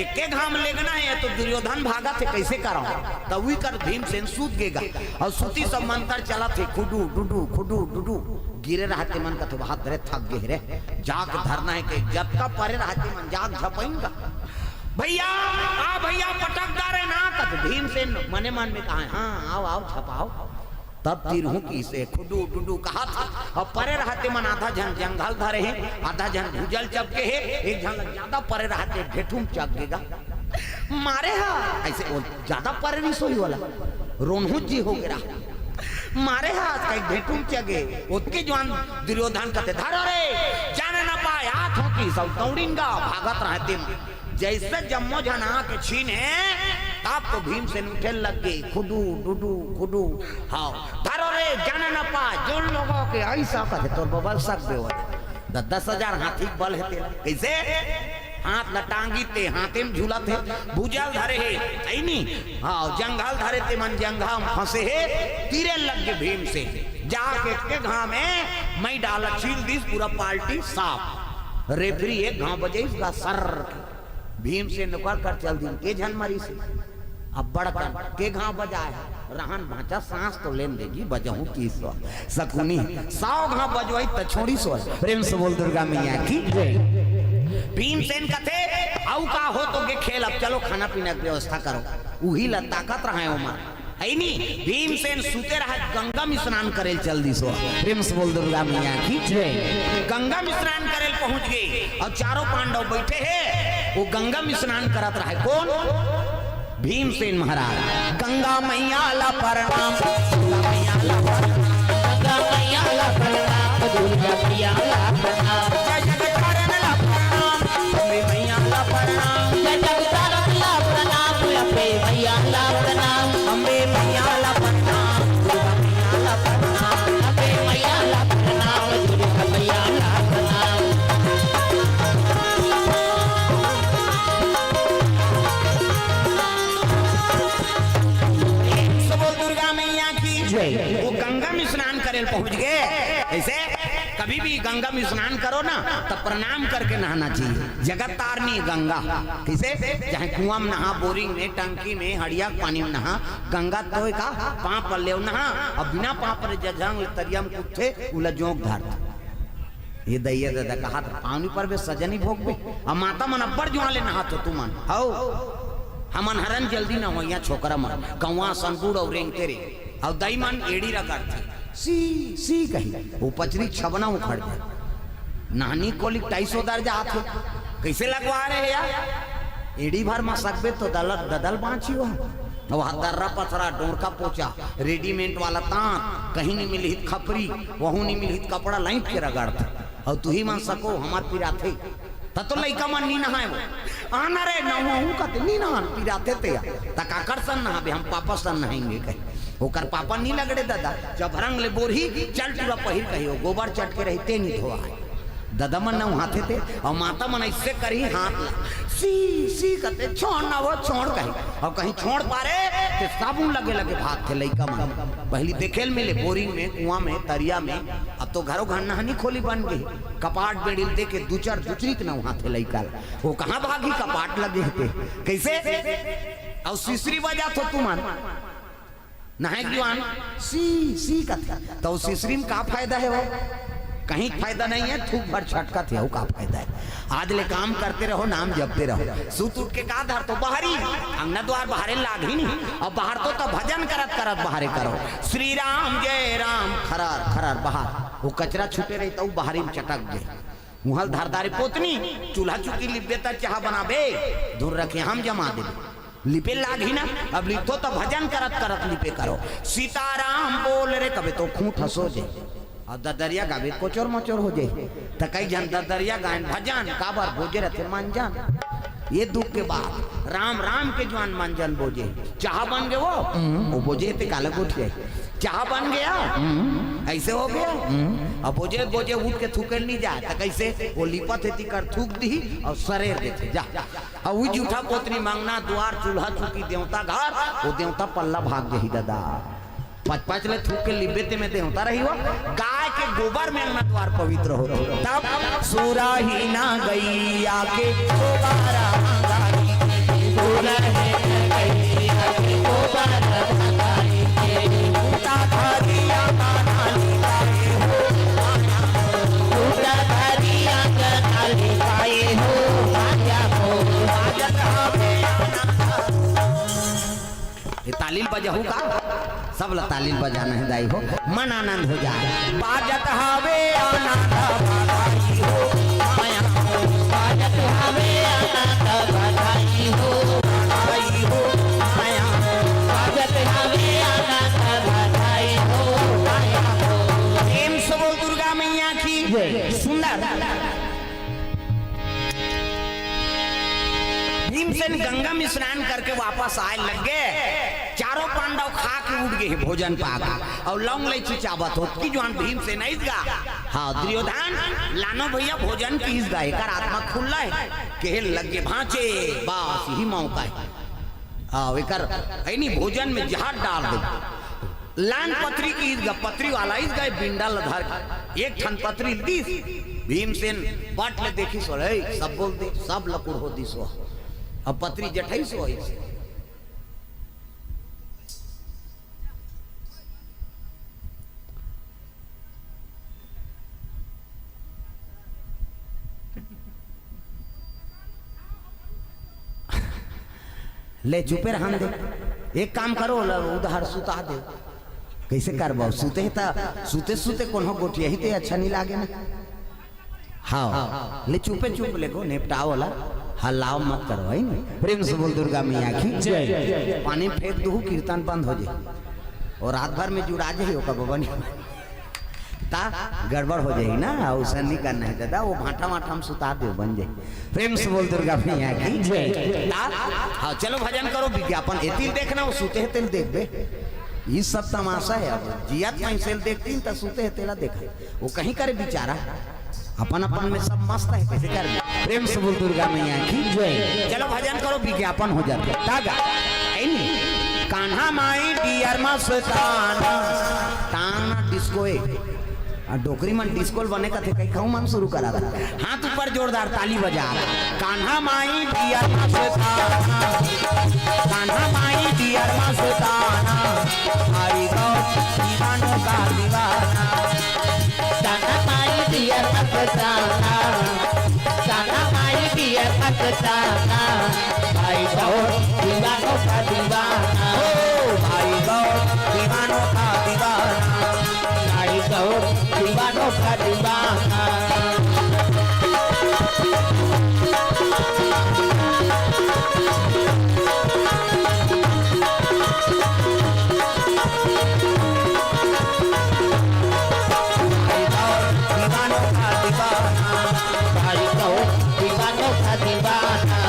"एके घांव लेगना हे, ये तो दुर्योधन भागत हे, कइसे करंव?" त उही कर भीमसेन सूत गे गा। अउ सूती सब मंतर चलत हे, खुडू डुडू, खुडू डुडू। गिरे रहय ते मन कथे, "हाथ धरे थक गे रे, जाके धरना हे के जतका परे रहय ते मन जाके झपइन गा।" "भइया, आ भइया, पटक डारे ना," कथे भीमसेन मने मन में कहय, "हाँ, आव, आव, झपाव।" तब तिरहूं कइसे खुडू डुडू कहत हे, अउ परे रहय ते मन आधा झन जंघल धरे हे, आधा झन भुजा ल चपके हे, एक झन ल जादा परे रहय ते ढेठू म चघ गे गा। मारे हा, अइसे ओ जादा परे नइ सोई वाला, रोनहू जी हो गे रहा। मारे हा, कहीं ढेठू म चघे, ओतके जुवार दुर्योधन कथे, "धरो रे, जाने न पाय, आत हों कइसे," अउ दौड़िन गा, भागत रहय ते मन। जइसे जम्मो झन आके छीने, तब तो भीमसेन उठे लग गे, खुडू, डुडू, खुडू। "हाँ, धरो रे, जाने न पाय, जोन लोगों के," अइसा कथे, "तोर बबल सक बेवल।" द-, दस हजार हाथी के बल हे तेला। कइसे? हाथ ल टांगी ते, हाथे म झूलत हे, भुजा ल धरे हे, हइ नी? हाँ, जंघा ल धरे ते मन जंघा म फंसे हे, तीरे लग गे भीमसेन। जाके एके घांव में मई डाला छील दिस, पूरा पार्टी साफ। रेफरी एक घांव बजाइस गा, सर। भीमसेन ओकर कर चल दिन, के झन मरिस हे। अब्बड़ कन के घांव बजाय हे, रहन भांचा सांस तो लेन दे जी, बजहूं कइसे। सकुनी सौ घांव बजवाई त छोड़िस हे। प्रेम से बोल दुर्गा मैया की जय। भीमसेन कथे, "अउ का हो तो गे खेल, अब चलो खाना पीना के व्यवस्था करो।" उही ल ताकत रहय ओमा। हइ नी, भीमसेन सूते रहय, गंगा म स्नान करे ल चल दिस हे। प्रेम से बोल दुर्गा मैया की जय। गंगा म स्नान करे ल पहुंच गे अउ चारों पांडव बइठे हे, ओ गंगा म स्नान करत रहय। कोन? भीमसेन महाराज। गंगा मैया ला प्रणाम, गंगा मैया ला प्रणाम, गंगा मैया ला प्रणाम, दुर्गा मैया ला प्रणाम, जय जगत तारन ला प्रणाम, अम्बे मैया ला प्रणाम, जय जगत तारन ला प्रणाम, अम्बे मैया ला प्रणाम, अम्बे मैया ला प्रणाम, दुर्गा मैया ला प्रणाम, अम्बे मैया ला प्रणाम, दुर्गा मैया ला प्रणाम। प्रेम से बोल दुर्गा मैया की जय। ओ गंगा म स्नान करे ल पहुंच गे। अइसे कभी भी गंगा म स्नान करो ना, त प्रणाम करके नहाना चाहिए। जगत तारनी गंगा। कइसे? चाहे कुआं म नहा, बोरिंग में, टंकी में, हड़िया के पानी म नहा, गंगा तो का पांव परे ले नहा, अउ बिना पांव परे जजंग ले तरिया म कूदथे, उला जोंक धरथे। ए दई ए ददा कहत, पांव नइ परबे, सजा नइ भोगबे। अउ माता मन अब्बड़ जुवार ले नहात हो तुमन। हव, हमन हरन जल्दी नहवइया छोकरा मन, कौवा असन गुड़ अउ रेंगते रे। अउ दई मन एड़ी रगड़थे, सी, सी कही, ओ पचरी छबना उखड़ गे। नहनी खोली के टाइस ओदर जात हे। कइसे लगवा रहे यार? एड़ी भर म सकबे तो दलर, ददल बांची हो। अउ हा दर्रा पथरा, डोरका पोचा, रेडीमेड वाला तांत, कहीं नइ मिलही त खपरी, वहू नइ मिलही त कपड़ा लाइट के रगड़थे। अउ तुही मन सको, हमर पिराथे। त तो लइका मन नइ नहाय वो। आना रे, नहवाहूं कथे, नइ नहान, पिराथे ते या। त काकर सन नहाबे, हम पापा सन नहाएंगे कहे। ओकर पापा नइ लगड़े ददा, जब रंग ले बोरही, चल टूरा पहिर कही, ओ गोबर चटके रही, ते नइ धोवाय। ददा मन नहवाथे ते, अउ माता मन अइसे करही हाथ ला, सी, सी कथे, छोड़ ना वो, छोड़ कही। अउ कहीं छोड़ पारे, ते साबुन लगे लगे भागथे लइका मन। पहिली देखे ल मिले, बोरिंग में, कुआं में, तरिया में, अब तो घरो घर नहनी खोली बन गे। कपाट बेड़ी ल देके दुचर दुचरी के नहवाथे लइका ला। ओ कहां भागही, कपाट लगे हे ते। कइसे? अउ सिसरी बजात हो तुमन। नहाय के जुवार सी, सी कथे। त ओ सिसरी म का फायदा हे वो? कहीं फायदा नइ हे, थूक भर छटकत हे, अउ का फायदा हे? आज ले काम करते रहो, नाम जपते रहो। सुत उठ के का धरथो? बहरी, अंगना दुवार बहारे लागही नहीं। अउ बहारथो त भजन करत करत बहारे करो। श्री राम जय राम, खरर खरर बहार। ओ कचरा छूटे रही त ओ बहरी म चटक गे। उहां ल धर डारे पोतनी, चूल्हा चुकी लिपबे त चाहा बनाबे, धुन रखे हम जमा देबे। लिपे लागही ना, अब लिपथो त भजन करत करत लिपे करो। सीताराम बोल रे कबे तो खूंट हंसो जे। अउ ददरिया गाबे कोचोर मोचोर हो जे। त कई झन ददरिया गायन भजन, काबर बोजे रथे मंजन। ये दुख के बात, राम राम के जुवार मंजन बोजे। चाहा बन गे वो, हम्म। ओ बोजे ते काला गोठिया। चाहा बन गे, हम्म। अइसे हो गे। हम्म। अब बोजे बोजे उठ के थूके ल नइ जाय, त कइसे? ओ लिपत हे तिकर थूक दिही अउ सरेर देथे, जा। अउ ओ जूठा पोतनी म अंगना दुवार चूल्हा चुकी देवता घर, ओ देवता पल्ला भाग जही ददा। पाँच पाँच ले थूक के लिबे ते में ते होता रही हो। गाय के गोबर में अंगना द्वार पवित्र हो। तब सुराही ना गैया के गोबर मंगाई के, सुराही ना गैया के गोबर मंगाई के, उठा धरिया ना लिपाए हो, उठा धरिया ना लिपाए हो, आजा हो, आजा हमें आना। ये ताली ल बजाहू का? सब ला ताली ल बजाना हे दाई हो, मन आनंद हो जाए। बाजत हवे आनंद बधाई हो, माया हो। बाजत हवे आनंद बधाई हो, बधाई हो, माया हो। बाजत हवे आनंद बधाई हो, माया हो। प्रेम से बोल दुर्गा मैया की जय। सुंदर। भीमसेन गंगा में स्नान करके वापस आए लग गए। चारों पांडव खा के उठ गए भोजन पाक। और लौंग इलायची चाबत होत कि जुआन भीमसेन आइस गा। हाँ दुर्योधन, लानो भैया भोजन कीस गा, एकर आत्मा खुल्ला हे। कहे लग गे भांचे, बस यही मौका हे। हाँ एकर ऐनी भोजन में जहर डाल दे। लान पतरी कीस गा, पतरी वाला आइस गा, बिंडा ल धर के एक ठन पतरी ल दिस। भीमसेन पट ले देखिस हो, "ए, सब बोल दे, सब लकुड़ हो दिस हो।" अब पतरी जठइस हो। ले चुपे रहन दे। एक काम करो, ल-, उधार सुता दे। कैसे करबो? सुते त, सुते सुते कोनो गोठियाही ते अच्छा नहीं लागे ना। हाँ, ले चुपे चुप ले को निपटाओ ला, हल्लाओ मत करो, है नी? प्रेम से बोल दुर्गा मैया की जय। पानी फेंक दू, कीर्तन बंद हो जाए। और रात भर में जुड़ा जाए ओकर बबन। ता गड़बड़ हो जाही ना, अइसन नहीं करना हे दादा, वो भांठा वांठा में सुता दे, बन जाही। प्रेम से बोल दुर्गा मैया की जय। ता, हाँ, चलो भजन करो, विज्ञापन एती ल देखना, वो सुते हे तेला देखबे। ये सब तमाशा हे, अब जियत मइनसे ल देखती त सुते हे तेला देखा, वो कहीं करे बेचारा, अपन अपन में सब मस्त हे, कैसे कर। प्रेम से बोल दुर्गा मैया की जय। चलो भजन करो, विज्ञापन हो जाथे। तागा, ऐनी, कान्हा माई डियर मस्ताना, ताना डिस्को ए। आ डोकरी मन डिस्को ल बने कथे, कई खाऊ मन शुरू करा था। हाथ ऊपर जोरदार ताली बजा। कान्हा माई डियर मस्ताना, कान्हा माई डियर मस्ताना, आई गो दीवानों का दीवाना। कान्हा माई डियर मस्ताना, कान्हा माई डियर मस्ताना, भाई गौर दीवानों का दीवाना। ओ भाई गौर दीवानों का दीवाना। भाई गौर दीवानों का दीवाना। भाई गौर दीवानों का दीवाना। भाई गौर दीवानों का दीवाना।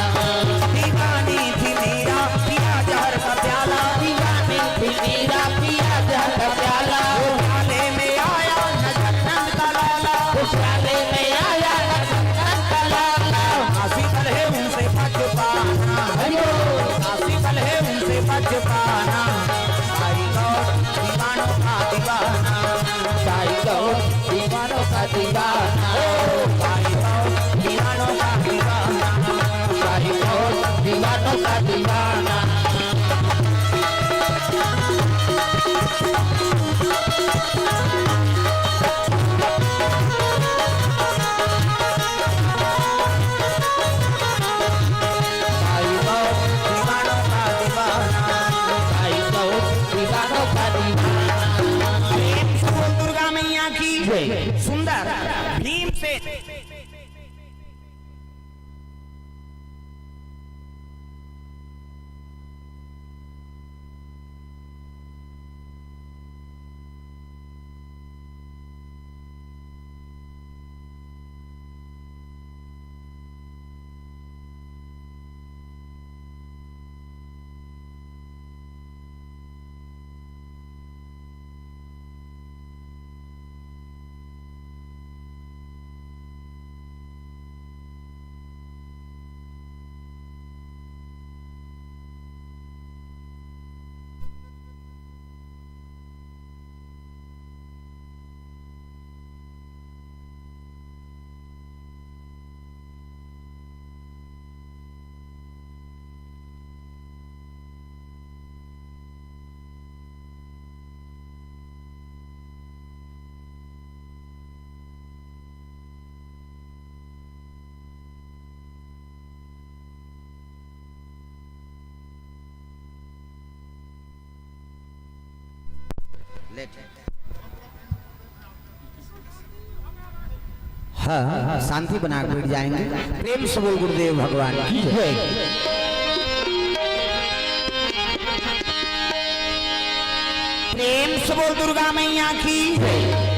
दीवानी थी मीरा, पिया जहर का प्याला। दीवानी थी मीरा, पिया जहर का प्याला। वो प्याले में आया नजर नंद का लाला। वो प्याले में आया नजर नंद का लाला। आशिक है उनसे बचपाना। अयो। आशिक है उनसे बचपाना। भाई गौर दीवानों का दीवाना। भाई गौर दीवानों का दीवाना। ओ भाई गौर दीवानों का दीवाना। भाई गौर दीवानों का दीवाना। भाई गौर दीवानों का दीवाना, भाई गौर दीवानों का दीवाना। प्रेम से बोल दुर्गा मैया की जय। सुंदर भीमसेन। हाँ, शांति बना के बैठ जाएंगे। प्रेम से बोल गुरुदेव भगवान की जय। प्रेम से बोल दुर्गा मैया की जय।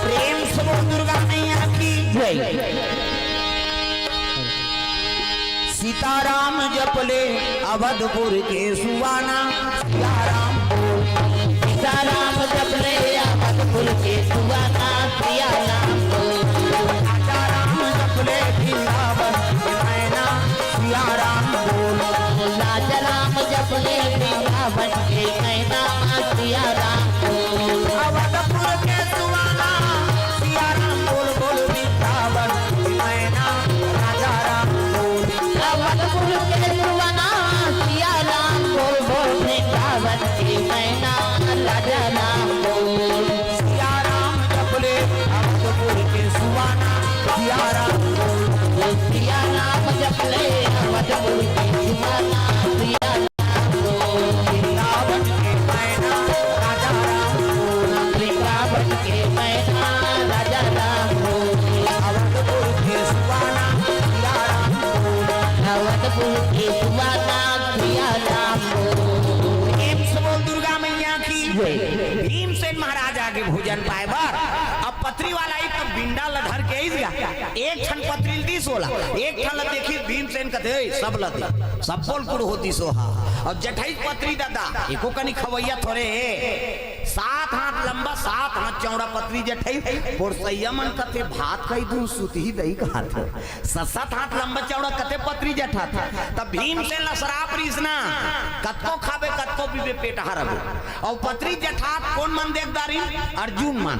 प्रेम से बोल दुर्गा मैया की जय। सीताराम जपले अवधपुर के सुवाना, सियाराम बोल। सीताराम जपले अवधपुर के सुवाना, सियाराम बोल। राजा राम जपले वृंदावन के मैना, सियाराम बोल। राजा राम जपले वृंदावन के मैना, सियाराम बोल। अवधपुर के सुवाना, सियाराम बोल, बोल वृंदावन की मैना, राजा राम बोल। अवधपुर के सुवाना, सियाराम बोल, बोल वृंदावन की मैना, राजा राम बोल। सियाराम जपले अवधपुर के सुवाना, सियाराम बोल। सियाराम जपले अवधपुर के सुवाना, सिया वृंदावन के मैना राजा राम बोल। वृंदावन के मैना राजा राम बोल। अवधपुर के सुवाना सिया राम बोल। अवधपुर के सुवाना सिया राम बोल। प्रेम से बोल दुर्गा मैया की जय। भीमसेन महाराज आगे भोजन पाए बर अब पतरी वाला एक तो बिंडा ल धर के आइस गा। एक ठन पतरी ल दिस ओला, एक ठन ल देखिस भीमसेन कथे, "ए, सब ल दे।" सब बोल कुड़ होतिस ओहा। अउ जठई पतरी ददा, एको कनी खवइया थोरे हे। सात हाथ लंबा, सात हाथ चौड़ा पतरी जठई। पोरसइया मन कथे, "भात कई दूं, सुतही दई खात हे।" स-, सात हाथ लंबा चौड़ा कथे पतरी जठात। तब भीमसेन ल सराप रिहिस ना, "कतको खाबे, कतको पीबे, पेटहा रबे।" अउ पतरी जठात कोन मन देख डारिन? अर्जुन मन।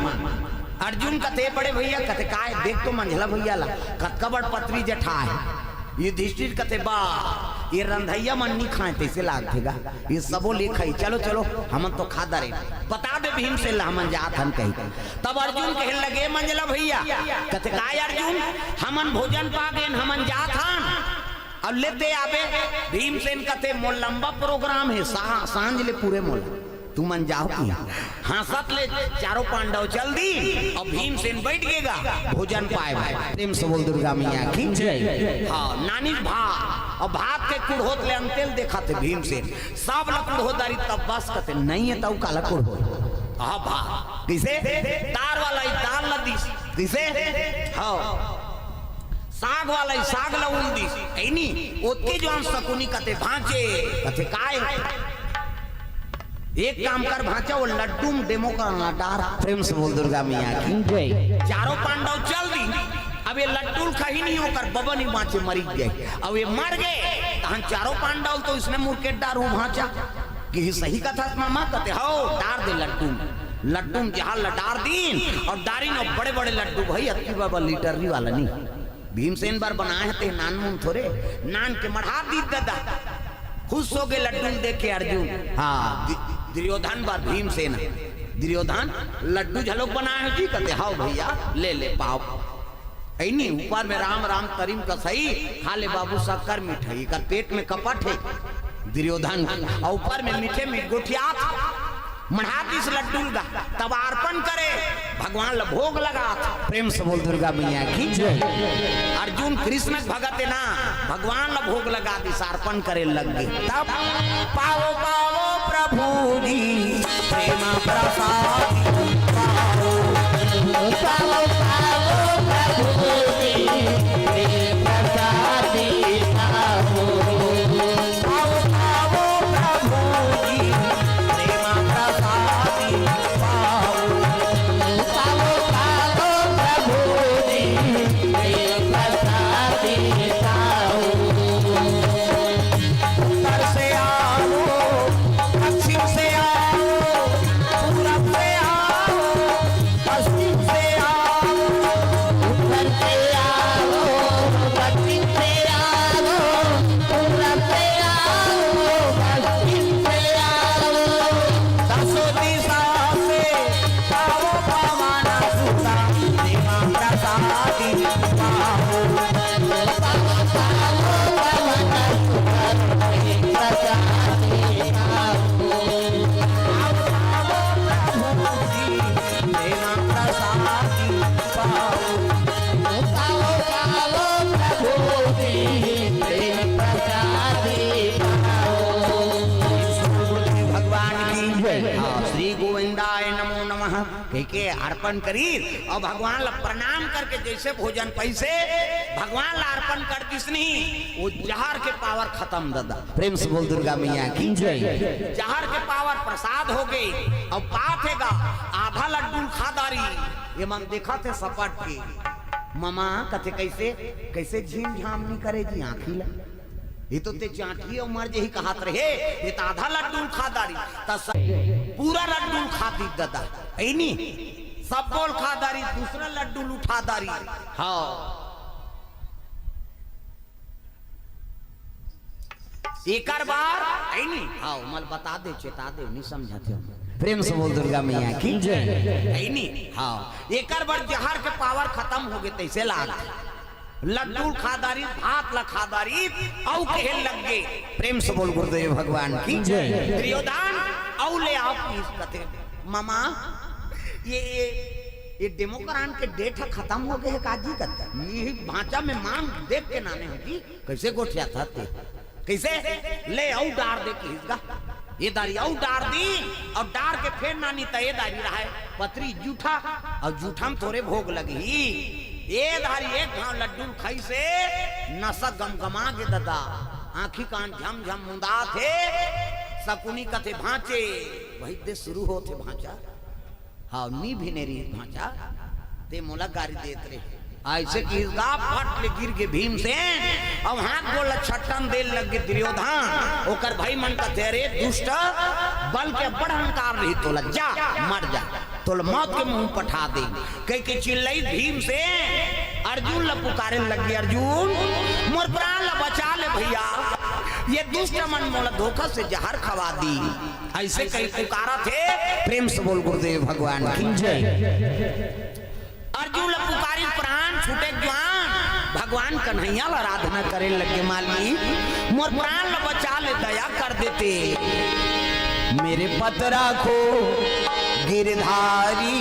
अर्जुन कथे, "बड़े भइया," कथे, "काय?" "देख तो मंझला भइया ला, कतका बड़ पतरी जठा हे।" युधिष्ठिर कथे, "बा, ये रंधइया मन नी खाए तइसे लागथे गा, ये सबो ले खाई, चलो चलो, हमन तो खा डरेन, बता दे भीमसेन ला, हमन जात हन," कही। तब अर्जुन कहे लगे, "मंझला भइया," कथे, "काय अर्जुन, हमन भोजन पा गेन, हमन जात हन।" अउ लेते आबे, भीमसेन कथे, "मोर लंबा प्रोग्राम हे, सा-, सांझ ले पूरे मोला, तुमन जाव कि।" हाँसत ले चारों पांडव चल दिस, अउ भीमसेन बइठ गे गा भोजन पाए बर। प्रेम से बोल दुर्गा मैया की जय। हाँ, नानिस भात, अउ भात के कुड़होत ले अंते ल देखथे भीमसेन, सब ल कुड़होत डारिस, तब बस कथे, "नइ हे त अउ काला कुड़हों?" हाँ भात, कइसे? दार वाला ही दार ल दिस, कइसे? हाँ। साग वाला ही साग ल उल दिस। अइनी, ओतके जोन सकुनी कथे, "भांचे।" कथे, "काय?" "एक काम कर भांचा, वो लड्डू म डेमो कर ना डार।" प्रेम से बोल दुर्गा मैया की जय। चारों पांडव चल दिस। अब ये लड्डू ल खही नहीं, ओकर बबा नहीं बांचे, मरी गे। अब ये मर गे, तहन चारों पांडव तो इसने मुरकेट डार हो भांचा। कि सही कथस मामा, कथे, "हव, डार दे लड्डू म।" लड्डू म जहां ल डार दिन, अउ डारिन, अउ बड़े-बड़े लड्डू भई, अतकी बड़-बड़ लीटर वाला नहीं। भीमसेन बर बनाए हे ते नान मुन थोरे, नान के मढ़ा दिस ददा। खुश हो गे लड्डू ल देख के अर्जुन। हाँ, दि-, दुर्योधन बर भीमसेन। दुर्योधन, लड्डू घलोक बनाए हो जी? कथे, "हव भइया, ले ले पाव।" अइनी ऊपर में राम राम तरिम कसई, "खा ले बाबू शक्कर मिठाई, एकर पेट में कपट हे।" दुर्योधन, अउ ऊपर में मीठे मीठ गोठियात, मढ़ा दिस लड्डू ल गा, तब अर्पण करे, भगवान ल भोग लगात। प्रेम से बोल दुर्गा मैया की जय। अर्जुन कृष्ण भगत हे ना, भगवान ल भोग लगा दिस, अर्पण करे लग गे। तब पावो पावो प्रभु जी प्रेम प्रसाद पावो। पावो पावो प्रभु जी प्रेम प्रसाद पावो। पावो पावो प्रभु जी प्रेम प्रसाद पावो। पावो पावो प्रभु जी प्रेम प्रसाद पावो। उत्तर से आओ, दक्षिण से आओ, पूरब से आओ, पश्चिम से आओ, उत्तर से आओ, दक्षिण से आओ, पूरब से आओ, पश्चिम से आओ, दसों दिशा से पावो पावन सुता, देवा प्रसादी पावो। पावो, पावो, पावन सुता, देवा प्रसादी पावो। पावो, पावो, प्रभु जी, देवा प्रसादी पावो। पावो, पावो, प्रभु जी, देवा प्रसादी पावो। भगवान की जय। हाँ, श्री गोविंदाय नमो नमः कहिके अर्पण करिस अउ भगवान ला प्रणाम करके जइसे भोजन पइसे भगवान ला अर्पण कर दिस नहीं, वो जहर के power खतम ददा। प्रेम से बोल दुर्गा मैया की जय। जहर के power प्रसाद हो गे अउ पात हे गा, आधा लड्डू ल खा डारिस। ये मन देखत हे सपट के, ममा कथे, "कइसे, कइसे झीम झाम नइ करे जी आँखी ला?" ये तो ते चांटी अउ मर जही कहत रहे, ये तो आधा लड्डू ल खा डारिस, त स-, पूरा लड्डू ल खा दिस ददा, अइनी, सब्बो ल खा डारिस, दूसरा लड्डू ल उठा डारिस। हाँ, एकर बर, अइनी, हाँ, ओमन ल बता दे, चेता दे, नइ समझत हे। प्रेम से बोल दुर्गा मैया की जय। अइनी, हाँ, एकर बर जहर के power खतम हो गे, तइसे लाग लड्डू ल खा डारिस, भात ल खा डारिस, अउ कहे लग गे। प्रेम से बोल गुरुदेव भगवान की जय। दुर्योधन, अउ ले आओ पीस कथे, "ममा, ये, ये, ये डेमोक्रान के date ह खतम हो गे हे का जी?" कथे, "नहीं, भांचा में मांग देख के नाने हो जी, कइसे गोठियाथस ते?" कइसे? ले अउ डार दे किहिस गा। ये दारी अउ डार दिस, अउ डार के फेर नानिस त ये दारी रहय पतरी जूठा, अउ जूठा म थोरे भोग लगही। ये दारी एक घांव लड्डू ल खाइसे, नसा गमगमा गे ददा। आँखी कान झमझम मुंदात हे। सकुनी कथे, "भांचे, वही दे शुरू होत हे भांचा।" हाँ, नी भिनेरी भांचा, ते मोला गारी देत रहे। अइसे किहिस गा, फट ले गिर गे भीमसेन, अउ हाथ गोड़ ल छट्टन दे लग गे दुर्योधन। ओकर भाई मन कथे, "अरे दुष्ट, बल के बड़ अहंकार रही तोला, जा, मर जा, तोला मौत के मुंह पठा दे।" कहिके चिल्लाइस भीमसेन, अर्जुन ल पुकारे लग गे, "अर्जुन, मोर प्राण ल बचा ले भइया, ये दुष्ट मन मोला धोखा से जहर खवा दिस।" अइसे कहि पुकारत हे, प्रेम से बोल गुरुदेव भगवान की जय। अर्जुन ल पुकारिस प्राण छूटे जुआन, भगवान कन्हैया ल आराधना करे लग गे, "मालिक, मोर प्राण ल बचा ले, दया कर देते।" मेरे पत राखो गिरधारी,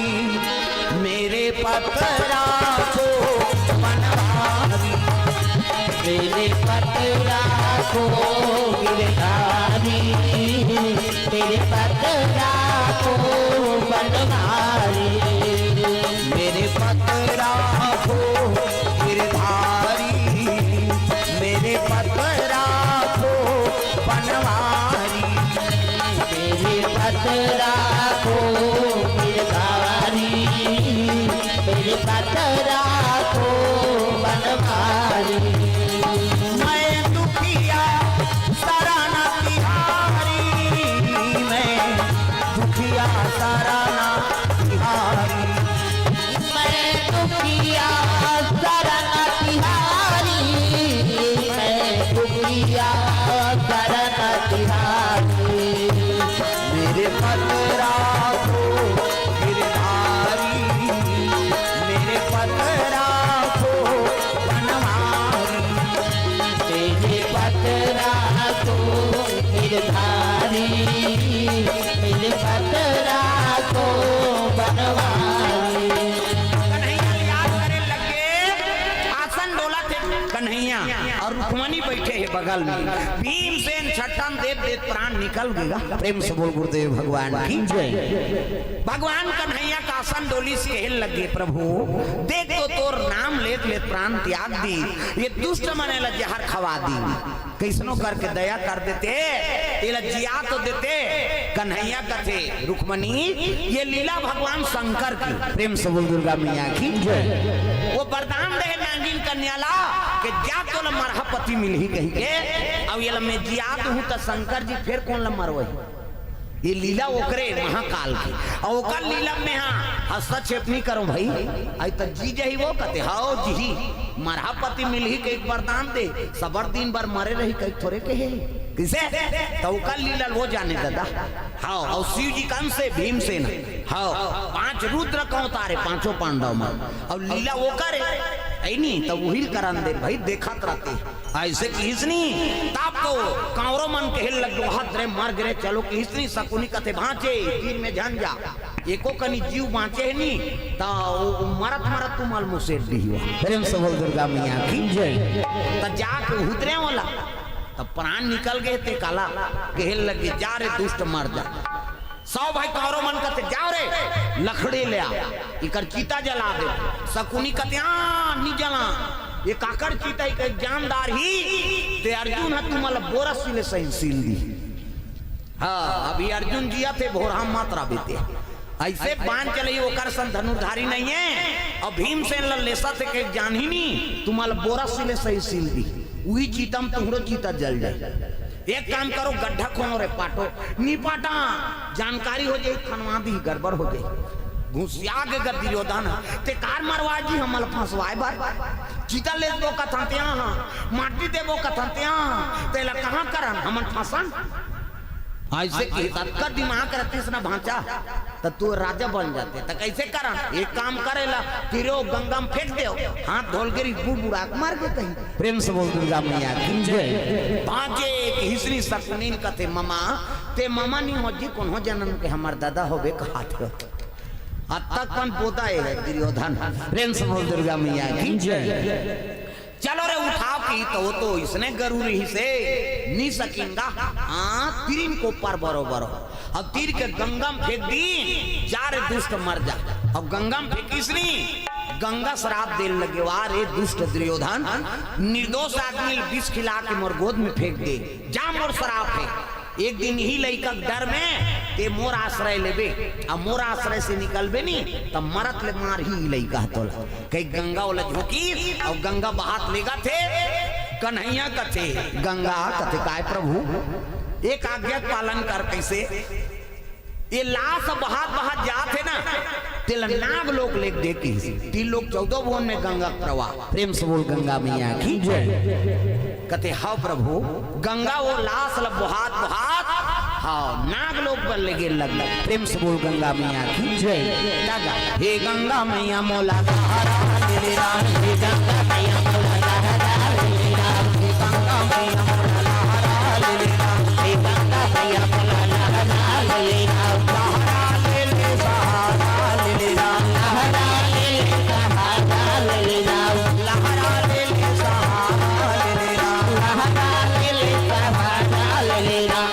मेरे पत राखो बनवारी। मेरे पत राखो गिरधारी, मेरे पत राखो बनवारी। मेरे पत राखो गिरधारी, मेरे पत राखो बनवारी। मेरे पत राखो गिरधारी, मेरे पत राखो बनवारी। मैं दुखिया शरण तिहारी, मैं दुखिया शरण तिहारी। रुक्मणी बैठे हे बगल में। भीमसेन छट्टन देत देत प्राण निकल गेगा। प्रेम से बोल गुरुदेव भगवान की जय। भगवान कन्हैया का आसन डोलिस, कहेल लगे, प्रभु, देख तो तोर नाम लेत लेत प्राण त्याग दी, ये दुष्ट मने ला जहर खवा दी। कइसनो करके दया कर देते, एला जिया तो देते। कन्हैया कथे, रुक्मणी, ये लीला भगवान शंकर की। प्रेम से बोल दुर्गा मैया की जय। वो वरदान दे नागिन कन्या ला कि जा तोला मरहा पति मिलही कहिके, अउ एला मैं जियात हूँ त शंकर जी फेर कोन ला मरवही? ये लीला ओकरे महाकाल की, अउ ओकर लीला में हाँ हस्तक्षेप नहीं करो भाई। आई त जी जही वो कथे, हाओ जी, मरहा पति मिलही के एक वरदान दे, सबर दिन भर मरे रही कही थोरे के हे। किसे? त ओकर लीला वो जाने दादा। हाओ, अउ शिव जी कंस से भीमसेन, हाओ, पांच रुद्र का अवतार हे, पांचों पांडव में, अउ लीला वो करे, ऐ नहीं, त उहिल करन दे भाई, देखत रहते। ऐसे किहिस नी, तब तो कांवरो मन कहे लग गो, "हद रे, मर गे रे, चलो," किहिस नी। शकुनी कथे, "बांचे, तीर में झन जा, एको कनी जीव बांचे हे नी, त वो मरत मरत तुमल मुसेर दिही।" प्रेम से बोल दुर्गा मैया की जय। त जाके उतरे वाला, त प्राण निकल गए ते काला, कहे लगे, "जा रे दुष्ट, मर जा।" सौ भाई कांवरो मन कथे, "जाओ रे, लकड़ी ले आ, इकर चिता जला दे।" शकुनी कथे, "आ, नी जला, ये काकर चिता, इकर जानदार ही, ते अर्जुन ह तुमल बोरा सिले सही सील दी।" हाँ, अभी अर्जुन जिया थे, भोरहा मात्रा बीते। ऐसे बाण चलही, ओकर सन धनुर्धारी नहीं है। अउ भीमसेन ल लेसा थे के जान ही नहीं, तुमल बोरा सिले सही सील दी। उही चिता में तुहरो चिता जल जाए। एक काम करो, गड्ढा खोनो रे, पाटो। नी पाटा, जानकारी हो जाई, खनवा दी, गड़बड़ हो जाई। घुसिया गे गा दुर्योधन, ते कार मरवा जी, हमल फंसवाए बर। चिता ले दो कथन ते, हाँ, माटी देबो कथन ते, हाँ, तेला कहाँ करन, हमन फंसन? ऐसे की ततका दिमाग रहतीस ना भांचा, त तू राजा बन जाते। त कैसे करन? एक काम करेला, तिरो गंगा में फेंक दे, हाथ धोल गिरी, बुड़बुड़ा के मर गे कहीं। प्रेम से बोल दुर्गा मैया की जय। बाजे एक हिसनी शकुनी ल कथे, "ममा, ते ममा नहीं हो जी, कोनो जनम के हमर दादा होबे कहात हो।" अतक कन पोता हे दुर्योधन। प्रेम से बोल दुर्गा मैया की जय। चलो रे उठाव की, त वो तो इसने गरु रहिसे, नी सकिन गा। हाँ, तीरिन कोपर बरोबर हो। अब तीर के गंगा में फेंक दी, जा रे दुष्ट मर जा। अब गंगा में फेंकिस नी, गंगा श्राप देन लगे, "वाह रे दुष्ट दुर्योधन, निर्दोष आदमी ल विष खिला के मोर गोद में फेंक दे, जा मोर श्राप हे।" एक दिन इही लइका के डर में ते मोर आश्रय लेबे, अउ मोर आश्रय से निकलबे नी, त मरत ले मारही लइका ह तोला। कही गंगा ओला झोंकी, अउ गंगा बहात लेगथे। कन्हैया कथे, गंगा कथे, "काय प्रभु, एक आज्ञा के पालन कर।" कैसे? ये लाश बहात बहात जात हे ना, तेला नाग लोक लेग दे किहिस। तीन लोक चौदह भुवन में गंगा के प्रवाह। प्रेम से बोल गंगा मैया की जय। कथे, "हव प्रभु।" गंगा वो लाश ल बोहात बोहात, हव, नाग लोक बर लेगे लगला। प्रेम से बोल गंगा मैया की जय। लगा, "हे गंगा मैया मोला सहारा ले ले राम, हे गंगा मैया मोला सहारा ले ले राम, हे गंगा मैया मोला सहारा ले ले राम, हे गंगा मैया मोला सहारा ले ले राम, सहारा ले ले, सहारा ले ले राम, सहारा ले ले, सहारा ले ले राम, सहारा ले ले, सहारा ले ले राम, सहारा ले ले, सहारा ले ले राम।"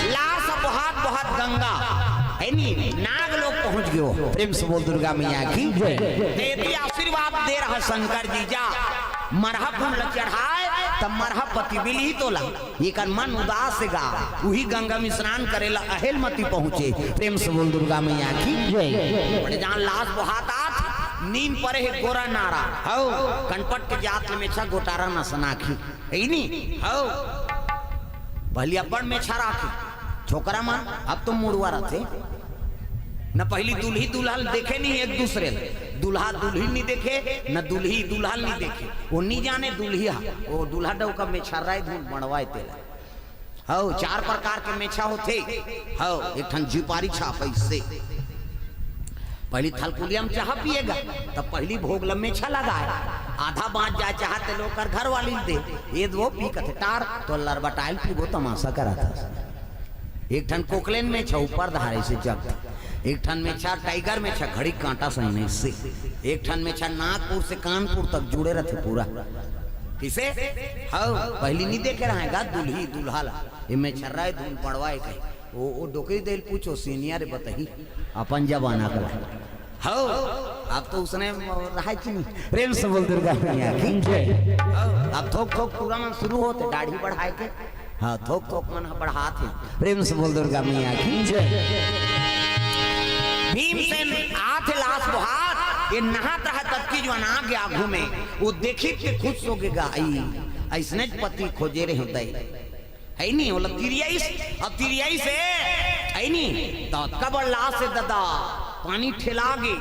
लाश बहात बहात गंगा, है नी, नाग लोक पहुंच गयो। प्रेम से बोल दुर्गा मैया की जय। देवी आशीर्वाद दे रहा शंकर जी, जा मरहा फूल ल चढ़ाए, त मरहा पति मिलही तोला। एकर मन उदास हे गा, उही गंगा में स्नान करेला अहेलमती पहुंचे। प्रेम से बोल दुर्गा मैया की जय। बड़े जान लाश बोहात आत, नींद परे हे गोरा नारा, हव, कनपट के जात ले मेछा गोटारा न सनाखी, है नी? हव, पहली अब्बड़ मेछा राखे, छोकरा मन, अब तो मुड़वा रथे। न पहली दुल्ही दुल्हन देखे नहीं एक दूसरे ल, दुल्हा दुल्ही नहीं देखे, न दुल्ही दुल्हा नहीं देखे। वो नहीं जाने दुल्हिया, वो दूल्हा डौका मेछा राय धुन बनवाए तेला। हव, चार प्रकार के मेछा होथे। हव, एक ठन झिपारी छाप ऐसे। पहली थलकुलिया में चाह पिएगा, तब पहली भोग ल मेछा लगाए। आधा बाँच जाए चाहत ले ओकर घर वाली दे, ये दो पी कथे टार, तो लरबटाइल पीबो तमाशा करत हस। एक ठन कोकलेन में छ ऊपर धारे से जग, एक ठन में छ टाइगर में छ घड़ी कांटा सही नहीं से, एक ठन में छ नागपुर से कानपुर तक जुड़े रहते पूरा। किसे? हव, पहली नहीं देखे रहेगा दुल्ही दुल्हा ला। ये में छर्रा है धुन पड़वा है कहीं। वो, वो डोकरी देल पूछो सीनियर बताही अपन जमाना का। हव, अब तो उसने रहा कि नहीं? प्रेम से बोल दुर्गा मैया की जय। हव, अब थोक थोक पूरा मन शुरू होते दाढ़ी बढ़ाए के। हाँ, थोक थोक मन ह बढ़ात हे। प्रेम से बोल दुर्गा मैया की जय। भीमसेन आथे लाश बोहात, ये नहात रहा तब की जो अनाग आगू में, वो देखी के खुश हो गे गा, आई, ऐसने पति खोजे रहे होते। है नी, ओला तिरियाइस, अब तिरियाइस हे, है नी, त अतका बड़ लाश हे ददा, पानी ठेला गे,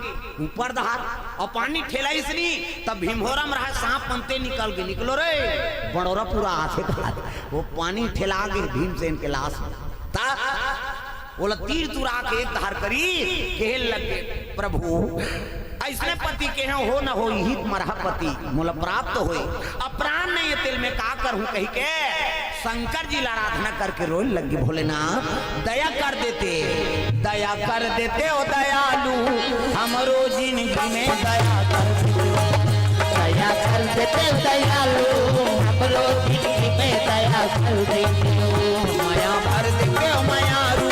ऊपर धार, अउ पानी ठेलाइस नी, तब भीमहोरम रहा, सांप मनते निकल गे, निकलो रे, बड़ोरा पूरा आथे धार, वो पानी ठेला गे भीमसेन के लाश, त ओला तीर तुरा के एक धार करी, केहे लगे, प्रभु, अइसने पति केहेंव न होई हित मरहा पति, मोला प्राप्त होई। अब प्राण नहीं हे तेल में का करहूं कहिके शंकर जी ला आराधना करके रोए लगी, भोलेनाथ दया कर देते, दया कर देते ओ दयालु, हमरो जिंदगी में दया कर देते। दया कर देते ओ दयालु, हमरो जिंदगी में दया कर देते। मया भर देते ओ मयारू,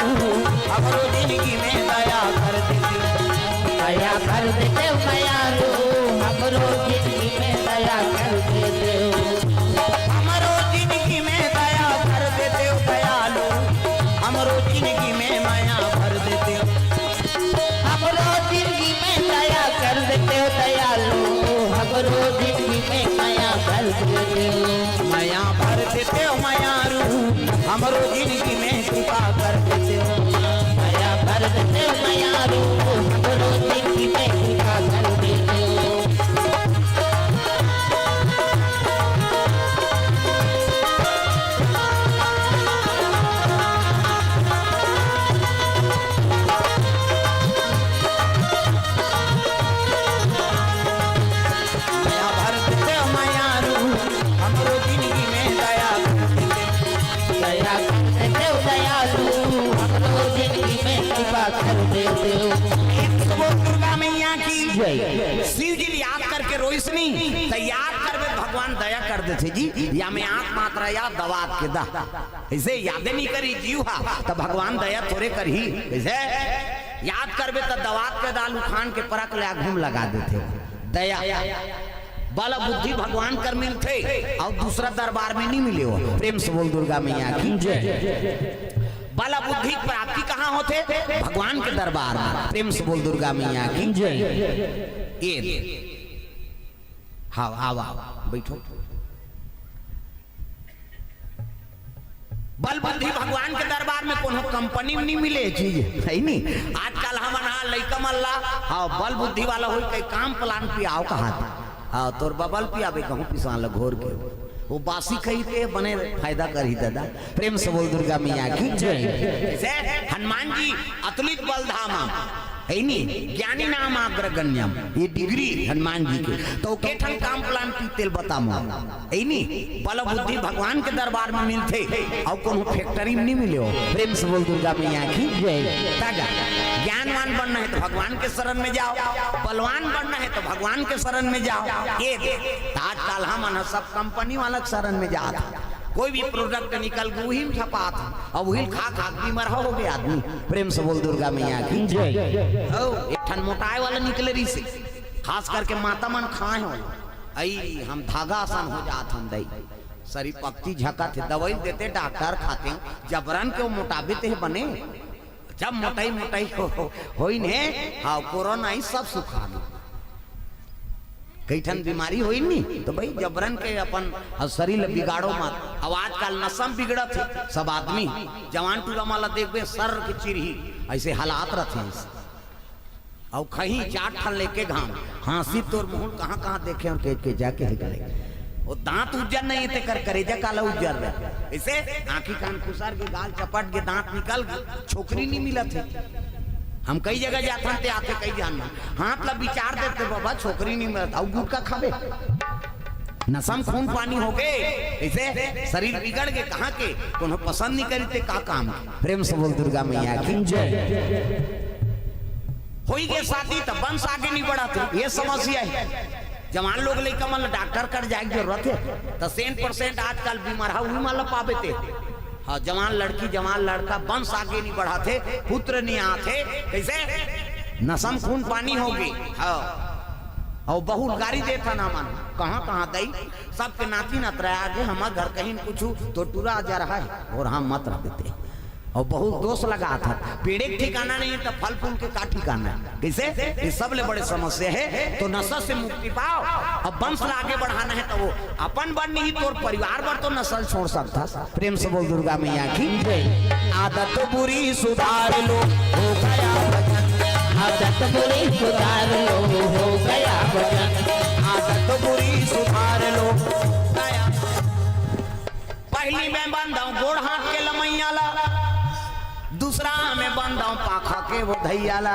हमरो जिंदगी में दया कर देते। दया कर देते ओ मयारू, हमरो जिंदगी में दया कर देते। हमरो जिंदगी में दया कर देते ओ दयालु, हमरो जिंदगी में मया भर देते। हमरो जिंदगी में दया कर देते ओ दयालु, हमरो जिंदगी में मया भर देते। मया भर देते ओ मयारू, हमरो जिंदगी में कृपा कर देते ओ। मया भर देते ओ मयारू, हमरो जिंदगी में कृपा कर देते ओ। मया भर देते ओ मयारू, हमरो जिंदगी में दया कर देते। दया कर देते ओ दयालु, हमरो जिंदगी में कृपा कर देते ओ। एक तो बोल दुर्गा मैया की जय। शिव जी याद करके रोइस नी, त याद करबे भगवान दया कर देथे जी। या में आंख मात्रा याद दवात के दा। अइसे यादे नहीं करी जीव हा, त भगवान दया थोरे करही। अइसे याद करबे त दवात के दाल उखान के परख ले आघू म लगा देथे। दया। बल बुद्धि भगवान कर मिलथे अउ दूसरा दरबार में नहीं मिले हो। प्रेम से बोल दुर्गा मैया की जय। बल बुद्धि प्राप्ति कहाँ होथे? भगवान के दरबार में। प्रेम से बोल दुर्गा मैया की जय। ये हाँ, आओ, आओ, बैठो। बल बुद्धि भगवान के दरबार में कोनो कंपनी में नहीं मिले चीज, है नी? आजकल हमन हा लइका मन ला, हाँ, बल बुद्धि वाला होई, कहीं काम प्लान पे आओ कहा था। हाँ, तोर बबल पियाबे कहूँ पिसान ला घोर के। वो बासी खाई ते बने फायदा करही दादा। प्रेम से बोल दुर्गा मैया की जय। जैसे हनुमान जी अतुलित बल धामा, है नी, ज्ञानी नाम अग्रगण्यम, ये डिग्री हनुमान जी के। तो के ठन काम प्लान पीतेल बतामो, है नी, बल बुद्धि भगवान के दरबार में मिलथे, अउ कोनो फैक्ट्री में नहीं मिले हो। प्रेम से बोल दुर्गा मैया की जय। ताजा ज्ञानवान बनना है तो भगवान के शरण में जाओ, बलवान बनना है तो भगवान के शरण में जाओ। ये दे, तो आजकल हमन ह सब कंपनी वाला के शरण में जात हन। कोई भी प्रोडक्ट निकल के उही में छपात हन, अब उही ल खा खा के बीमार हो गए आदमी। प्रेम से बोल दुर्गा मैया की जय। ओ, एक ठन मोटाए वाला निकले रहिसे, खास करके माता मन खाए हो, अई हम धागा असन हो जात हन दई, शरीर पक्ति झकत हे, दवाई देते डॉक्टर खाते हो, जबरन के वो मोटाबे ते बने, जब मोटाई मोटाई हो, हो, होइन हे, हाँ, कोरोना ही सब सुखा लो। कई ठन बीमारी होइन नी, तो भाई जबरन के अपन शरीर ल बिगाड़ो मत। अब आजकल नशा म बिगड़त हे सब आदमी, जवान टूरा मन ला देखबे, सर के चिरही, ऐसे हालात रथे। अउ खही चार ठन लेके घाम, हाँसी तोर मुँह कहाँ कहाँ देखे हो के, के जाके हे गले। वो दांत उज्जर नहीं हे, तेकर करेजा काला उज्जर रहे। ऐसे आँखी कान खुसर के, गाल चपट के, दांत निकल गे, छोकरी नहीं मिलत हे। हम कई जगह जाथन ते आथे कई जान ना, हाथ ला विचार देते बाबा, छोकरी नहीं मिलत, अउ गुटखा खाबे। नसम खून पानी हो गे, कइसे शरीर बिगड़ गे, कहाँ के कोनो पसंद नहीं करी ते का काम के। प्रेम से बोल दुर्गा मैया की जय। होई गे शादी त वंश आगे नहीं बढ़त, ये समस्या हे। जवान लोग लइका मन ला डॉक्टर कर जाए के जरूरत हे, त सेंट परसेंट आजकल बीमार हा, उही मन ला पाबे ते। हाँ, जवान लड़की, जवान लड़का, वंश आगे नहीं बढ़त हे, पुत्र नहीं आत हे, कइसे? नसम खून पानी हो गे। हाँ, अउ बहू ल गारी देत हन हमन, कहाँ कहाँ दई, सबके नाती नतरा आगे, हमर घर कहीं कुछ तो टूरा जा रहा है और हम मत रह देते। अउ बहू ल दोष लगात हन, पेड़े के ठिकाना नहीं है त फल फूल के का ठिकाना है? कइसे? ये सबले बड़े समस्या हे। तो नशा से मुक्ति पाओ, अब वंश ला आगे बढ़ाना है त वो अपन बर नहीं, तोर परिवार बर तो नशा छोड़ सकथस। प्रेम से बोल दुर्गा मैया की जय। आदत बुरी सुधार लो, हो गया वचन। आदत बुरी सुधार लो, हो गया वचन। आदत बुरी सुधार लो, गया। पहली में बंधव गोड़ हाथ के लमैया ला, दूसरा में बंधव पाखा के वो धैया ला,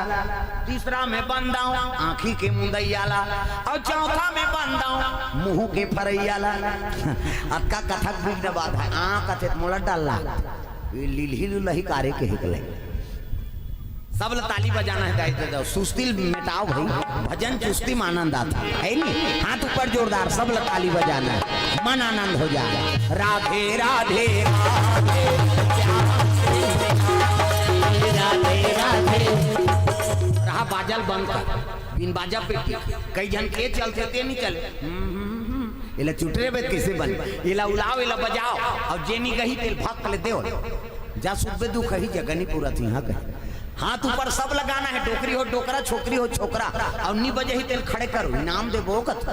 तीसरा में बंधव आँखी के मुदैया ला, अउ चौथा में बंधव मुँह के फरैया ला। अतका कथक बिघ्न बाधा हे, आ कथे त मोला डर लागथे। ये लीलही लुलही कारे के हिकले। सब ल ताली बजाना हे, दाई दे दो, सुस्ती ल मेटाओ भाई, भजन चुस्ती म आनंद आता हे, है नी? हाथ ऊपर जोरदार, सब ल ताली बजाना हे, मन आनंद हो जाए। राधे राधे राधे, श्याम से राधे राधे। रहा बाजा ल बंद कर, बिन बाजा पेटी, कई झन के चलथे ते नहीं चले। हम्म, हम्म, हम्म। एला चुटरे बेत कइसे बन? एला उलाओ, एला बजाओ, अउ जेनी गही तेल भक्त ले देव। जा सुबे दुख ही जगनी पूरा थी, हाँ कहे। हाथ ऊपर सब लगाना हे, डोकरी हो डोकरा, छोकरी हो छोकरा, अउ नी बजे ही तेल खड़े करो, इनाम देबो कत।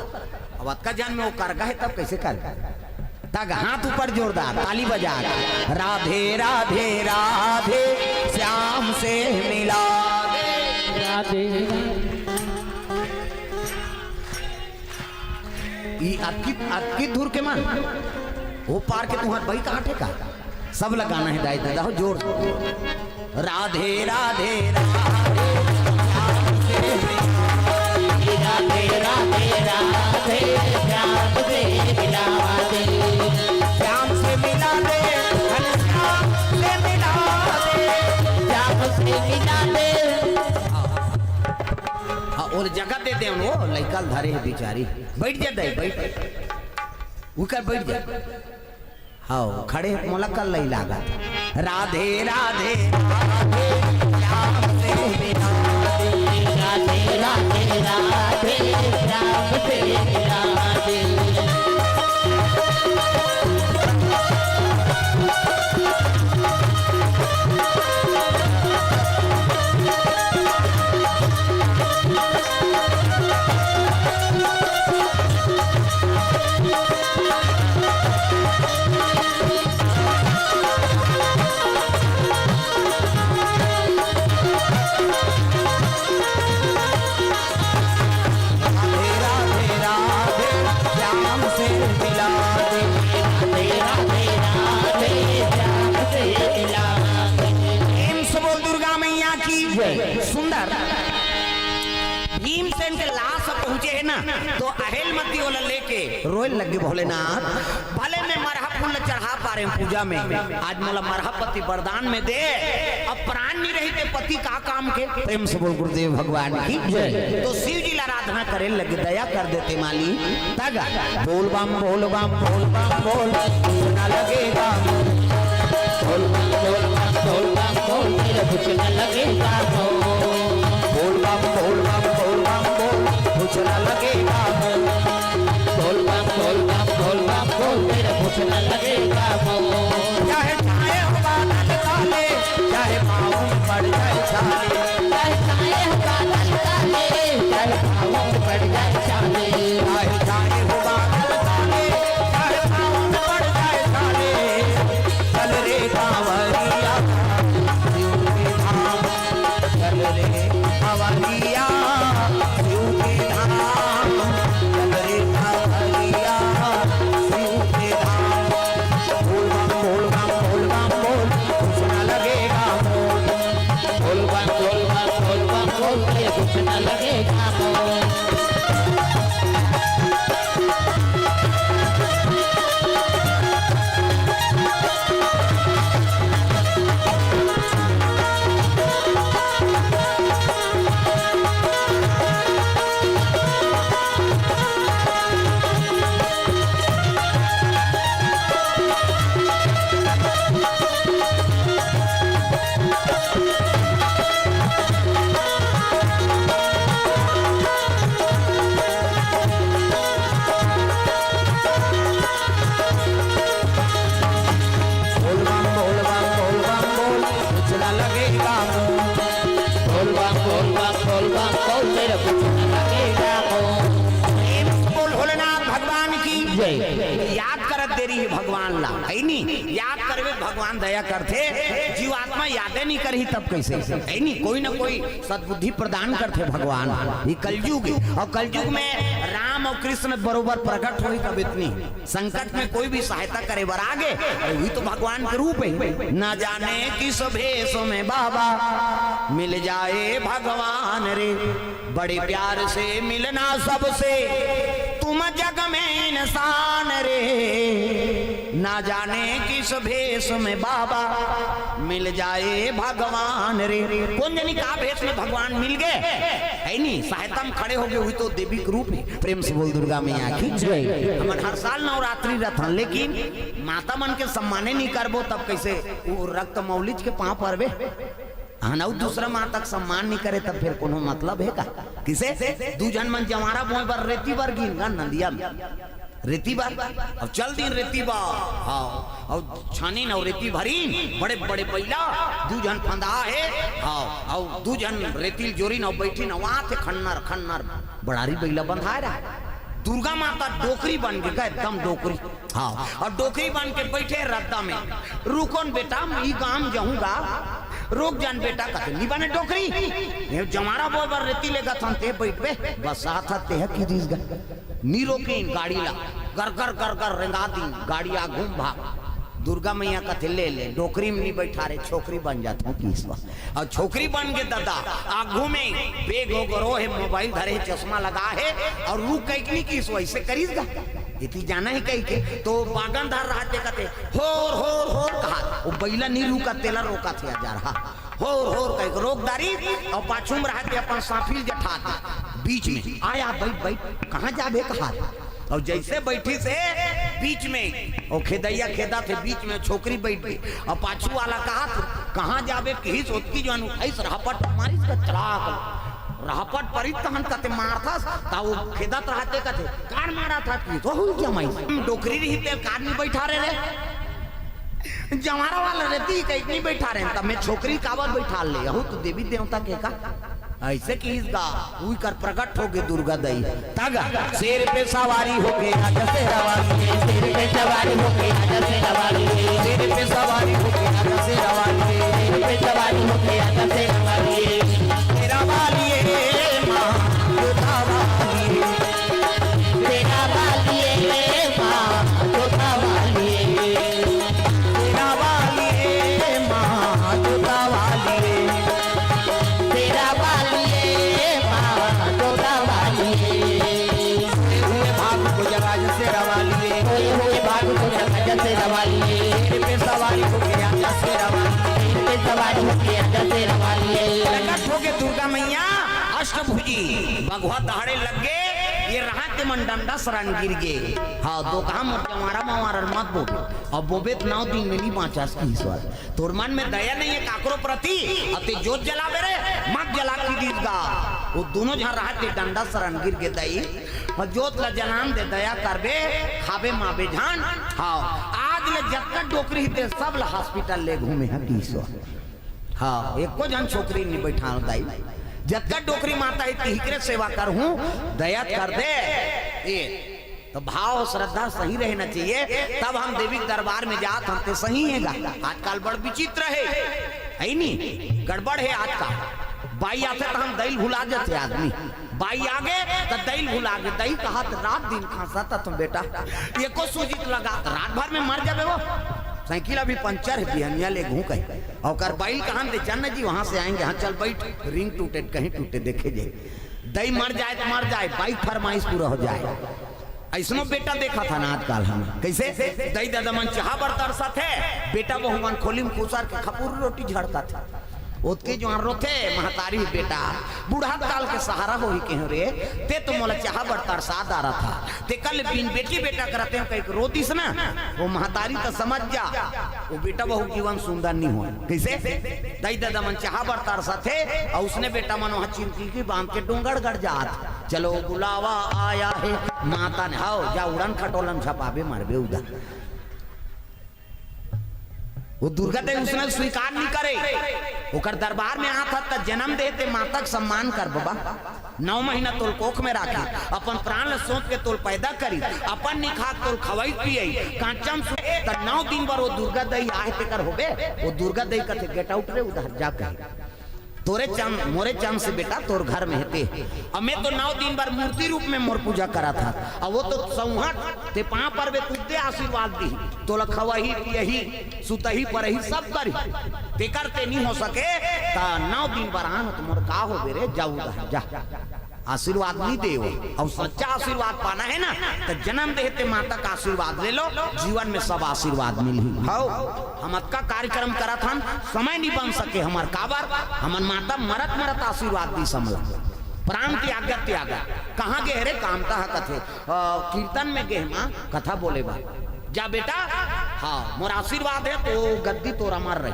अब अतका जन में वो करगा हे तब कइसे कर? तग हाथ ऊपर जोरदार, ताली बजा के, राधे राधे राधे, श्याम से मिला दे। राधे। ई अतकी, अतकी धुर के मन, वो पार के तुहर बही कहाँ ठेका? सब ल गाना हे दाई ददा हो जोर। राधे राधे राधे, राधे राधे राधे, श्याम से मिला दे, श्याम से मिला दे, घनश्याम से मिला दे, श्याम से मिला दे। हाँ, ओला जगह दे दे, वो लइका ल धरे हे बिचारी। बइठ जा दाई, बइठ। उकर बइठ जा। हव, खड़े हे, मोला कल लई लागत। राधे राधे राधे, श्याम से मिला दे। राधे राधे राधे, श्याम से मिला दे। राधे राधे राधे, श्याम से मिला दे। राधे राधे राधे, श्याम से मिला दे। प्रेम से बोल दुर्गा मैया की जय। सुंदर। भीमसेन के लाश पहुंचे हे ना, तो अहेलमती ओला लेके रोए लगे, भोलेनाथ, भले मैं मरहा फूल ल चढ़ा पारे हूँ पूजा में, आज मोला मरहा पति वरदान में दे, अब प्राण नहीं रही ते पति का काम के। प्रेम से बोल गुरुदेव भगवान की जय। तो शिव जी ला आराधना करे लगे, दया कर देते माली। तग बोल बम बोल बम बोल बम बोल, कुछ ना लगेगा। बोल बम बोल बम बोल बम बोल, तेरा कुछ ना लगेगा। बोल बम बोल बम बोल बम बोल, कुछ ना लगेगा। बोल बम बोल बम बोल बम बोल, तेरा कुछ ना लगेगा। चाहे छाए हो बादल काले, चाहे पाँव में पड़ जाए छाले। चाहे छाए हो बादल काले, चाहे पाँव में पड़ जाए छाले। चाहे छाए हो बादल काले, चाहे पाँव में पड़ जाए छाले। चल रे कांवरिया, शिव के धाम। चल जय। याद करत देरी हे भगवान ला, हे नी? याद करबे त भगवान दया करथे, जीवात्मा यादे नी करही तब कइसे, हे नी? कोई ना कोई सद्बुद्धि प्रदान करथे भगवान। ये कलयुग हे, अउ कलयुग में राम अउ कृष्ण बरोबर प्रकट होही तब इतनी संकट में कोई भी सहायता करे बर आगे, अरे वही तो भगवान के रूप हे। ना जाने किस भेष में बाबा मिल जाए भगवान रे, बड़े प्यार से मिलना सबसे तुम जग में इंसान रे। ना जाने किस भेष में बाबा मिल जाए भगवान रे। कोन जनी का भेष में भगवान मिल गे, हे नी? सहायता में खड़े हो गे, वही तो देवी के रूप हे। प्रेम से बोल दुर्गा मैया की जय। हमन हर साल नवरात्रि रथन, लेकिन माता मन के सम्माने नी करबो, तब कइसे वो रक्त मौलिज के पाँव परबे? हाँ ना, वो दूसरा माता के सम्मान नी करे, तब फिर कोनो मतलब हे का? कइसे? दू झन मन जंवारा बोए बर रेती बर गिन गा नदिया में, रेती बर, अब चल दिन रेती बर, हाँ, अउ छानिन अउ रेती भरिन, बड़े बड़े बइला, दू झन फंदा हे, हाँ, अउ दू झन रेती ल जोरिन अउ बइठिन, अउ आथे खन्नर खन्नर, बड़ारी बइला बंधाए रहा। दुर्गा माता डोकरी बन के, एकदम डोकरी, हाँ, अउ डोकरी बन के बइठे रद्दा में। रुको न बेटा, मैं गाम जाहूँ गा। रुक जा न बेटा, कथे नी बने डोकरी, ये जंवारा बोए बर रेती लेगत हन, ते बइठबे, बस आथस तेहा किहिस गा। नी रोकिन गाड़ी ला, गर गर गर गर रेंगा दिन, गाड़ी आघू में भाग। दुर्गा मैया कथे ले ले, डोकरी में नी बइठारे, छोकरी बन जात हूँ किहिस वा। अउ छोकरी बन गे ददा, आघू में bag हो गरो हे, mobile धरे हे, चश्मा लगा हे, अउ रुक कहिके नी किहिस वा, अइसे करिस गा। एती जाना हे कहिके, तो बागन धर रहा ते कथे, होर, होर, होर कहा, वो बइला नी रुकत, तेला रोकत हे जा रहा। होर, होर कहिके रोक डारिस, अउ पाछू में रहा ते अपन साफी ल जठा दे, बीच में, आया, बइठ, बइठ, कहाँ जाबे कहा। अउ जइसे बइठिस हे बीच में, अउ खेदइया खेदत हे बीच में, छोकरी बइठ गे, अउ पाछू वाला कहत, कहाँ जाबे किहिस, ओतकी जोन उठाइस, रहपट मारिस के चलाक। रहपट परिस तहन कथे मारथस, त वो खेदत रहा ते कथे, काबर मारथस किहिस, तो हुई जमाई। डोकरी रही ते काबर नी बइठारे रे? जंवारा वाला रेती कहिके नी बइठारे, त मैं छोकरी काबर बइठार ले? अहू तो देवी देवता के का? अइसे किहिस गा, उही कर प्रकट हो गे दुर्गा दई। तब शेर पे सवारी होके आजा शेरा वाली, शेर पे सवारी होके आजा शेरा वाली, शेर पे सवारी होके आजा शेरा वाली, शेर पे सवारी होके आजा शेरा वाली, शेरा वाली ए माँ, जोता वाली, शेरा वाली ए माँ, जोता वाली, शेरा वाली ए माँ, जोता वाली, शेरा वाली ए माँ, जोता वाली। हुए भाग को जगाज शेरा वाली। हुए, हुए भाग को जगाज शेरा वाली। शेर पे सवारी होके आजा शेरा वाली। शेर पे सवारी होके आजा शेरा वाली। प्रकट हो गे दुर्गा मैया अष्टभुजी, बघवा दहाड़े लग गे, ये रहा ते मन डंडा सरन गिर गे। हाँ, दोकहा मोर जंवारा मंवारा ल मत बोबे, अउ बोबे त नौ दिन में नी बाँचस किहिस वा। तोर मन में दया नइ हे काकरो प्रति, अते जोत जलाबे रे, मत जला किहिस गा। वो दूनों झन रहा ते डंडा सरन गिर गे दई, अउ जोत ला जलान दे, दया करबे, खाबे माबे झन। हाँ, आज ले जतका डोकरी हे ते सब ला hospital ले घूमे हे किहिस वा। हाँ, एको झन छोकरी नी बइठान दई, जतका डोकरी माता हे तिहिकरे सेवा करहूँ, दया कर दे। ए, तो भाव श्रद्धा सही रहना चाहिए, तब हम देवी के दरबार में जात हन ते सही हे गा। आजकल बड़ विचित्र हे, हे नी? गड़बड़ हे आजकल। बाई आथे त हम दई ल भुला जाथे आदमी। बाई आगे त दई ल भुला गे। दई कहत रात दिन खांसत हंव बेटा। एको सूजी त लगा त रात भर में मर जाबे वो। साइकिल अभी पंचर हे, बिहनिया लेगहूँ कहे। अउ ओकर बाई ल कहन ते चल न जी, वहाँ से आएंगे। हाँ चल बइठ, रिंग टूटे कहीं टूटे देखे जाए। दई मर जाए त मर जाए, बाई के फरमाइश पूरा हो जाए। अइसनो बेटा देखत हन आजकल हम। कइसे? दई ददा मन चाहा बर तरसत हे, बेटा बहू मन खोली में खुसर के खपुर रोटी झड़कत हे। ओतके जुवार रोथे महतारी, बेटा बुढ़त काल के सहारा होही कहेंव रे, ते तो मोला चाहा बर तरसा डारत हस। तेकर ले बिन बेटी बेटा करत हंव कहिके रो दिस ना, वो महतारी त समझ जा, वो बेटा बहू के जीवन सुंदर नी होय। कइसे? दई ददा मन चाहा बर तरसत हे, अउ उसने बेटा मन वहाँ चिरकिलकी बांध के डोंगरगढ़ जात। चलो बुलावा आया है माता ने, हव जा उड़न खटोला म झपाबे मरबे उदा। वो दुर्गा देवी उसने स्वीकार नहीं करे। ओकर दरबार में आत हस त जन्म दे ते माता के सम्मान कर बबा। नौ महीना तोल कोख में राखी, अपन प्राण ल सौंप के तोल पैदा करी, अपन निखात तोल खवाई पियई, कांचम सु-, त नौ दिन बर वो दुर्गा देवी आहे तेकर होबे। वो दुर्गा देवी कथे, "Get out रे, उधर जा," कहे। तोरे चंद, मोरे चंद से बेटा तोर घर में हे ते। अब मैं तो नौ दिन बर मूर्ति रूप में मोर पूजा करत हस। अब वो तो सौंहत ते पांव परबे, तुद्दे आशीर्वाद दी। तोला खवही, पियही, सुतही, परही, सब करही। तेकर ते नहीं हो सके, त नौ दिन बर आन त मोर का होबे रे, जा उधर, जा। आशीर्वाद नहीं दे वो। अउ सच्चा आशीर्वाद पाना हे ना, त जन्म दे ते माता का आशीर्वाद ले लो, जीवन में सब आशीर्वाद मिलही। हौ, हम अतका कार्यक्रम करत हन, समय नहीं बन सके हमर, काबर हमन माता मरत मरत आशीर्वाद दी समला। प्राण त्याग त्याग। कहाँ गे हरे? कामता ह कथे, अ, कीर्तन में गे माँ कथा बोले बा। जा बेटा, हाँ, मोर आशीर्वाद हे तो गद्दी तोर अमर रही।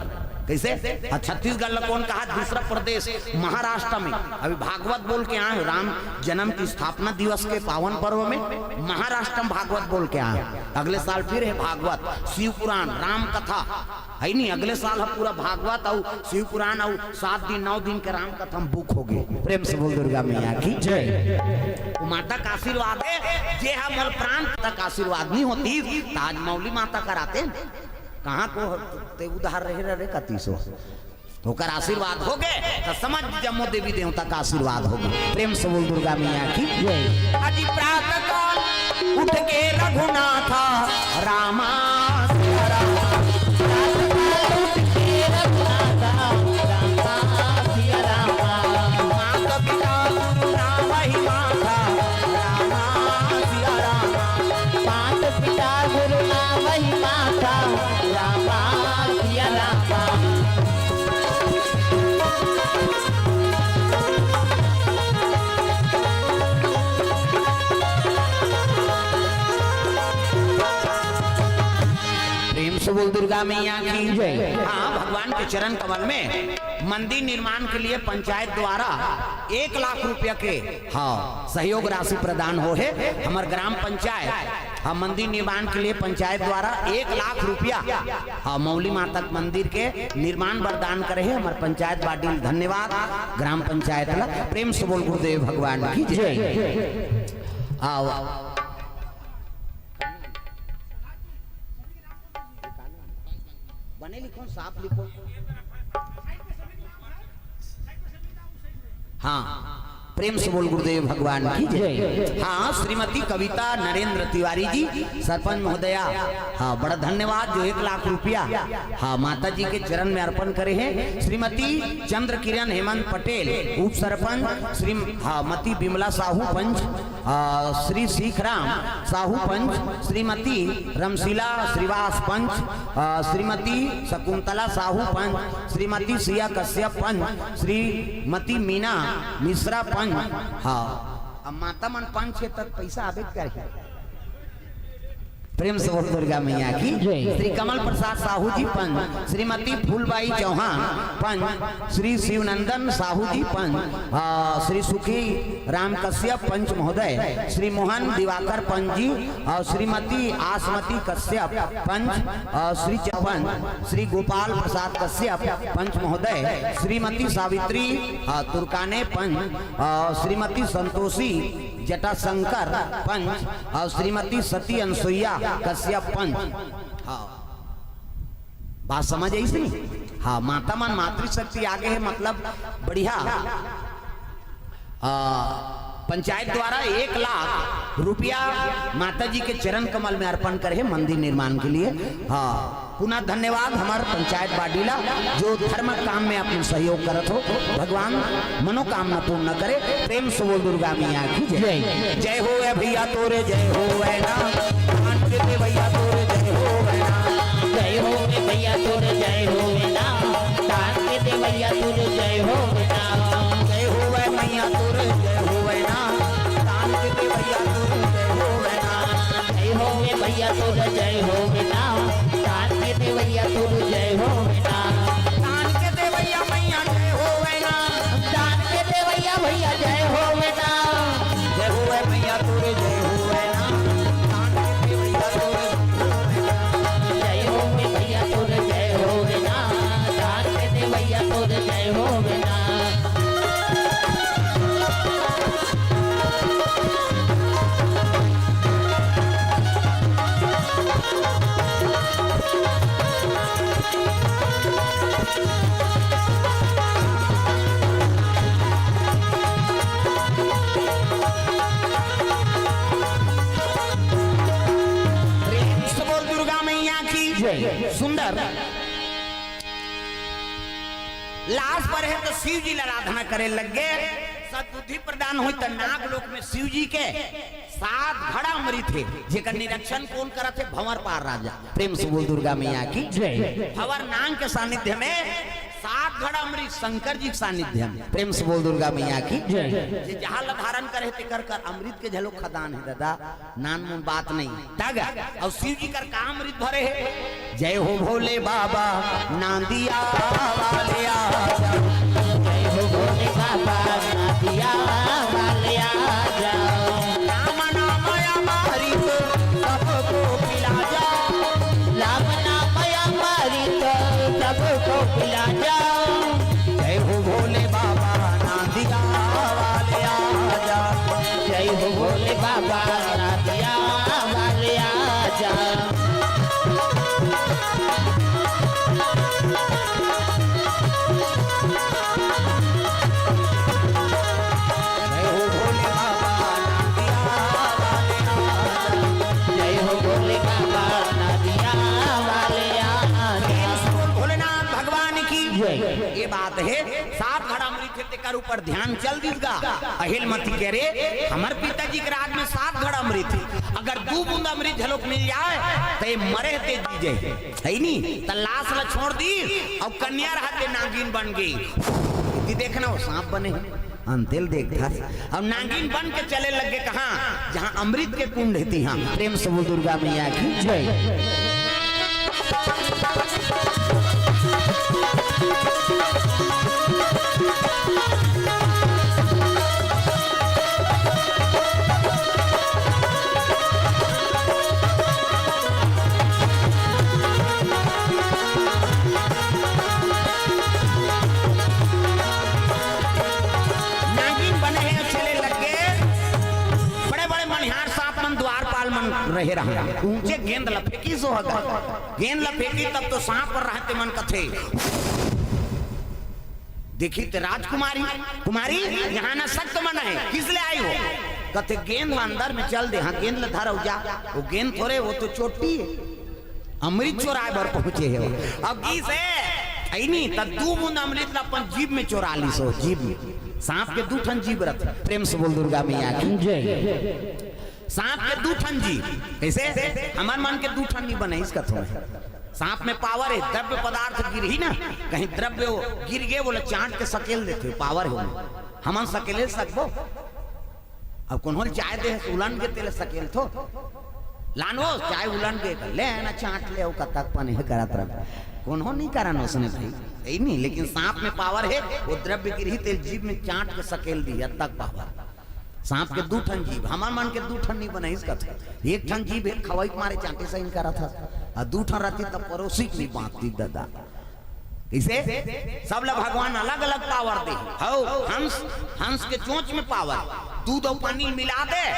कैसे? हाँ, छत्तीसगढ़ ला कोन कहा, दूसरा प्रदेश महाराष्ट्र में अभी भागवत बोल के आए, राम जन्म की स्थापना दिवस के पावन पर्व में महाराष्ट्र में भागवत बोल के आए। अगले साल फिर हे भागवत, शिव पुराण, राम कथा, हे नहीं? अगले साल ह पूरा भागवत अउ शिव पुराण अउ सात दिन नौ दिन के राम कथा में book हो गे। प्रेम से बोल दुर्गा मैया की जय। वो माता का आशीर्वाद हे, जे ह मोर प्राण तक आशीर्वाद नहीं होती, त आज मौली माता कराते। कहाँ को ते उधार रहे रहे कती सो। ओकर आशीर्वाद हो गे, त समझ जम्मो देवी देवता का आशीर्वाद हो गे। प्रेम से बोल दुर्गा मैया की जय। अजी प्रातः काल उठ के रघुनाथा रामा सिया रामा। प्रातः काल उठ के रघुनाथा रामा सिया रामा। माता पिता गुरु नाम ही माथा रामा सिया रामा। माता पिता गुरु नाम ही माथा रामा सिया रामा। प्रेम से बोल दुर्गा मैया की जय। हाँ, भगवान के चरण कमल में मंदिर निर्माण के लिए पंचायत द्वारा एक लाख रुपया के, हाँ, सहयोग राशि प्रदान हो हे। हमर ग्राम पंचायत, हाँ, मंदिर निर्माण के लिए पंचायत द्वारा एक लाख रुपया, हाँ, मौली माता के मंदिर के निर्माण बर दान करे हे हमर पंचायत body ल। धन्यवाद ग्राम पंचायत ला। प्रेम से बोल गुरुदेव भगवान की जय। आओ, आओ। बने लिखो, साफ लिखो। हाँ, प्रेम से बोल गुरुदेव भगवान की जय। हाँ, श्रीमती कविता नरेंद्र तिवारी जी, सरपंच महोदया, हाँ, बड़ा धन्यवाद जो एक लाख रुपया, हाँ, माता जी के चरण में अर्पण करे हे। श्रीमती चंद्र किरण हेमंत पटेल, उप सरपंच, श्री, हाँ, मती बिमला साहू पंच, आ, श्री सीखराम साहू पंच, श्रीमती रमशीला श्रीवास पंच, आ, श्रीमती शकुंतला साहू पंच, श्रीमती सिया कश्यप पंच, श्रीमती मीना मिश्रा पंच। हाँ, अब माता मन पंच हे तक पैसा आबे करही। प्रेम से बोल दुर्गा मैया की जय। श्री कमल प्रसाद साहू जी पंच, श्रीमती फूलबाई चौहान पंच, श्री शिवनंदन साहू जी पंच, आ, श्री सुखी राम कश्यप पंच महोदय, श्री मोहन दिवाकर पंच जी और श्रीमती आसमती कश्यप पंच और श्री चौहान, श्री गोपाल प्रसाद कश्यप पंच महोदय, श्रीमती सावित्री, आ, तुर्काने पंच और श्रीमती संतोषी जटाशंकर पंच और श्रीमती सती अनसुईया कश्यप पंच। हाँ, बात समझ आइस नहीं? हाँ, माता मन मातृशक्ति आगे हे, मतलब बढ़िया। आ, पंचायत द्वारा एक लाख रुपया माता जी के चरण कमल में अर्पण करे हे मंदिर निर्माण के लिए। हाँ, पुनः धन्यवाद हमर पंचायत body ला, जो धर्म काम में अपन सहयोग करत हो। भगवान मनोकामना पूर्ण करे। प्रेम से बोल दुर्गा मैया की जय। जय। जय हो ए भैया तोरे, जय हो ए ना। कान के दे भैया तोरे, जय हो ए ना। जय हो ए भैया तोरे, जय हो ए ना। कान के दे भैया तोरे, जय हो ए ना। जय हो ए मैया तोरे, जय हो ए ना। कान के दे भैया तोरे, जय हो ए ना। जय हो ए भैया तोरे, जय हो ए ना। कान के दे भैया तोरे, जय हो ए ना। कान के दे भैया मैया, जय हो ए ना। कान के दे भैया, भैया, जय हो ए ना। जय हो ए मैया तोरे, जय हो ए ना। कान के दे भैया तोरे, जय हो ए ना। जय हो ए भैया तोरे, जय हो सुंदर। लाश पर हे तो शिव जी ला आराधना करे लग गे। सद्बुद्धि प्रदान होई तो नाग लोक में शिव जी के सात घड़ा अमृत हे, जेकर निरीक्षण कोन करत हे? भंवर पार राजा। प्रेम से बोल दुर्गा मैया की जय। भंवर नाग के सानिध्य में सात घड़ा अमृत शंकर जी के सानिध्य में। प्रेम से बोल दुर्गा मैया की जय। जे जहां ला धारण करे हे तेकर कर अमृत के झलो खदान हे दादा, नानमुन बात नहीं। तग अउ शिव जी कर का अमृत भरे हे? जय हो भोले बाबा नांदिया वाले आजा। जय हो भोले बाबा नांदिया वाले आजा। राम नाम अमृत सबको पिला जा। राम नाम अमृत सबको पिला जा। जय हो भोले बाबा नांदिया वाले आजा। जय हो भोले बाबा नांदिया वाले आजा। जय हो भोले बाबा नांदिया वाले आजा। जय हो भोले बाबा नांदिया वाले आजा। प्रेम से बोल भोलेनाथ भगवान की जय। ये बात हे, सात घड़ा अमृत हे, तेकर ऊपर ध्यान चल दिस गा। अहिलमती कहे, "रे, हमर पिताजी के राज में सात घड़ा अमृत हे, अगर दू बूंद अमृत झलोक मिल जाय, त ये मरे हे ते जी जाय।" हे नी? त लाश ला छोड़ दिस, अउ कन्या रहत हे नागिन बन गे। ये देखना, वो सांप बने हे। अंतेल देखथस, अउ नागिन बन के चले लग गे कहां? जहां अमृत के कुंड हे तिहां। प्रेम से बोल दुर्गा मैया की जय। नागिन बने हे, चले लग गे। बड़े-बड़े मनिहार सांप मन, द्वारपाल मन रहे रहा। ऊंचे गेंद ल फेंकिस ओ ह गा। गेंद ल फेंकिस तब तो सांप पर रहते मन कथे, "देखिस ते राजकुमारी, कुमारी, यहां न सख्त मना हे, किस ले आई हो?" कथे, "गेंद ल अंदर में चल दे, हां गेंद ल धर अउ जा।" वो गेंद थोरे, वो तो चोटी हे। अमृत चोराय बर पहुंचे हे। अब गिस हे, हे नी, त दू बूंद अमृत ला अपन जीभ में चोरा लिस ओ, जीभ में। सांप के दू ठन जीभ रथे। प्रेम से बोल दुर्गा मैया की जय। सांप के दू ठन जीभ। कइसे? हमर मन के दू ठन नइ बने, इस कथों में। सांप में पावर हे, द्रव्य पदार्थ गिरही ना, कहीं द्रव्य वो गिर गे, ओला चांट के सकेल देथे, पावर हे ओमा। हमन सकेले सकबो? अब कोनो ल चाय दे हस, उलन गे तेला सकेलथो। लान वो, चाय उलन गे, ले ना चांट ले, अउ कतक पन हे करत रह। कोनो नइ करन ओसने भाई, हे नी, लेकिन सांप में पावर हे, वो द्रव्य गिरही तेला जीभ में चांट के सकेल दिही, अतक पावर। सांप के दू ठन जीभ, हमर मन के दू ठन नइ बने, इस कथे। एक ठन जीभ हे, खवई के मारे चांटे सही करत हस, अउ दू ठन रहती तब परोसी के नइ बांटती दादा। कइसे? सब ला भगवान अलग-अलग पावर दे। हव, हंस, हंस के चोंच में पावर। दूध अउ पानी मिला दे,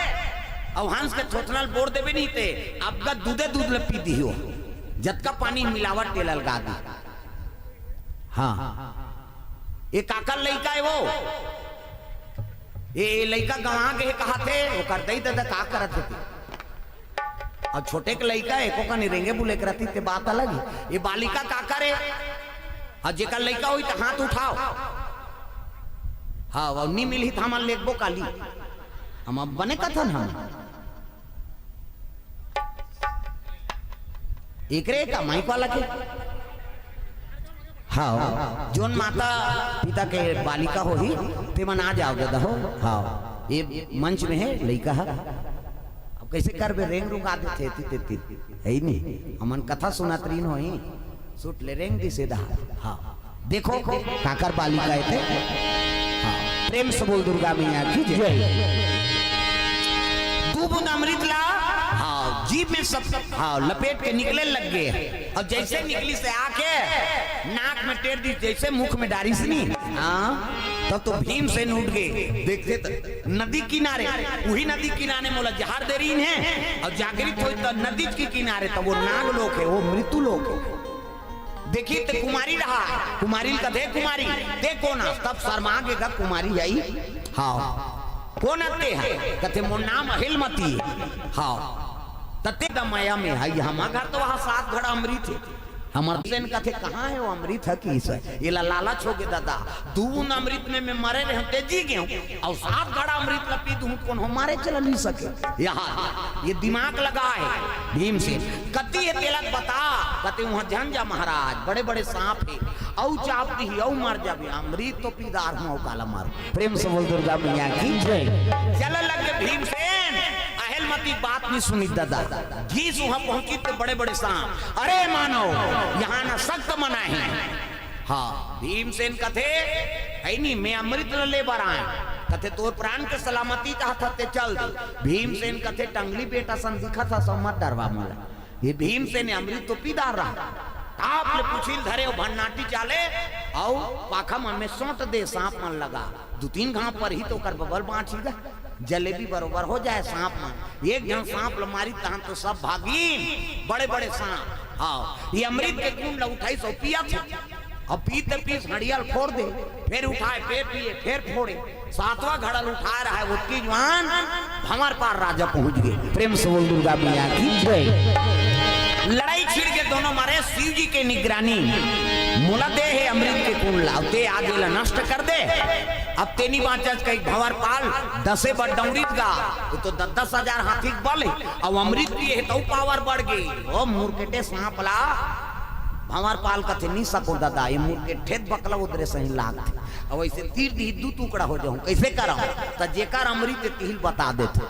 अउ हंस के थोथना ल बोर देबे नहीं ते, अब का दूधे दूध ल पी दिही ओ। जतका पानी मिलावट तेला लगा दी। हां। ये काकर लइका हे वो? ये, ये लइका गंवा गे हे कहाथे, ओकर दई ददा का करत हे ते? अउ छोटे के लइका एको कनी रेंगे बुले के रहती ते बात अलग हे। ये बालिका काकर हे? अउ जेकर लइका होही त हाथ उठाव। हां, अउ नी मिलही त हमन लेगबो काली। हम अब बने कथन हम। एकरे का माइक वाला के? हां, जोन माता पिता के बालिका होही, ते मन आ जाव ददा हो। हां, ये मंच में हे लइका ह। अब कइसे करबे, रेंग रुंगा देथे एती तेती, हे नी? हमन कथा सुनत रहिन होही, सुट ले रेंग दिसे दहा। हां, देखो काकर बालिका हे ते। हां, प्रेम से बोल दुर्गा मैया की जय। जय। दू बूंद अमृत ला, हां, जीभ में सब, हां, लपेट के निकले लग गे। अउ जइसे निकलिस आके नाक में टेर दिस, जइसे मुख में डारिस नी, हां, तब तो भीमसेन उठ गे। देखथे त नदी किनारे, उही नदी किनारे मोला जहर दे रहिन हे, अउ जागृत होइस त नदी के किनारे, त वो नाग लोक हे, वो मृत्यु लोक हे। देखिस ते कुमारी रहा, कुमारी ल कथे, "कुमारी, ते कोन अस?" तब शर्मा गे गा कुमारी आई, हां, "कोन अस ते ह?" कथे, "मोर नाम अहिलमती हे।" हां, तते दमया में है, हमर घर तो वहाँ सात घड़ा अमृत है। हमर सेन कथे, "कहाँ है वो अमृत है कि इस? एला लालच हो गे दादा, दू बूंद अमृत में मैं मरे रहे हूँ, ते जी गए हूँ, और सात घड़ा अमृत ला पी दूँ, कौन हो मारे चला नहीं सके।" यहाँ ये दिमाग लगा है भीमसेन। कति है तेला बता, कते वहाँ झन जा महाराज, बड़े बड़े सांप है, औ चाप दी, औ मर जाबे, अमृत तो पीदार हूँ, औ काला मार। प्रेम से बोल दुर्गा मैया की जय। चल लगे भीमसेन, अहेलमती बात नहीं सुनी दादा। घीस वहां पहुंची तो बड़े बड़े सांप, "अरे मानव, यहाँ ना सख्त मना है।" हाँ, भीमसेन कथे, "है नहीं, मैं अमृत ल ले बर आए।" कथे, "तोर प्राण के सलामती चाहत हते, चल दे।" भीमसेन कथे, "टंगली बेटा सन दिखत ह, सो मत डरवा मोला।" ये भीमसेन अमृत तो पीदार रहा। टाप ले पुछिल धरे अउ भन्नाटी चाले, अउ पाखा मन में सोंट दे सांप मन लगा। दू तीन घाव परही तो ओकर बबल बाँच ही गा। जलेबी बरोबर हो जाए सांप मन। एक झन सांप ल मारी तहन तो सब भागी, बड़े बड़े सांप। हाँ, ये अमृत के कुंड ल उठाई सो पिया था। अब पीते पीस हड़ियल फोड़ दे, फिर उठाए, फिर पिए, फिर फोड़े। सातवां घड़ल उठाए रहा है, ओतकी जुवान भंवर पाल राजा पहुंच गए। प्रेम से बोल दुर्गा मैया की जय। लड़ाई छिड़ के दोनों मारे, शिव जी के निगरानी। मोला दे हे अमृत के कुंड ला, ते आगे ला नष्ट कर दे। अब तेनी बाँचस कही भंवर पाल, दसे बर डौरित गा, वो तो दस दस हजार हाथी के बल है। अब अमृत पिए हे तो पावर बढ़ गई। ओ मुरकेटे सांप ला भंवर पाल कथे, "नी सको दादा, ये मुरकेटे बकला उधरे सही लागथे।" अब ऐसे तीर दी दू टुकड़ा हो जाऊं, कैसे कराऊं? त जेकर अमृत तिहिल बता देथे।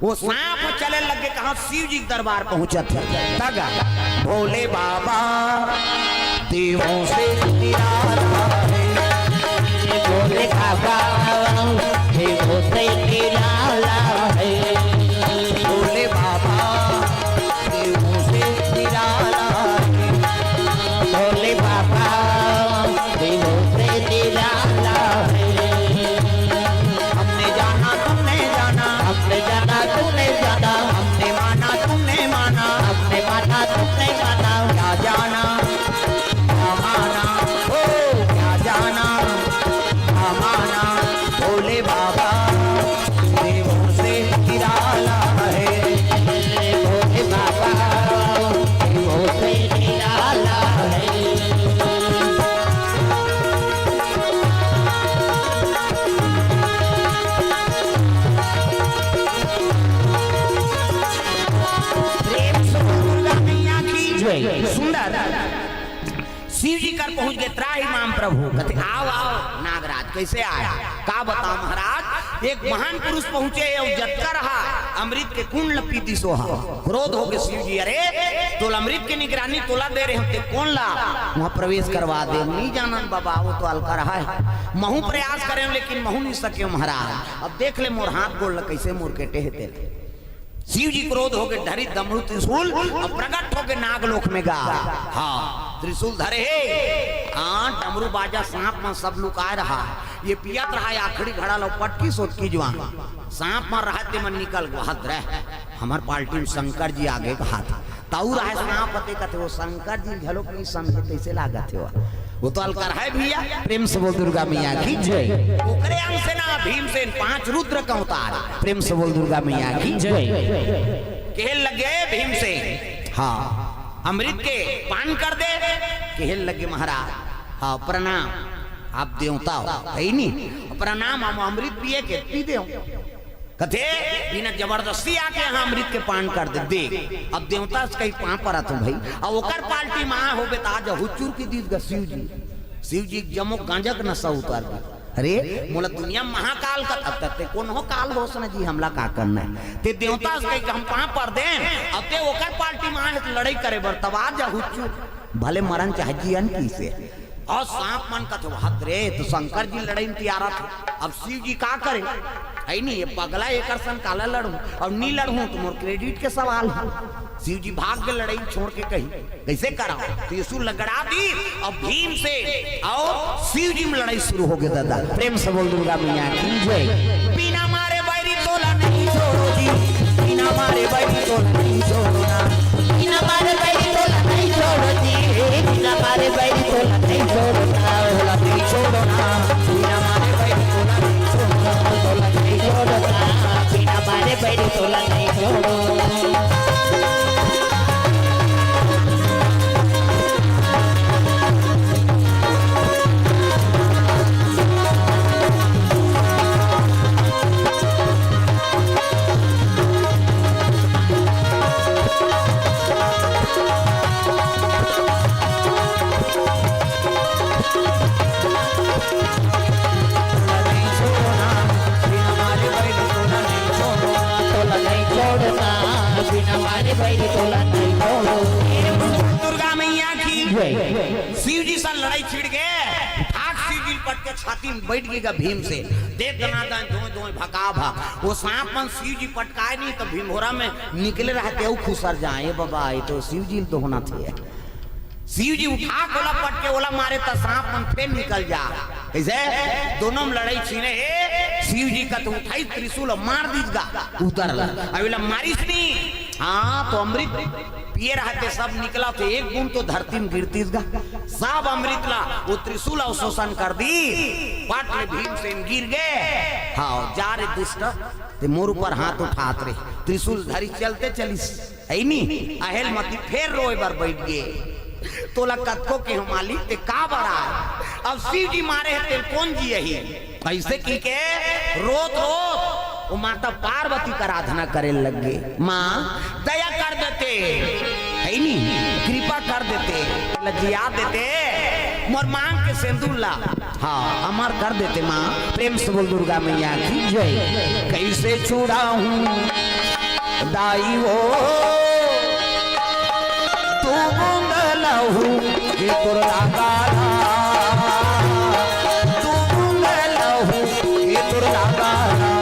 वो सांप चले लगे, कहाँ शिव जी के दरबार पहुंचत है। तगा भोले बाबा देवों से निराला है। भोले बाबा देवों से निराला है। भोले बाबा देवों से निराला है। भोले बाबा देवों से निराला है। हमने जाना, तुमने जाना, हमने जाना, तुमने जाना, हमने माना, तुमने माना, हमने माना, तुमने माना, क्या जाना, क्या माना, ओ क्या जाना, क्या माना, भोले बाबा देवों से निराला है। भोले बाबा देवों से निराला है। प्रेम से बोल दुर्गा मैया की जय। सुंदर। शिव जी कर पहुंच गए, "त्राहि माम प्रभु।" कथे, "आओ, आओ नागराज, कैसे आया?" का बताओ महाराज, एक महान पुरुष पहुंचे हे, अउ जतका रहा अमृत के कुंड ल पी दिस ओहा। क्रोध हो गए शिव जी, "अरे, तोला अमृत के निगरानी तोला दे रहे हो, ते कोन ला वहां प्रवेश करवा दे?" "नी जानन बाबा, वो तो अलकर है, महू प्रयास करे, लेकिन महू नी सके महाराज। अब देख ले मोर हाथ गोड़ ल कैसे मोर के टेह तेला।" शिव जी क्रोध होके धरी डमरू त्रिशूल अउ प्रगट होके नागलोक में गा। हाँ, त्रिशूल धरे हे। हाँ, डमरू बाजा, सांप मन सब लुकाए रहा। ये पियत रहा, आखिरी घड़ा ल पटकी सोटकी जुआन। सांप मन रहा, ते मन निकल गो। हद रह, हमर पार्टी में शंकर जी आगे कहा था। तऊ रहा सांप ते कथे, वो शंकर जी घलोक नहीं समझे, कैसे लागत हे वो? वो तो अलकर है भैया। प्रेम से बोल दुर्गा मैया की जय। ओकरे अंग से ना भीमसेन पांच रुद्र का अवतार। प्रेम से बोल दुर्गा मैया की जय। कहल लगे भीमसेन, हाँ, अमृत के पान कर दे। कहल लगे महाराज, हाँ, प्रणाम, आप देवता हो, है नी? प्रणाम, हम अमृत पिए के पी देव। कथे, बिना जबरदस्ती आके यहाँ अमृत के पान कर दे, दे। अब देवता से कहीं पाँव परत हूँ भाई। अब ओकर पार्टी में आए होबे त आज हुचुर की दीस गा शिव जी। शिव जी के जमो गांजा के नशा उतार दे। अरे, मोला दुनिया महाकाल का, अब तक ते कौन हो काल होस न जी, हमला का करना है? ते देवता से कहीं हम पाँव पर दें, अब ते ओकर पार्टी में आए तो लड़ाई करे बर, तब आ जा हुचुर। भले मरन चाहे जियन किसे। अउ सांप मन कथे, "हत रे, तो शंकर जी लड़ई में तियारत हे।" अब शिव जी का करे? है नी, ये पगला एकर संग काला लड़हूं, अउ नी लड़हूं तो मोर credit के सवाल हे। शिव जी भाग के लड़ई छोड़ के कही, "कैसे करा?" तो ये सुर लगड़ा दी, अब भीमसेन अउ शिव जी में लड़ई शुरू हो गई दादा। प्रेम से बोल दुर्गा मैया की जय। बिना मारे बैरी तोला नहीं छोड़ो जी, बिना मारे बैरी तोला नहीं छोड़ो ना। बिना मारे बैरी तोला नहीं छोड़ो जी, बिना मारे बैरी तोला नहीं छोड़ो ना, तोला नहीं छोड़ो ना। बिना मारे बैरी तोला नहीं छोड़ो, तोला नहीं छोड़ो ना, बिना मारे बैरी तोला नहीं छोड़ो। अरे भाई, तोला नहीं बोलो। दुर्गा मैया की जय। शिव जी से लड़ाई छिड़ गे, ठाक शिव जी पट के छाती में बैठ गया भीम से। देख दनादन दोय दोय भका भक। वो सांप मन शिव जी पटकाए नहीं तो भीमभोरा में निकले रहते, वो खुसर जाए। ए बाबा, ये तो शिव जी ल दोहना थे। शिव जी उठा के ओला पटके ओला मारे त सांप मन फेर निकल जा। कइसे? दोनों में लड़ाई छीने हे, शिव जी का तो उठाई त्रिशूल अउ मार दीस गा, उतर ला। अब एला मारिस नी, हाँ, तो अमृत पिए रहते, सब निकला तो एक बूंद तो धरती में गिरतीस गा। सब अमृत ला वो त्रिशूल अवशोषण कर दी, पट ले भीमसेन गिर गे। हाँ, जा रे दुष्ट, ते मोर ऊपर हाथ उठात रे, त्रिशूल धरी चलते चलिस। है नी? अहेल मती फेर रोए बर बैठ गे। तोला कतको के हो मालिक, ते का बर आए? अब शिव जी मारे हे, तेल कौन जी यही? ऐसे की के रोत रोत वो माता पार्वती का आराधना करे लग गे। माँ, दया कर देते, है नी? कृपा कर देते, लजिया देते, मोर मांग के सिंदूर ला। हाँ, अमर कर देते माँ। प्रेम से बोल दुर्गा मैया की जय। कैसे छुड़ाऊं दाई वो, तू बूंद लहू के तोर लागाला, तू बूंद लहू के तोर लागाला।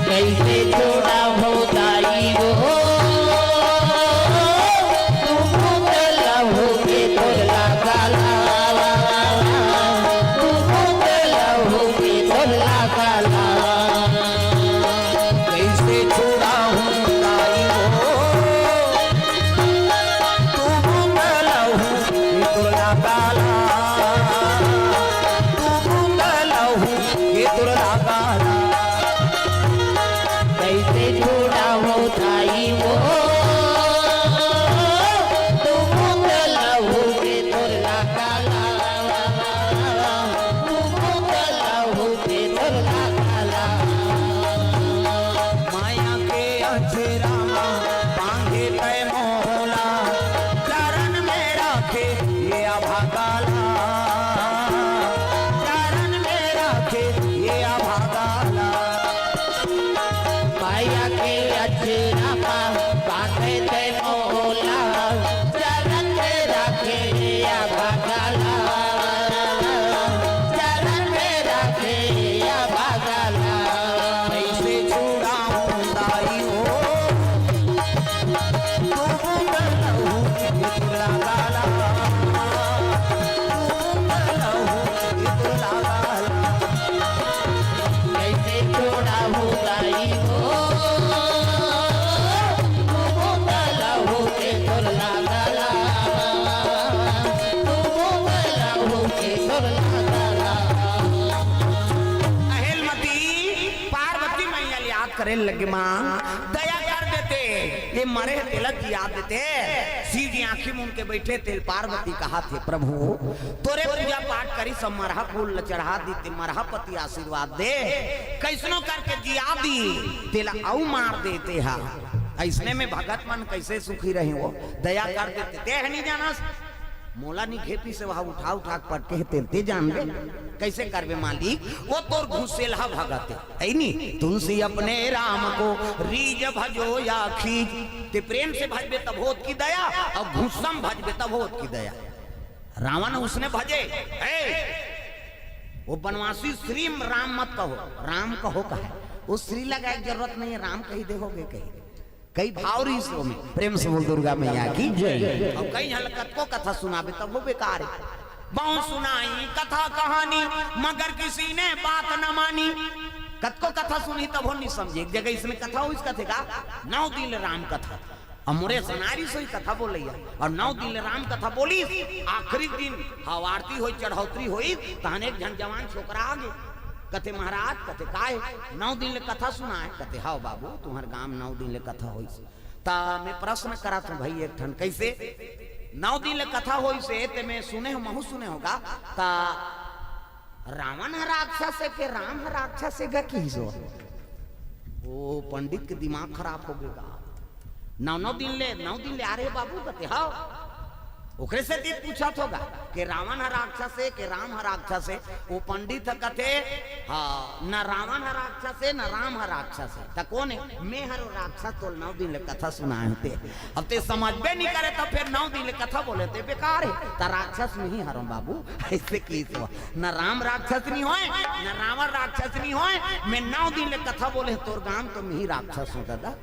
कैसे छुड़ाऊं दाई वो, तू बूंद लहू के तोर लागाला, तू बूंद लहू के तोर लागाला। कैसे छुड़ाऊं दाई वो, तू बूंद लहू के तोर लागाला, तू बूंद लहू के तोर लागाला। कैसे छुड़ाऊं दाई वो, तू बूंद लहू के तोर लागाला, तू बूंद लहू के तोर लागाला। माया के अचरा मा बांधे तै मोला, चरण में राखे ये अभागाला, चरण में राखे ये अभागाला। माया के अचरा मा बांधे तै मोला, चरण में राखे ये अभागाला, चरण में राखे ये अभागाला। कैसे छुड़ाऊं दाई वो, तू बूंद लहू के तोर लागाला, तू बूंद लहू के तोर लागाला। कैसे छुड़ाऊं दाई वो, तू बूंद लहू के तोर लागाला, तू बूंद लहू के तोर लागाला। अहेलमती पार्वती मैया ल याद करे लगे, माँ दया कर देते, ये मरे हे तेला जिया देते। शिव जी आंखी मूंद के बैठे तेल पार्वती कहा थे, प्रभु तोरे पूजा पाठ करी सब मरहा फूल ल चढ़ा दी, ते मरहा पति आशीर्वाद दे, कैसनो करके जिया दी, तेला अउ मार देते हा। ऐसने में भगत मन कैसे सुखी रहे हो, दया कर देते। ते ह नहीं जानस, मोला नी घेपी से वहा उठा उठा के पटके हे तेल ते जान ले। कैसे करबे मालिक, वो तोर घुसेलहा भगत हे, है नी? तुलसी अपने राम को रीझ भजो या खींच। ते प्रेम से भजबे तब होत की दया, अउ घुस्सम भजबे तब होत की दया। रावण उसने भजे, हे, वो बनवासी श्री राम मत कहो, राम कहो कहे। वो श्री लगाए के जरूरत नहीं है, राम कही दे होगे कही। कई भाव रहिस ओमे। प्रेम से बोल दुर्गा मैया की जय। अउ कई झन ल कतको कथा सुनाबे तब वो बेकार हे। बहुत सुनाई कथा कहानी मगर किसी ने बात न मानी। कतको कथा सुनही तब वो नहीं समझे। एक जगह इसने कथा होइस कथे का, नौ दिन ले राम कथा। अउ मोरे सनारी सोई कथा बोलैया अउ नौ दिन ले राम कथा बोलिस। आखिरी दिन हव आरती होई, चढ़ौतरी होई, तहन एक झन जवान छोकरा आगे। कथे महाराज, कथे काय नौ दिन ले कथा सुनाए? कथे हव बाबू, तुम्हर गांव नौ दिन ले कथा होइस। त मैं प्रश्न करत हूं भाई एक ठन, कैसे नौ दिन ले कथा होइस हे, ते मैं सुने हो, महू सुने होगा। त रावण ह राक्षस हे के राम ह राक्षस हे गा किहिस हो? ओ पंडित के दिमाग खराब हो गे गा। नौ, नौ दिन ले, नौ दिन ले आ रहे बाबू, कथे हव। ओकरे सेती पूछत होगा कि रावण ह राक्षस हे कि राम ह राक्षस हे। वो पंडित ह कथे, "हाँ, न रावण ह राक्षस हे, न राम ह राक्षस हे, त कोन हे?" "मैं हरो राक्षस, तोल नौ दिन ले कथा सुनाए हों ते। अब ते समझबे नहीं करे, त फेर नौ दिन ले कथा बोले ते बेकार हे। त राक्षस नहीं हरो बाबू।" ऐसे की तो न राम राक्षस नहीं होय, न रावण राक्षस नहीं होय। मैं नौ दिन ले कथा बोले, तोर गांव तो मैं ही राक्षस हों दादा।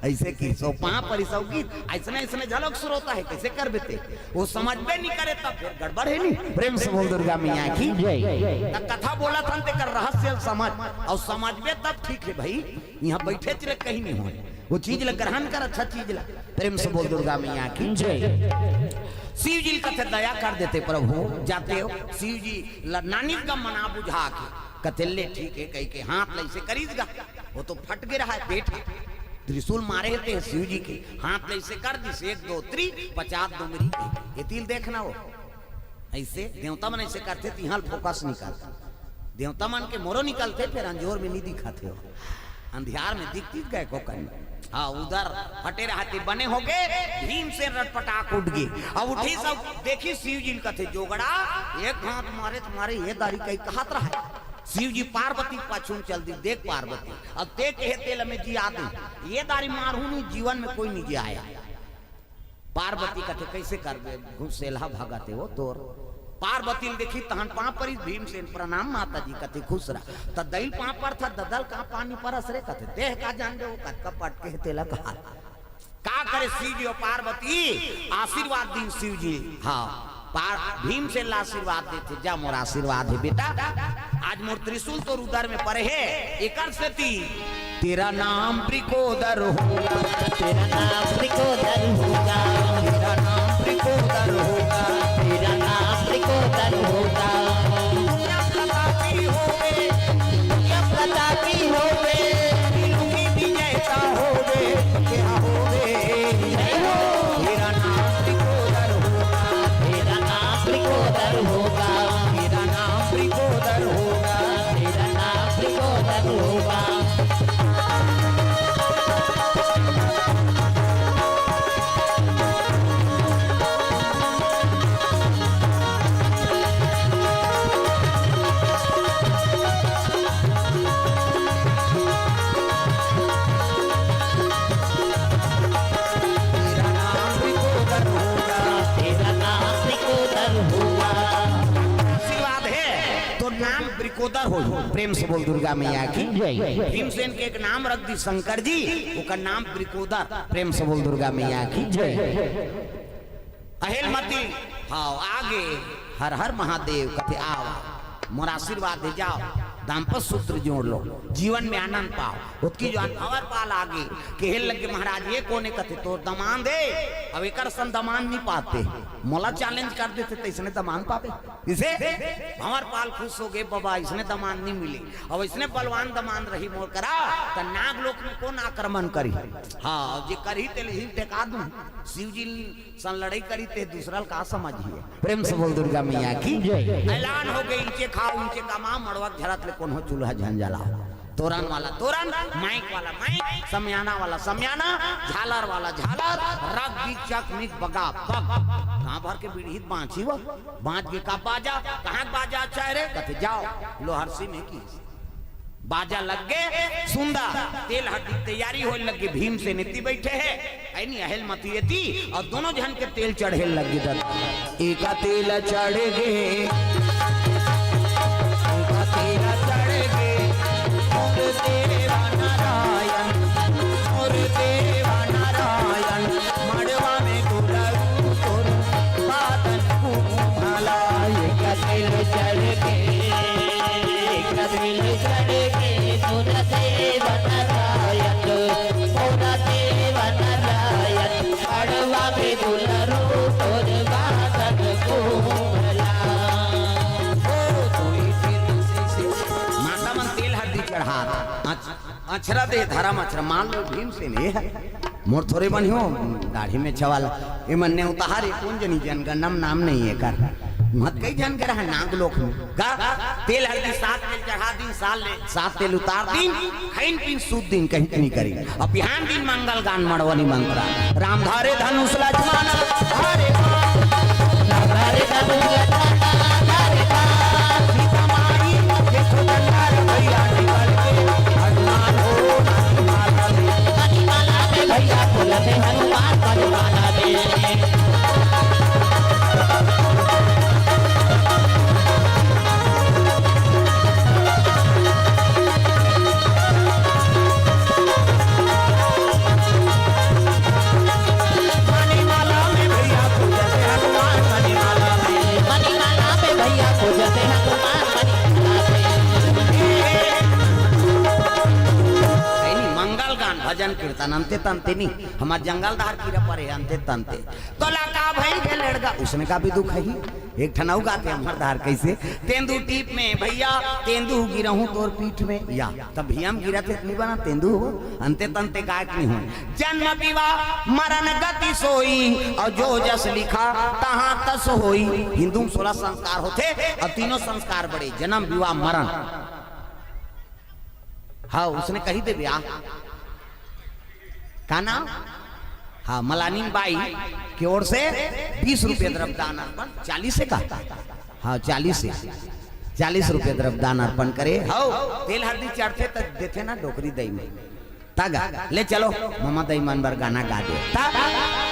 ऐसे की सो पांव परिस अउ गीत, अइसने अइसने झलक श्रोता हे, कइसे करबे ते? वो समझबे नहीं करे, तब फेर गड़बड़ हे नहीं। प्रेम से बोल दुर्गा मैया की जय। त कथा बोलत हन तेकर रहस्य ल समझ, अउ समझबे तब ठीक हे भाई। इहां बइठे चले कहीं नहीं होय, वो चीज ल ग्रहण कर, अच्छा चीज ल। प्रेम से बोल दुर्गा मैया की जय। शिव जी ल कथे दया कर देते प्रभु, जाते हो शिव जी ल नानी का मना बुझा के, कथे ले ठीक हे कहि के हाथ ल अइसे करिस गा। वो तो फट गे रहा हे पेट ह। त्रिशूल मारे हे ते शिव जी के, हाथ ल अइसे कर दिस, एक दो त्री, पचास डोमरी के। ये तिल देखना वो। अइसे देवता मन अइसे करथे, तिहां ल focus नहीं करथे। देवता मन के मोरो निकलथे, फेर अंजोर में नहीं दिखत हे वो। अंधियार में दिखतिस गा एको कन। हाँ, उधर फटे रहा ते बने होगे, भीमसेन रटपटाक उठ गे। अब उठिस, अब देखिस शिव जी ल कथे जोगड़ा, एक हाथ मारे त मारे, ये दारी कहि कहत रहा हे। शिव जी पार्वती के पाछू में चल दिस, देख पार्वती, अब ते कहे तेला मैं जिया देंव, ये दारी मारहूं नहीं, जीवन में कोई नहीं जियाय। पार्वती कथे, "कइसे करबे, घुसेलहा भगत हे वो तोर।" पार्वती ल देखिस तहन पांव परिस, भीमसेन प्रणाम माता जी, कथे, "खुश रह।" त दई ल पांव परथस, ददा ल का पांव नइ परस रे, कथे, "तें का जानबे वो कतका पटके हे तेला कहा।" का करे शिव जी अउ पार्वती, आशीर्वाद दिन शिव जी। हाँ, पार-, भीमसेन ला आशीर्वाद देथे, "जा मोर आशीर्वाद हे बेटा, आज मोर त्रिशूल तोर उदर में परे हे, एकर सेती तेरा नाम वृकोदर होगा, तेरा नाम वृकोदर होगा, तेरा नाम वृकोदर होगा, तेरा नाम वृकोदर होगा।" दुनिया प्रतापी होवे, दुनिया प्रतापी होवे, त्रिलोकी विजेता होवे, क्या होवे? जय हो। तेरा नाम त्रिकोदर होगा, तेरा नाम त्रिकोदर होगा, तेरा नाम त्रिकोदर होगा, तेरा नाम त्रिकोदर होगा। तेरा नाम त्रिकोदर होगा, तेरा नाम त्रिकोदर होगा। आशीर्वाद हे तो नाम वृकोदर हो। प्रेम से बोल दुर्गा मैया की जय। भीमसेन के एक नाम रख दिस शंकर जी, ओकर नाम वृकोदर। प्रेम से बोल दुर्गा मैया की जय। अहेलमती, हाँ, आगे, हर हर महादेव कथे, "आव, मोर आशीर्वाद दे जाव, दाम्पत्य सूत्र जोड़ लो, जीवन में आनंद पाव।" ओतकी जुवार भंवर पाल आगे, कहे लगे, "महाराज, ये कोन हे?" कथे, "तोर दमांद हे, अब एकर सन दमांद नहीं पाते, मोला challenge कर देथे, त अइसने दमांद पाबे।" इसे भंवर पाल खुश होगे, "बाबा, अइसने दमांद नहीं मिले, अब अइसने बलवान दमांद रही मोर करा, त नागलोक में कोन आक्रमण करही?" हाँ, जे करही, तेला ही टेका दूं। शिव जी सन लड़ई करी ते दूसरा ल का समझिए। प्रेम से बोल दुर्गा मैया की जय। ऐलान होगे, "इंचे खाव, इंचे कमाव, मड़वा के झरत ले कोनो चूल्हा झन जलाव।" तोरन वाला तोरन, माइक वाला माइक, समियाना वाला समियाना, झालर वाला झालर, रग बिग चक मिग बगा बग। गांव भर के बीड़ी बांची वो, बांच के का बाजा, कहाँ के बाजा अच्छा हे रे? कथे, "जाव, लोहरसी में की।" बाजा लग गे, सुंदा, तेल हरदी तैयारी होय लग गे, भीमसेन एती बइठे हे, अइनी अहेलमती एती, अउ दोनों झन के तेल चढ़े लग गे ददा। एका तेल चढ़ गे, एका तेल चढ़ गे, मोर देवा नारायण, मोर देवा नारायण, मड़वा में दुलरू तोर बादन कुमला। एका तेल चढ़ गे, एका तेल चढ़ गे, मोर देवा नारायण, मोर देवा नारायण, मड़वा में दुलरू तोर बादन कुमला। ओ, तोरी फिर से, से, से। माता मन तेल हरदी चढ़ात, अछ-, अछरा दे धरम अछरा, मान लो भीमसेन हे। मोर थोरे मन हो, दाढ़ी में छवाल, ए मन ने उतार, ए कोन जनी जनगणम नाम नहीं हे कर। महत कई झन के रहा नागलोक में। गा, तेल हरदी सात तेल चढ़ा दिन, साल ले, सात तेल उतार दिन, खइन पिन सूत दिन कहीं नहीं करी। अब बिहान दिन मंगल गान मड़वनी मंत्रा। राम धारे धनुष लक्ष्मण, हरे मणिमाला में भैया पूजते हनुमान मणिमाला में। नहीं, मंगल गान, भजन कीर्तन, अंते तंते नहीं। हमार जंगल धार कीरा परे अंते तंते। तोला का भई गे लड़का, उसने का भी दुख है ही। एक ठन अउ गाते हमर धार कैसे, तेंदू टीप में भैया, तेंदू गिरहूं तोर पीठ में। या, तब भी हम गिरत हे, नहीं बना तेंदू हो, अंते तंते गायक नहीं हो। जन्म विवाह मरण गति सोई, और जो जस लिखा तहाँ तस होई। हिंदू में सोलह संस्कार होते, और तीनों संस्कार बड़े, जन्म विवाह मरण। हाँ, उसने कही दे ब्याह। का नाम? हाँ, मलानी बाई की ओर से बीस रुपये द्रव्य दान अर्पण, चालीस से का? हाँ, चालीस से, चालीस रुपये द्रव्य दान अर्पण करे। हाँ, तेल हरदी चढ़ते त देथे ना डोकरी दई में। ता गा, ले चलो, ममा दई मन बर गाना गा दे। ता,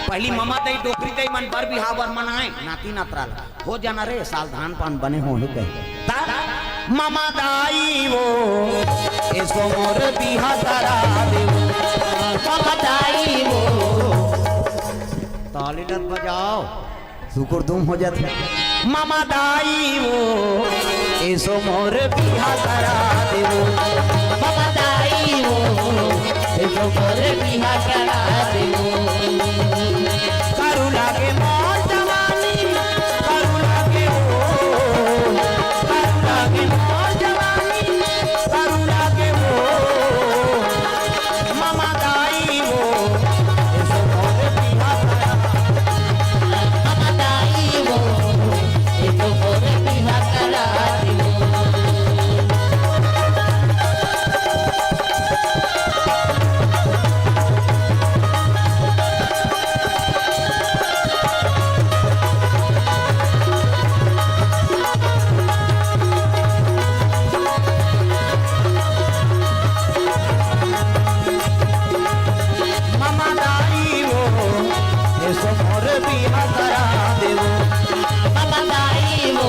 पहली ममा दई डोकरी दई मन बर बिहाव बर मनाए, नाती नतरा ला। हो जाना रे, साल धान पान बने हो ही कहे। ता, ममा दाई वो, एसो मोर बिहा करा दे। ममा दाई वो। ताली लत बजाओ, सुकुर धूम हो जाते। ममा दाई वो, एसो मोर बिहा करा दे वो। ममा दाई वो, एसो मोर बिहा करा दे वो। करू लागे मोर जवानी, करू लागे ओ, करू लागे मोर जवानी, करू लागे ओ। ममा दाई वो, एसो मोर बिहा करा। ममा दाई वो, एसो मोर बिहा करा दे वो। ममा दाई वो, एसो मोर बिहा करा देवो। ममा दाई वो,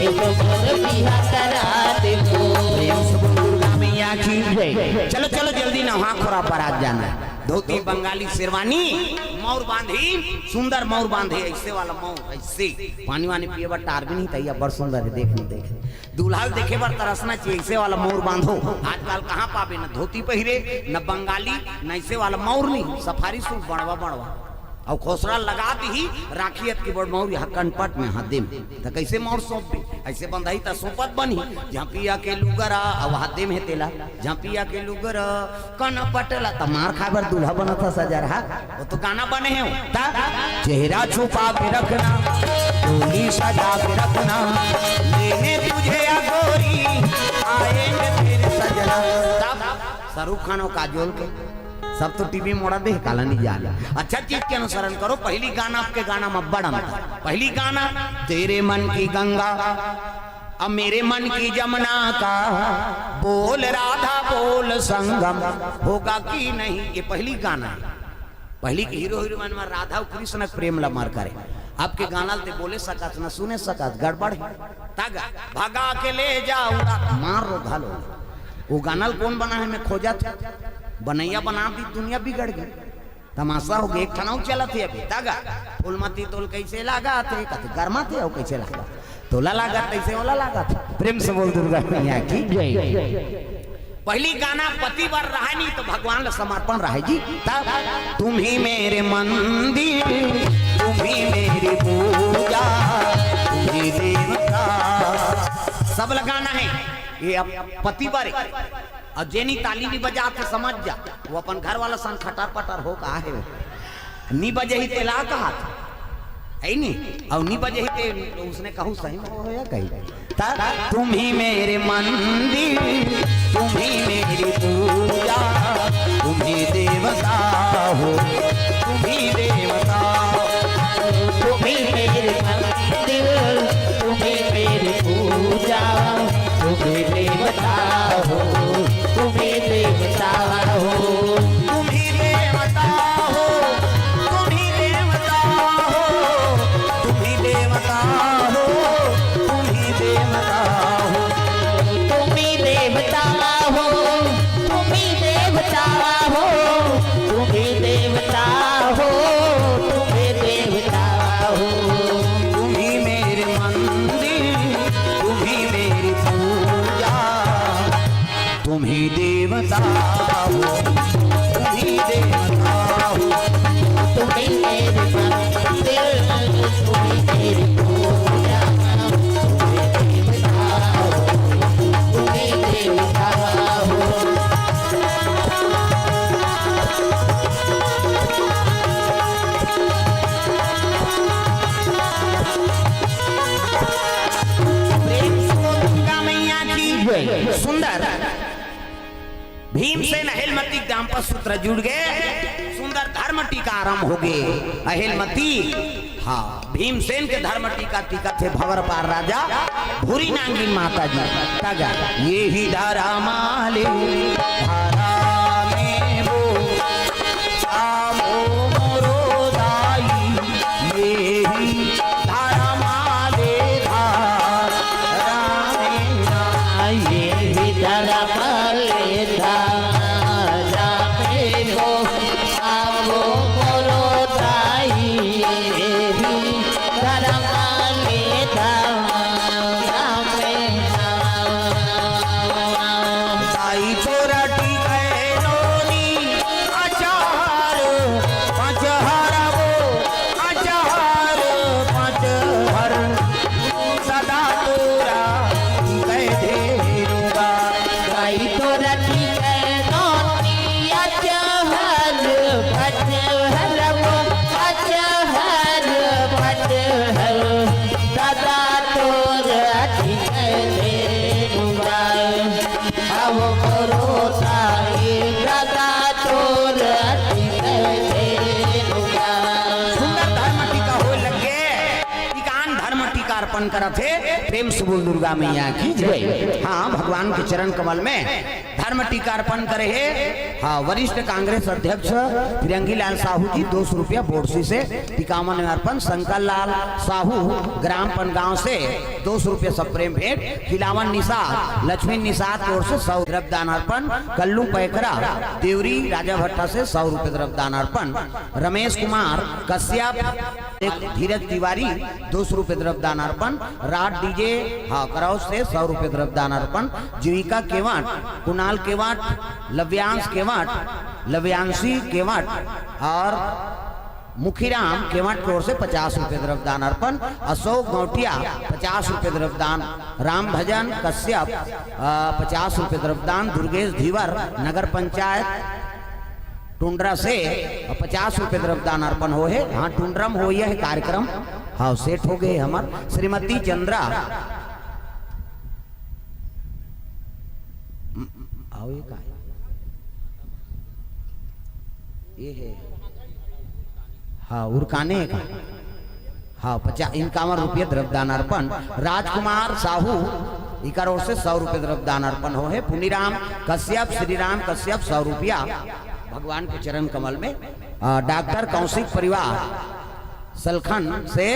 एसो मोर बिहा करा देवो। प्रेम से बोल दुर्गा मैया की जय। चलो, चलो, जल्दी नहा खोरा पर आ जाना। धोती बंगाली शेरवानी, मौर बांधी, सुंदर मौर बांधे, ऐसे वाला मौर, ऐसे। पानी वानी पिए बर टार भी नहीं तैया, बड़ सुंदर है, देख लो, देख। दूल्हा ल देखे बर तरसना चाहिए, ऐसे वाला मौर बांधो। आजकल कहाँ पाबे, न धोती पहिरे, न बंगाली, न ऐसे वाला मौर नहीं, सफारी सूट बड़वा बड़वा। अउ खोसरा लगा दीही, राखी अतकी बड़ मौर यहाँ कनपट में, हाथ दे में। त कैसे मौर सौंपबे? ऐसे बंधाही त सौंपत बनही। जहाँ पिया के लुगरा, अउ हाथ दे में तेला। जहाँ पिया के लुगरा, कनपट ला त मार खाए बर दूल्हा बनत ह सजरहा। वो तो गाना बने हे वो। त चेहरा छुपा के रखना, डोली सजा के रखना, लेने तुझे या गोरी, आएंगे फिर सजना। तब शाहरुख खान और काजोल के सब तो टीवी मोड़ा दे, काला नहीं जाने। अच्छा चीज के अनुसरण करो। पहली गाना आपके गाना में बड़ अंतर। पहली गाना, तेरे मन की गंगा, अब मेरे मन की जमुना का, बोल राधा बोल संगम, होगा कि नहीं, ये पहली गाना है। पहली के हीरो हीरोइन मन राधा अउ कृष्ण के प्रेम ला मर करे। अब के गाना ल ते बोले सकत न सुने सकत, गड़बड़ है। तग भगा के ले जा उड़ा, मार रो घालो। वो गाना ल कौन बना है, मैं खोजत, बनैया बना दी, दुनिया बिगड़ गई। तमाशा हो गया, एक ठन अउ चलत हे अभी। तग फूलमती तोल कैसे लागत हे, कथे गरमात हे, अउ कैसे लागत, तोला लागत तैसे ओला लागत। प्रेम से बोल दुर्गा मैया की जय। पहली गाना पति बर रहा नहीं तो भगवान ला समर्पण रहे जी। तब तुम ही मेरे मंदिर, तुम ही मेरी पूजा, तुम ही देवता। सब लगाना है ये अब पति बर। अउ जेनी ताली नहीं बजात हे, समझ जा, वो अपन घर वाला सन खटर पटर हो का हे। नी बजही तेला कहा था, है नी? अउ नी बजही ते उसने कहू सही में होया कही। त तुम ही मेरे मंदिर, तुम ही मेरी पूजा, तुम ही देवता हो, तुम ही देवता हो, तुम ही मेरे मंदिर। देवता हो, तुम ही देवता हो, तुम ही मेरे मंदिर, तुम ही मेरी पूजा, तुम ही देवता हो, तुम ही देवता हो। प्रेम से बोल दुर्गा मैया की जय। सुंदर भीमसेन अहिलमती के दाम्पत्य सूत्र जुड़ गे, सुंदर धर्म टीका आरंभ हो गे। अहिलमती, हाँ, भीमसेन के धर्म टीका टीकथे भंवर पार राजा भूरी नांगिन माता जी। तागा, ये ही धर्म ले धर्म में वो, आवो मोरो दाई, ये ही धर्म ले धर्म में, ये ही धर्म ले धर्म में वो, आवो मोरो दाई, ये ही धर्म ले धर्म में। दाई तोरा टीके नोनी, अचार पाँच हर वो, अचार पाँच हर, सदा तोरा टीके धेनुगा। दाई तोरा टीके नोनी, अचार पाँच हर वो, अचार पाँच हर, सदा तोरा टीके धेनुगा। अब करो ताई दादा तोर अति देनुगा। सुंदर धर्म टीका होय लग गे। टीकान धर्म टीका अर्पण करत हे। प्रेम से बोल दुर्गा मैया की जय। हाँ, भगवान के चरण कमल में धर्म टीका अर्पण करे हे। हाँ, वरिष्ठ कांग्रेस अध्यक्ष फिरंगी लाल साहू जी दो सौ रुपया बोरसी से टीका मन अर्पण। शंकर लाल साहू ग्राम पनगांव से दो सौ रुपया सप्रेम भेंट। खिलावन निषाद, लक्ष्मी निषाद की ओर से सौ द्रव्य दान अर्पण। कल्लू पैकरा देवरी राजा भट्टा से सौ रुपये द्रव्य दान अर्पण। रमेश कुमार कश्यप, धीरज तिवारी दो सौ रुपये द्रव्य दान अर्पण। राज डीजे, हाँ, करौज से सौ रुपये द्रव्य दान अर्पण। जीविका केवाट, कुणाल केवाट, लव्यांश केवाट, लव्यांशी केवाट और मुखीराम केवट की ओर से पचास रुपये द्रव्य दान अर्पण। अशोक गौटिया पचास रुपये द्रव्य दान। राम भजन कश्यप, अ, पचास रुपये द्रव्य दान। दुर्गेश धीवर नगर पंचायत टुंड्रा से पचास रुपये द्रव्य दान अर्पण होहे। हाँ, टुंड्रा में होय हे कार्यक्रम। हाँ, सेट हो गे हमर। श्रीमती चंद्रा, आओ, ये का हे? ये हे। हाँ, उरकाने हे का? हाँ, पचास, इक्यावन रुपये द्रव्य दान अर्पण। राजकुमार साहू, इकर ओर से सौ रुपये द्रव्य दान अर्पण होहे। पुनीराम कश्यप, श्रीराम कश्यप, सौ रुपया भगवान के चरण कमल में। अ, डॉक्टर कौशिक परिवार सलखन से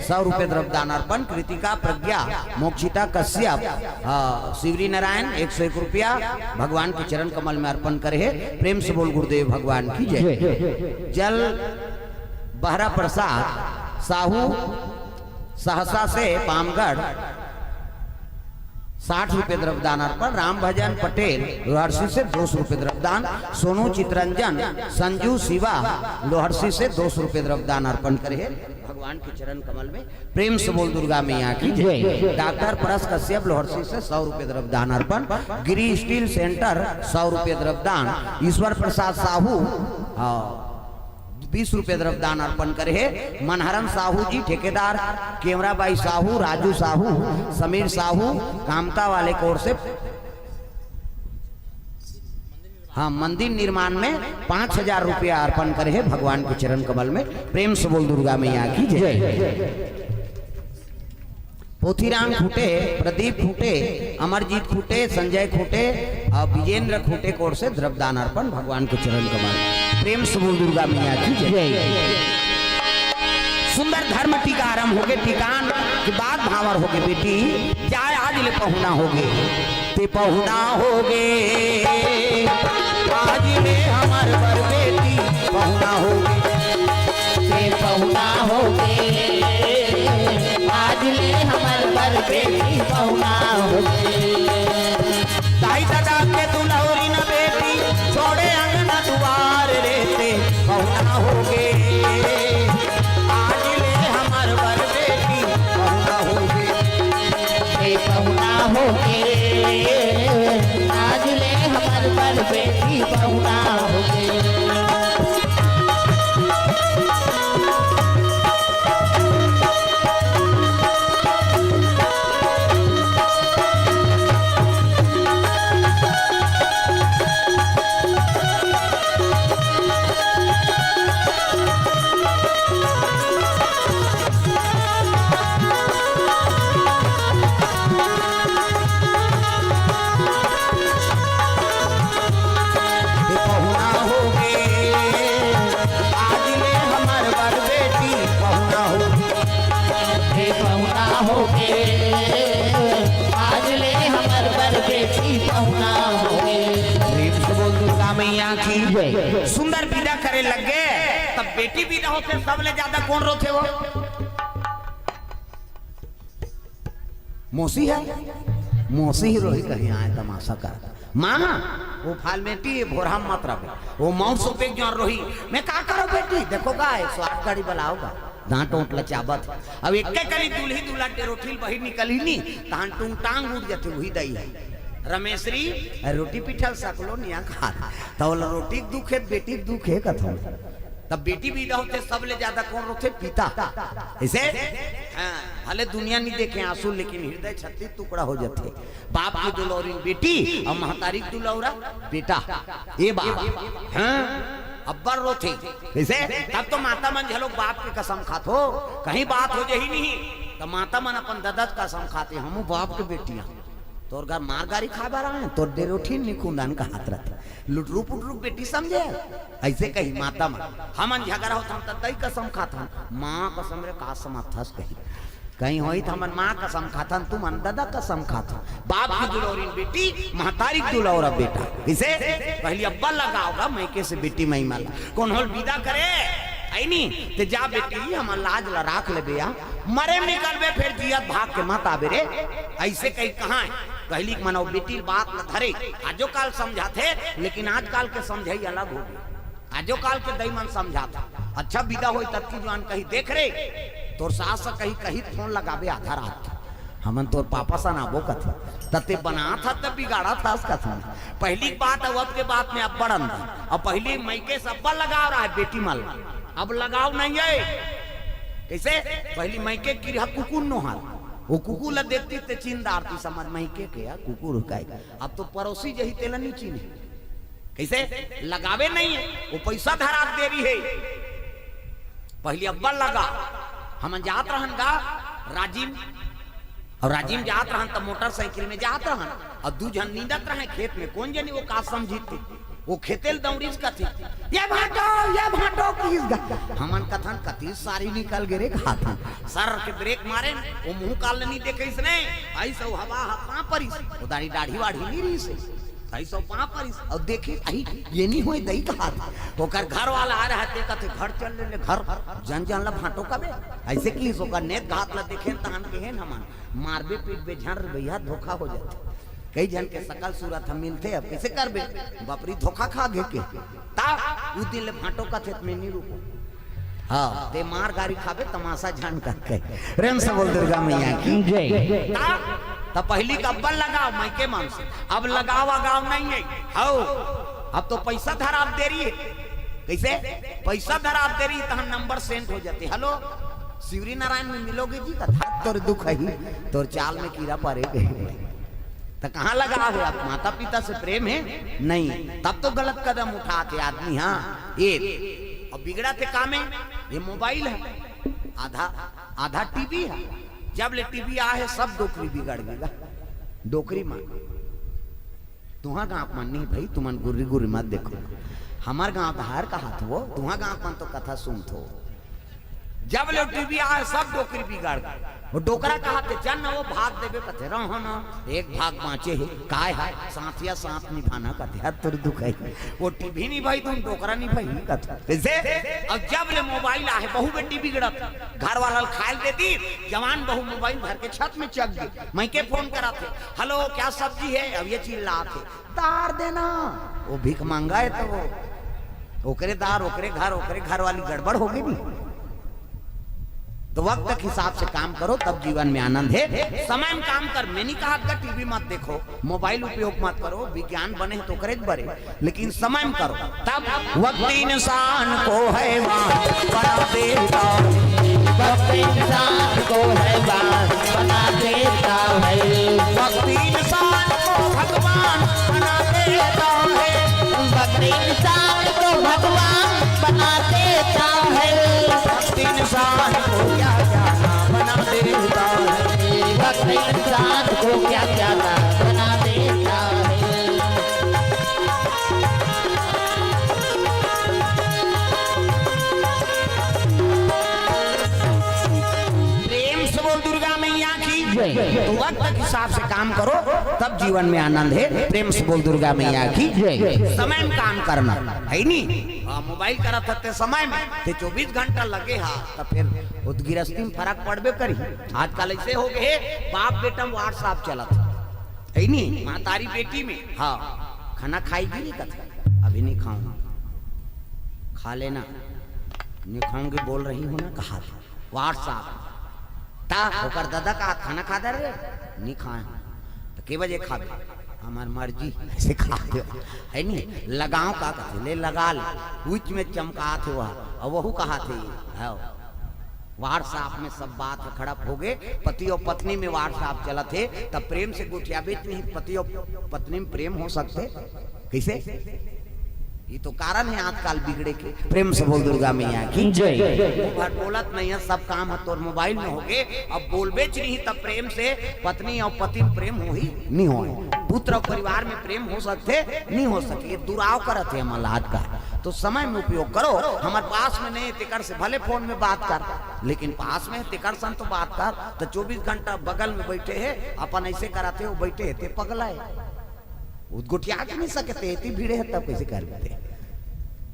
सौ रुपये द्रव्य दान अर्पण। कृतिका प्रज्ञा, मोक्षिता कश्यप, अ, शिवरी नारायण एक सौ एक रुपया भगवान के चरण कमल में अर्पण करे हे। प्रेम से बोल गुरुदेव भगवान की जय। जय। जल बहरा प्रसाद साहू सहसा से पामगढ़ साठ रुपये द्रव्य दान अर्पण। राम भजन पटेल लोहरसी से दो सौ रुपये द्रव्य दान। सोनू चितरंजन संजू शिवा लोहरसी से दो सौ रुपये द्रव्य दान अर्पण करे हे भगवान के चरण कमल में। प्रेम से बोल दुर्गा मैया की जय। जय। डॉक्टर परस कश्यप लोहरसी से सौ रुपये द्रव्य दान अर्पण। गिरी स्टील सेंटर सौ रुपये द्रव्य दान। ईश्वर प्रसाद साहू, हाँ, बीस रुपये द्रव्य दान अर्पण करे हे। मनहरन साहू जी ठेकेदार, केवराबाई साहू, राजू साहू, समीर साहू कामता वाले की ओर से, हाँ, मंदिर निर्माण में पाँच हजार रुपया अर्पण करे हे भगवान के चरण कमल में। प्रेम से बोल दुर्गा मैया की जय। जय। पोथीराम खूंटे, प्रदीप खूंटे, अमरजीत खूंटे, संजय खूंटे और विजेंद्र खूंटे की ओर से द्रव्य दान अर्पण भगवान के चरण कमल। प्रेम से बोल दुर्गा मैया की जय। जय। सुंदर धर्म टीका आरंभ होगे, टीकान के बाद भांवर होगे बेटी, जाय आज ले पहुना होगे। ते पहुना होगे, आज ले हमर बर बेटी पहुना होगे। ते पहुना होगे, आज ले हमर बर बेटी पहुना होगे। दाई ददा के दुलौरी न बेटी, लगे, तब बेटी बिदा होथे, सबले ज्यादा कोन रोथे वो? मौसी हे, मौसी ही रोही कहीं आए तमाशा कर। माँ, वो फालमेटी भोरहा मत रहो, वो मौत सो पेक जोन रोही। मैं का करो बेटी, देखो गा, एक सौ आठ गाड़ी बलाओ गा, दांत ओंट लचाबत। अब एक कनी दूल्ही दूल्हा डेरोठिल बहिर निकली नी, तहन टूंग टांग उठ जाथे, वही दई हे। रमेशरी, रोटी पिठल सकलो निया खात, त ओला रोटी के दुख हे, बेटी के दुख हे कथों। तब बेटी बिदा होथे, सबले ज्यादा कोन रोथे? पिता। अइसे? हाँ, भले दुनिया नहीं देखे आंसू, लेकिन हृदय छत्तीस टुकड़ा हो जाथे। बाप की दुलौरिन बेटी अउ महतारी की दुलौरा बेटा। ए बाप, हाँ, अब्बड़ रोथे। कइसे? तब तो माता मन घलोक बाप के कसम खाथो, कहीं बात हो जाही नहीं, त माता मन अपन ददा के कसम खाथे, हमू बाप के बेटी हन। तोर घर मार गारी खाए बर आए, तोर डेरोठिन निकुंदन कहत रथे। लुटरू पुटरू बेटी समझे, अइसे कही माता मन। हमन झगड़ा होत हन त दई कसम खाथन, माँ कसम रे का समझथस कही। कहीं होई त हमन माँ कसम खाथन, तुमन ददा कसम खाथन। बाप की दुलौरिन बेटी, महतारी की दुलौरा बेटा। कइसे? पहिली अब्बड़ लगाव गा मइके से बेटी मई मन ला। कोन होल बिदा करे? अइनी, ते जा बेटी, हमर लाज ला राख लेबे या। मरे निकलबे फेर जियत भाग के मत आबे रे। अइसे कही कहाँ हे? पहिली के मन ओ बेटी बात ल धरे, आजो काल समझाथे, लेकिन आजकाल के समझई अलग हो गे। आजो काल के दई मन समझाथे, अच्छा बिदा होई तब की जुआन कही, देख रे, तोर सास ह कही, कही फोन लगाबे आधा रात, हमन तोर पापा सन आबो कथे, त ते बनात हस त बिगाड़त हस कथे। पहिली के बात अउ अब के बात में अब्बड़ अंतर। अब पहिली मइके से अब्बड़ लगाव रहा हे बेटी मन ला, अब लगाव नहीं हे। कइसे? पहिली मइके किरहा कुकुर नोहर, वो कुकुर ला देखती ते चिन्ह डारती, समझ मइके के या कुकुर हुकाई। अब तो पड़ोसी जही तेला नहीं चिन्हे। कइसे? लगावे नहीं हे, वो पइसा धरा के देरी हे। पहिली अब्बड़ लगा, हमन जात रहन गा राजिम, अउ राजिम जात रहन त मोटरसाइकिल में जात रहन, अउ दू झन नींदत रहे खेत में, कोन जनी वो का समझित, वो खेते ल दौड़िस कथे, "ये भांटो, ये भांटो," किहिस गा। हमन कथन, "कति सारी निकल गे रे," कहाथन। सर के ब्रेक मारेन, वो मुंह काल ल नी देखे इसने, अइस अउ हवा ह पांव परिस, वो दाढ़ी, दाढ़ी वाढ़ी नी रिहिस हे। अइस अउ पांव परिस, अउ देखिस, "अही, ये नी होय दई," कहाथे। ओकर घर वाला आ रहा ते कथे, "घर चल ले, ले घर, जन जन ल भांटो कबे।" अइसे किहिस, ओकर नेत घात ल देखेन तहन केहेन हमन, "मारबे पीटबे झन रे भइया, धोखा हो जाथे।" कई झन के सकल सूरत ह मिलथे, अब कइसे करबे? बपरी धोखा खा गे के। ता उ दिन ले भांटो कथे त मैं नी रुको। हाँ, ते मार गारी खाबे, तमाशा झन करके। प्रेम से बोल दुर्गा मैया की। जय। ता, ता पहिली के अब्बड़ लगाव मइके मन से, अब लगाव अगाव नहीं हे। हौ, अब तो पइसा धरा के देरी हे। कइसे? पइसा धरा के देरी, तहन नंबर सेंड हो जाथे। "हेलो, शिवरी नारायण में मिलोगे जी?" कथे, "तोर दुख हे, तोर चाल में कीरा परे गे।" त कहाँ लगाव हे? अब माता पिता से प्रेम हे? नहीं। तब तो गलत कदम उठाथे आदमी। हाँ, ये अब बिगड़ाथे का में, ये मोबाइल हे, आधा, आधा टीवी हे। जब ले टीवी आए हे, सब डोकरी बिगड़ गे गा। डोकरी मन, तुंहर गांव मन नहीं भई, तुमन गुर्री गुर्री मत देखो। हमर गांव धार कहाथो, तुंहर गांव मन तो कथा सुनथो। जब ले टीवी आए, सब डोकरी बिगड़ गे। वो डोकरा कहाथे, "चल न, वो भाग देबे," कथे, "रहो न, एक भाग बांचे हे।" "काय हे?" "साथिया, साथ निभाना," कथे। "हद तोर दुख हे, वो टीवी नी भई, तुम डोकरा नी भई," कथे। कइसे? अब जब ले मोबाइल आहे, बहू बेटी बिगड़त, घर वाला ल खाए ल दे दी, जवान बहू मोबाइल धर के छत में चघ गे। मइके फोन कराथे, "हेलो, क्या सब्जी है?" अब ये चिल्लाथे, "दार देना।" वो भीख मांगा हे त वो ओकरे दार, ओकरे घर, ओकरे घर वाली गड़बड़ होगे नी। तो वक्त के हिसाब से काम करो, तब जीवन में आनंद हे। समय में काम कर, मैं नी कहत गा टीवी मत देखो, मोबाइल उपयोग मत करो, विज्ञान बने हे त ओकरे बर हे, लेकिन समय में करो तब। वक्त इंसान को हैवान बना देता है। वक्त इंसान को हैवान बना देता है। वक्त इंसान को भगवान बना देता है। वक्त इंसान को भगवान बना देता है। वक्त इंसान को क्या क्या ना बना देता है। वक्त इंसान को क्या क्या ना बना देता है। तो वक्त के हिसाब से काम करो, तब जीवन में आनंद है। प्रेम से बोल दुर्गा मैया की। समय में काम करना है नी। हाँ, मोबाइल करत हते समय में, ते चौबीस घंटा लगे हा, तो फिर वो तो गिरस्ती में फर्क पड़बे करी। आजकल ऐसे हो गए, बाप बेटा में WhatsApp चलत है नी, महतारी बेटी में। हाँ, खाना खाएगी नहीं, कथे अभी नहीं खाऊंगा, खा लेना, नहीं खाऊंगी बोल रही हूँ ना, कहा था WhatsApp। ता ओकर दादा कहा, "खाना खा दे रे?" "नहीं खाए।" "तो के बजे खाबे?" "हमार मर्जी।" ऐसे खाते हो, है नी? लगाओ का कहते, "ले लगा ले।" बीच में चमकात हुआ, और वहू कहा थे, "हाँ।" WhatsApp में सब बात खड़प हो गए, पति और पत्नी में WhatsApp चलत है, तब प्रेम से गोठियाबे नहीं, पति और पत्नी में प्रेम हो सकते कैसे? ये तो कारण है आजकल बिगड़े के। प्रेम से बोल दुर्गा मैया की। जय। वो भर बोलत नहीं है, सब काम है तोर मोबाइल में हो गए। अब बोलबे च नहीं तब प्रेम से पत्नी और पति में प्रेम हो ही नहीं हो, पुत्र और परिवार में प्रेम हो सकते नहीं हो सके। ये दुराव करत है हमला आजकल। तो समय में उपयोग करो। हमारे पास में नहीं है, तेकर से भले फोन में बात कर, लेकिन पास में है, तेकर सन तो बात कर। तो चौबीस घंटा बगल में बैठे है, अपन ऐसे कराते हो, बैठे है, ते पगला है। वो गोठिया के नहीं सकते, इतनी भीड़ है, तब कैसे कर लेते?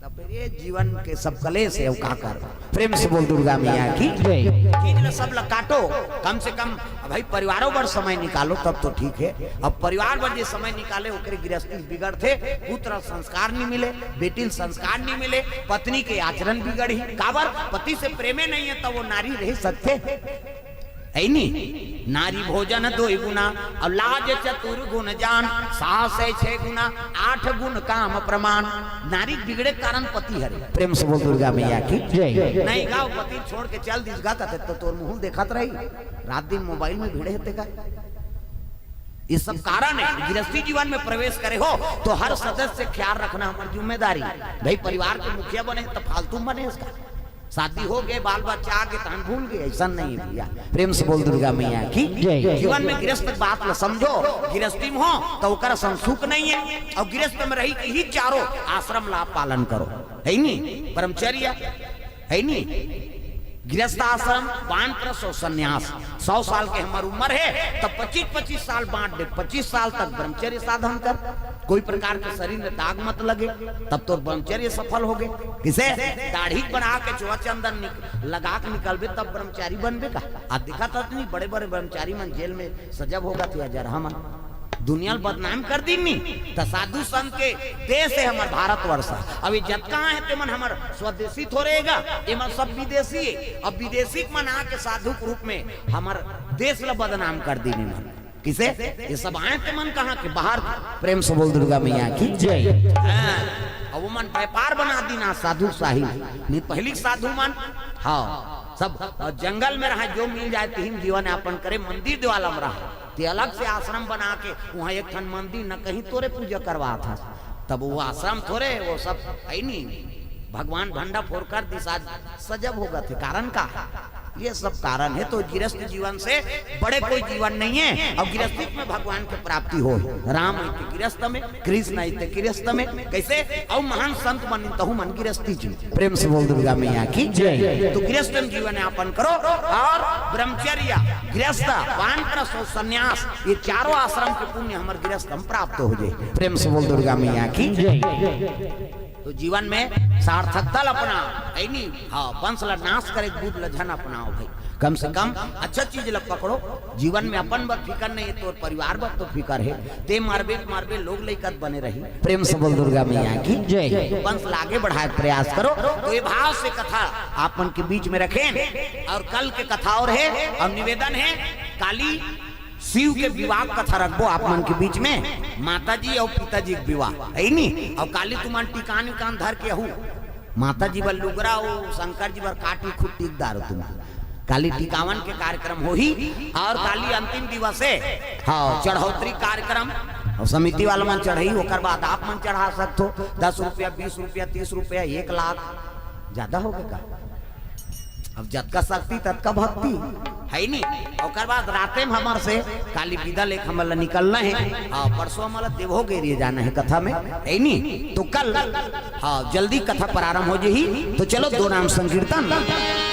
तब फिर ये जीवन के सब कलेश है, वो का कर? प्रेम से बोल दुर्गा मैया की। जय। चीज ला सब ला काटो, कम से कम भाई परिवारों पर समय निकालो, तब तो ठीक है। अब परिवार पर जे समय निकाले, ओकरे गिरस्ती बिगड़ते, पुत्र संस्कार नहीं मिले, बेटी संस्कार नहीं मिले, पत्नी के आचरण बिगड़ी। काबर? पति से प्रेमे नहीं है, तब वो नारी रह सकते? है नी? नारी भोजन दोई गुना, और लाज चतुर गुण जान, साहस है छह गुना, आठ गुण काम प्रमाण। नारी बिगड़े कारण पति हरे। प्रेम से बोल दुर्गा मैया की। जय। नहीं गाओ, पति छोड़ के चल दिस गा, कहते तो तोर मुंह देखत रही, रात दिन मोबाइल में भिड़े हते का। ये सब कारण है। गिरस्ती जीवन में प्रवेश करे हो तो हर सदस्य ख्याल रखना हमारी जिम्मेदारी। भाई परिवार के मुखिया बने तो फालतू बने इसका। शादी हो गए, बाल बच्चा आ गए, तहन भूल गए, ऐसा नहीं है भैया। प्रेम से बोल दुर्गा मैया की। जय। जीवन में गिरस्थ बात ल समझो, गिरस्ती में हो तो ओकर संग सुख नहीं है, और गिरस्थ में रही के ही चारों आश्रम ला पालन करो, है नी? ब्रह्मचर्य, है नी? गृहस्थ आश्रम, वानप्रस्थ और संन्यास। सौ साल के हमार उम्र है, तब पच्चीस पच्चीस साल बांट दे, पच्चीस साल तक ब्रह्मचर्य साधन कर, कोई प्रकार के शरीर में दाग मत लगे, तब तो ब्रह्मचर्य सफल हो गए। किसे? दाढ़ी बना के चोआ चंदन निक-, लगा के निकलबे, तब ब्रह्मचारी बनबे का? आ दिखा था नहीं, बड़े बड़े ब्रह्मचारी मन जेल में सजब होगा थे, जरहा मन दुनिया ल बदनाम कर दीन नी, त साधु संत के देश है हमर भारतवर्ष। अब ये जतका है ते मन हमर स्वदेशी थोरे हे गा, ये मन सब विदेशी है। अब विदेशी के मन आके साधु के रूप में हमर देश ल बदनाम कर दीन ये मन। किसे? ये सब आए ते मन कहाँ के? बाहर के। प्रेम से बोल दुर्गा मैया की जय। हाँ, अब वो मन व्यापार बना दीन ना साधु शाही। नहीं पहली साधु मन, हाँ, सब जंगल में रहा, जो मिल जाए तिही म जीवन यापन करे, मंदिर देवाला में रहा। ते अलग से आश्रम बना के वहाँ एक ठन मंदिर न कहीं तोरे पूजा करवात हस, तब वो आश्रम थोरे, वो सब है नी। भगवान भंडा फोर कर दिस, आज सजब होगत हे। कारण का? ये सब कारण है। तो गृहस्थ जीवन से बड़े कोई जीवन नहीं है। और गृहस्थी में भगवान की प्राप्ति हो, राम है तो गृहस्थ में, कृष्ण है तो गृहस्थ में, कैसे? और महान संत बनिन तहु मन गृहस्थी जी। प्रेम से बोल दुर्गा मैया की जय। तो गृहस्थ में जीवन यापन करो और ब्रह्मचर्य, गृहस्थ, वानप्रस्थ और संन्यास, ये चारों आश्रम के पुण्य हमर गृहस्थ में प्राप्त हो जाए। प्रेम से बोल दुर्गा मैया की जय। तो जीवन में सार्थकता ल अपना, है नी? हाँ, वंश ला नाश करे बुद्ध ल झन अपनाओ भाई। कम से कम अच्छा चीज ला पकड़ो, जीवन में अपन बर फिकर नहीं है, तोर परिवार बर तो फिकर है। ते मरबे, मरबे, लोग लइका त बने रही। प्रेम से बोल दुर्गा मैया की जय। तो वंश ला आगे बढ़ाए के प्रयास करो। तो ये भाव से कथा आप मन के बीच में रखेन। और कल के कथा और है, और निवेदन है, काली शिव के विवाह कथा रखबो आप मन के बीच में, माता जी और पिताजी के विवाह, है नी? और काली तुमन टिकान विकान धर के आहू, माता जी बर लुगरा, वो शंकर जी बर काटी खुट्टी दार तुमन। काली टिकावन के कार्यक्रम होही और काली अंतिम दिवस है। हाँ, चढ़ौतरी कार्यक्रम, और समिति वाला मन चढ़ाही, ओकर बाद आप मन चढ़ा सकथो, दस रुपया, बीस रुपया, तीस रुपया, एक लाख, ज्यादा हो गए का? अब जतका शक्ति ततका भक्ति, है नी? ओकर बाद राते में हमर से काली विदा लेके हमर ला निकलना है। हाँ, परसों हमर ला देवो गेरिया जाना है कथा में, है नी? तो कल, हाँ, जल्दी कथा प्रारंभ हो जाही। तो चलो दो नाम संकीर्तन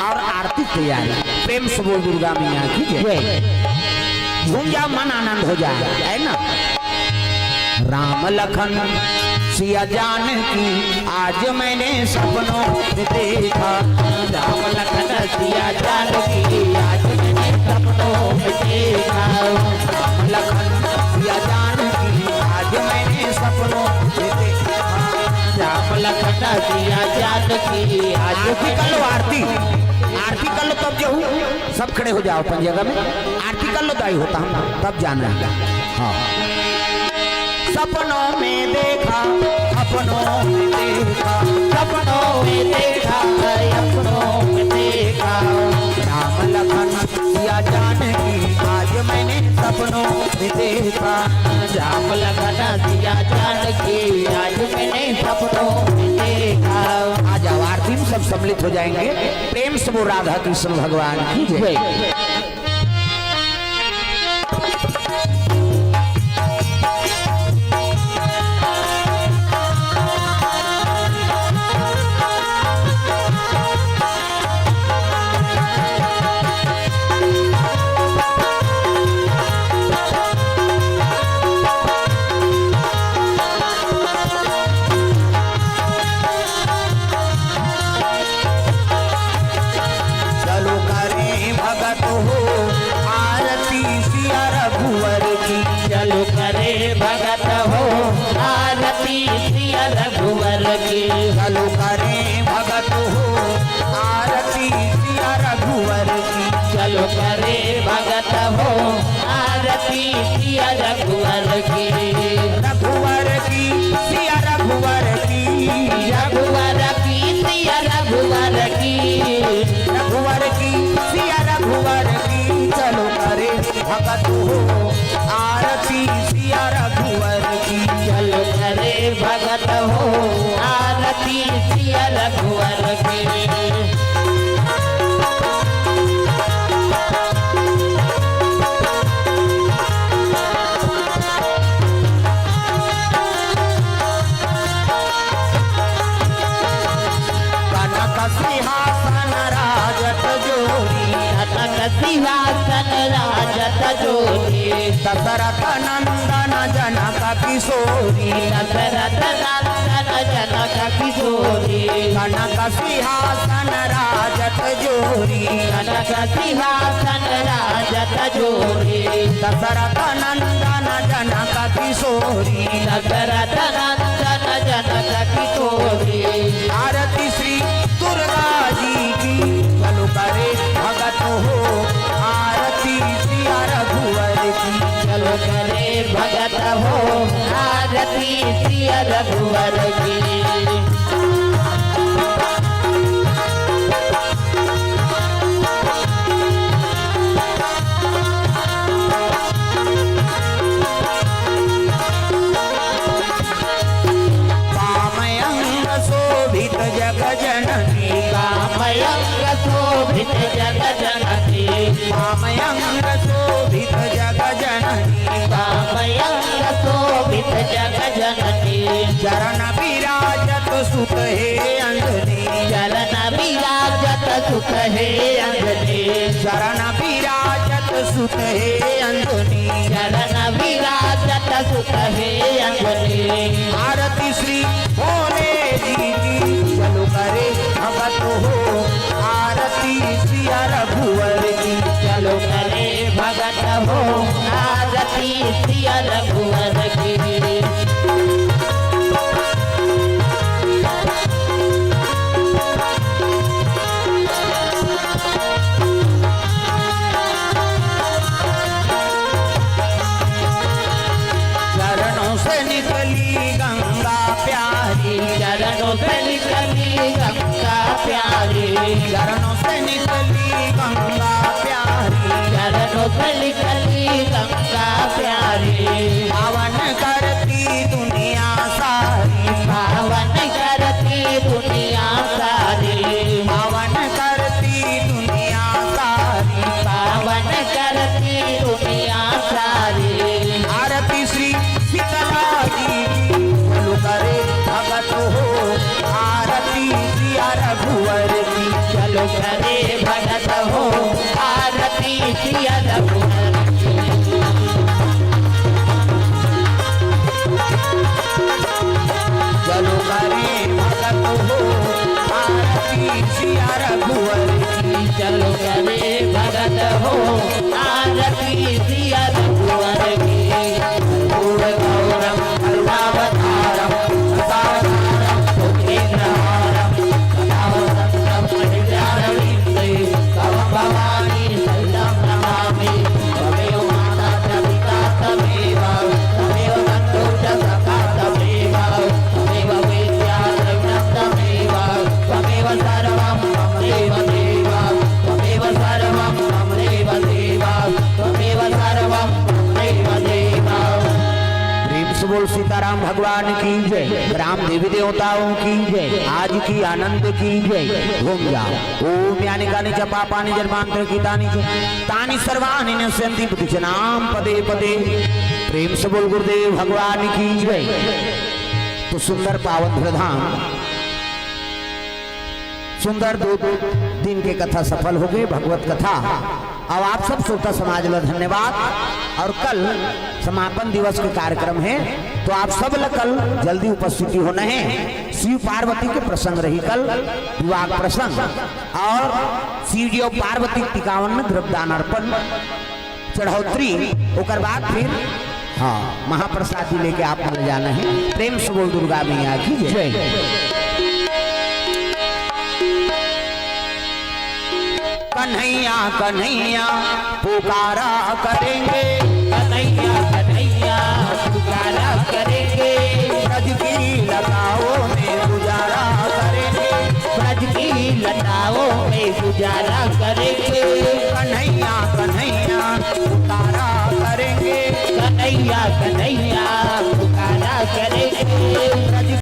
और आरती तैयारी। प्रेम से बोल दुर्गा मैया की जय। झूम जाओ, मन आनंद हो जाए, है ना? राम लखन सिया जानकी आज मैंने सपनों में देखा। राम लखन सिया जानकी आज मैंने सपनों में देखा। राम लखन सिया जानकी आज मैंने सपनों में देखा। राम लखन सिया जानकी आज आरती कर लो, आरती, आरती कर लो, तब जो हूँ, सब खड़े हो जाओ अपन जगह में, आरती कर लो दाई, होता हम तब जाना है। हाँ। सपनों में देखा, सपनों में देखा, सपनों में देखा, सपनों में देखा। राम लखन सिया जानकी आज मैंने सपनों में देखा। राम लखन सिया जानकी आज मैंने सपनों में देखा। आ जाओ, आरती में सब सम्मिलित हो जाएंगे। प्रेम से वो राधा कृष्ण भगवान की जय। चलो करे भगत हो आरती सिया रघुवर की। चलो करे भगत हो आरती सिया रघुवर की। चलो करे भगत हो आरती सिया रघुवर की। चलो करे भगत हो आरती सिया रघुवर की। रघुवर की सिया रघुवर की। रघुवर की सिया रघुवर की। रघुवर की सिया रघुवर की। चलो करे भगत हो आरती सिया रघुवर की। चलो करे भगत हो आरती सिया रघुवर की। कनक सिंहासन राजत जोरी। कनक सिंहासन राजत जोरी। दशरथ नंदन जनक किशोरी। दशरथ नंदन जनक किशोरी। कनक सिंहासन राजत जोरी। कनक सिंहासन राजत जोरी। दशरथ नंदन जनक किशोरी। दशरथ नंदन जनक किशोरी। आरती श्री दुर्गा जी की। चलो करे भगत हो आरती सिया रघुवर की। चलो करे भगत हो आरती सिया रघुवर की। वामयंग शोभित जग जननी। वामयंग शोभित जग जननी। वामयंग शोभित जग जननी। वामयंग शोभित जग जननी। चरण विराजत सुत हे अंजनी। चरण विराजत सुत हे अंजनी। चरण विराजत सुत हे अंजनी। चरण विराजत सुत हे अंजनी। आरती श्री भोले जी की। चलो करे भगत हो आरती सिया रघुवर की। चलो करे भगत हो आरती सिया रघुवर की। चरणों से निकली गंगा प्यारी। चरणों से निकली गंगा प्यारी। चरणों से निकली गंगा प्यारी। चरणों से निकली गंगा प्यारी। पावन करती दुनिया सारी। पावन करती दुनिया सारी। पावन करती दुनिया सारी। पावन करती दुनिया सारी। आरती श्री शीतला जी की। चलो करे भगत हो आरती सिया रघुवर की। चलो करे भगत हो आरती सिया रघुवर की। की जय। ग्राम देवी देवताओं की जय। आज की आनंद की जय। घूम जाओ। ओम यानि कानि च पापानि जन्मांतर कृतानि च, तानि सर्वाणि नश्यंति पदे पदे। प्रेम से बोल गुरुदेव भगवान की जय। तो सुंदर पावन धराधाम, सुंदर दो दिन के कथा सफल हो गए, भगवत कथा। अब आप सब श्रोता समाज ला धन्यवाद। और कल समापन दिवस के कार्यक्रम है, तो आप सब ला कल जल्दी उपस्थिति होना है। शिव पार्वती के प्रसंग रही कल, विवाह प्रसंग, और शिव जी और पार्वती के टिकावन में द्रव्यदान अर्पण, चढ़ौतरी, ओकर बाद फिर, हाँ, महाप्रसादी लेके आप मन जाना है। प्रेम से बोल दुर्गा मैया की जय। जय। कन्हैया कन्हैया पुकारा करेंगे। कन्हैया कन्हैया पुकारा करेंगे। ब्रज की लताओं में गुजारा करेंगे। ब्रज की लताओं में गुजारा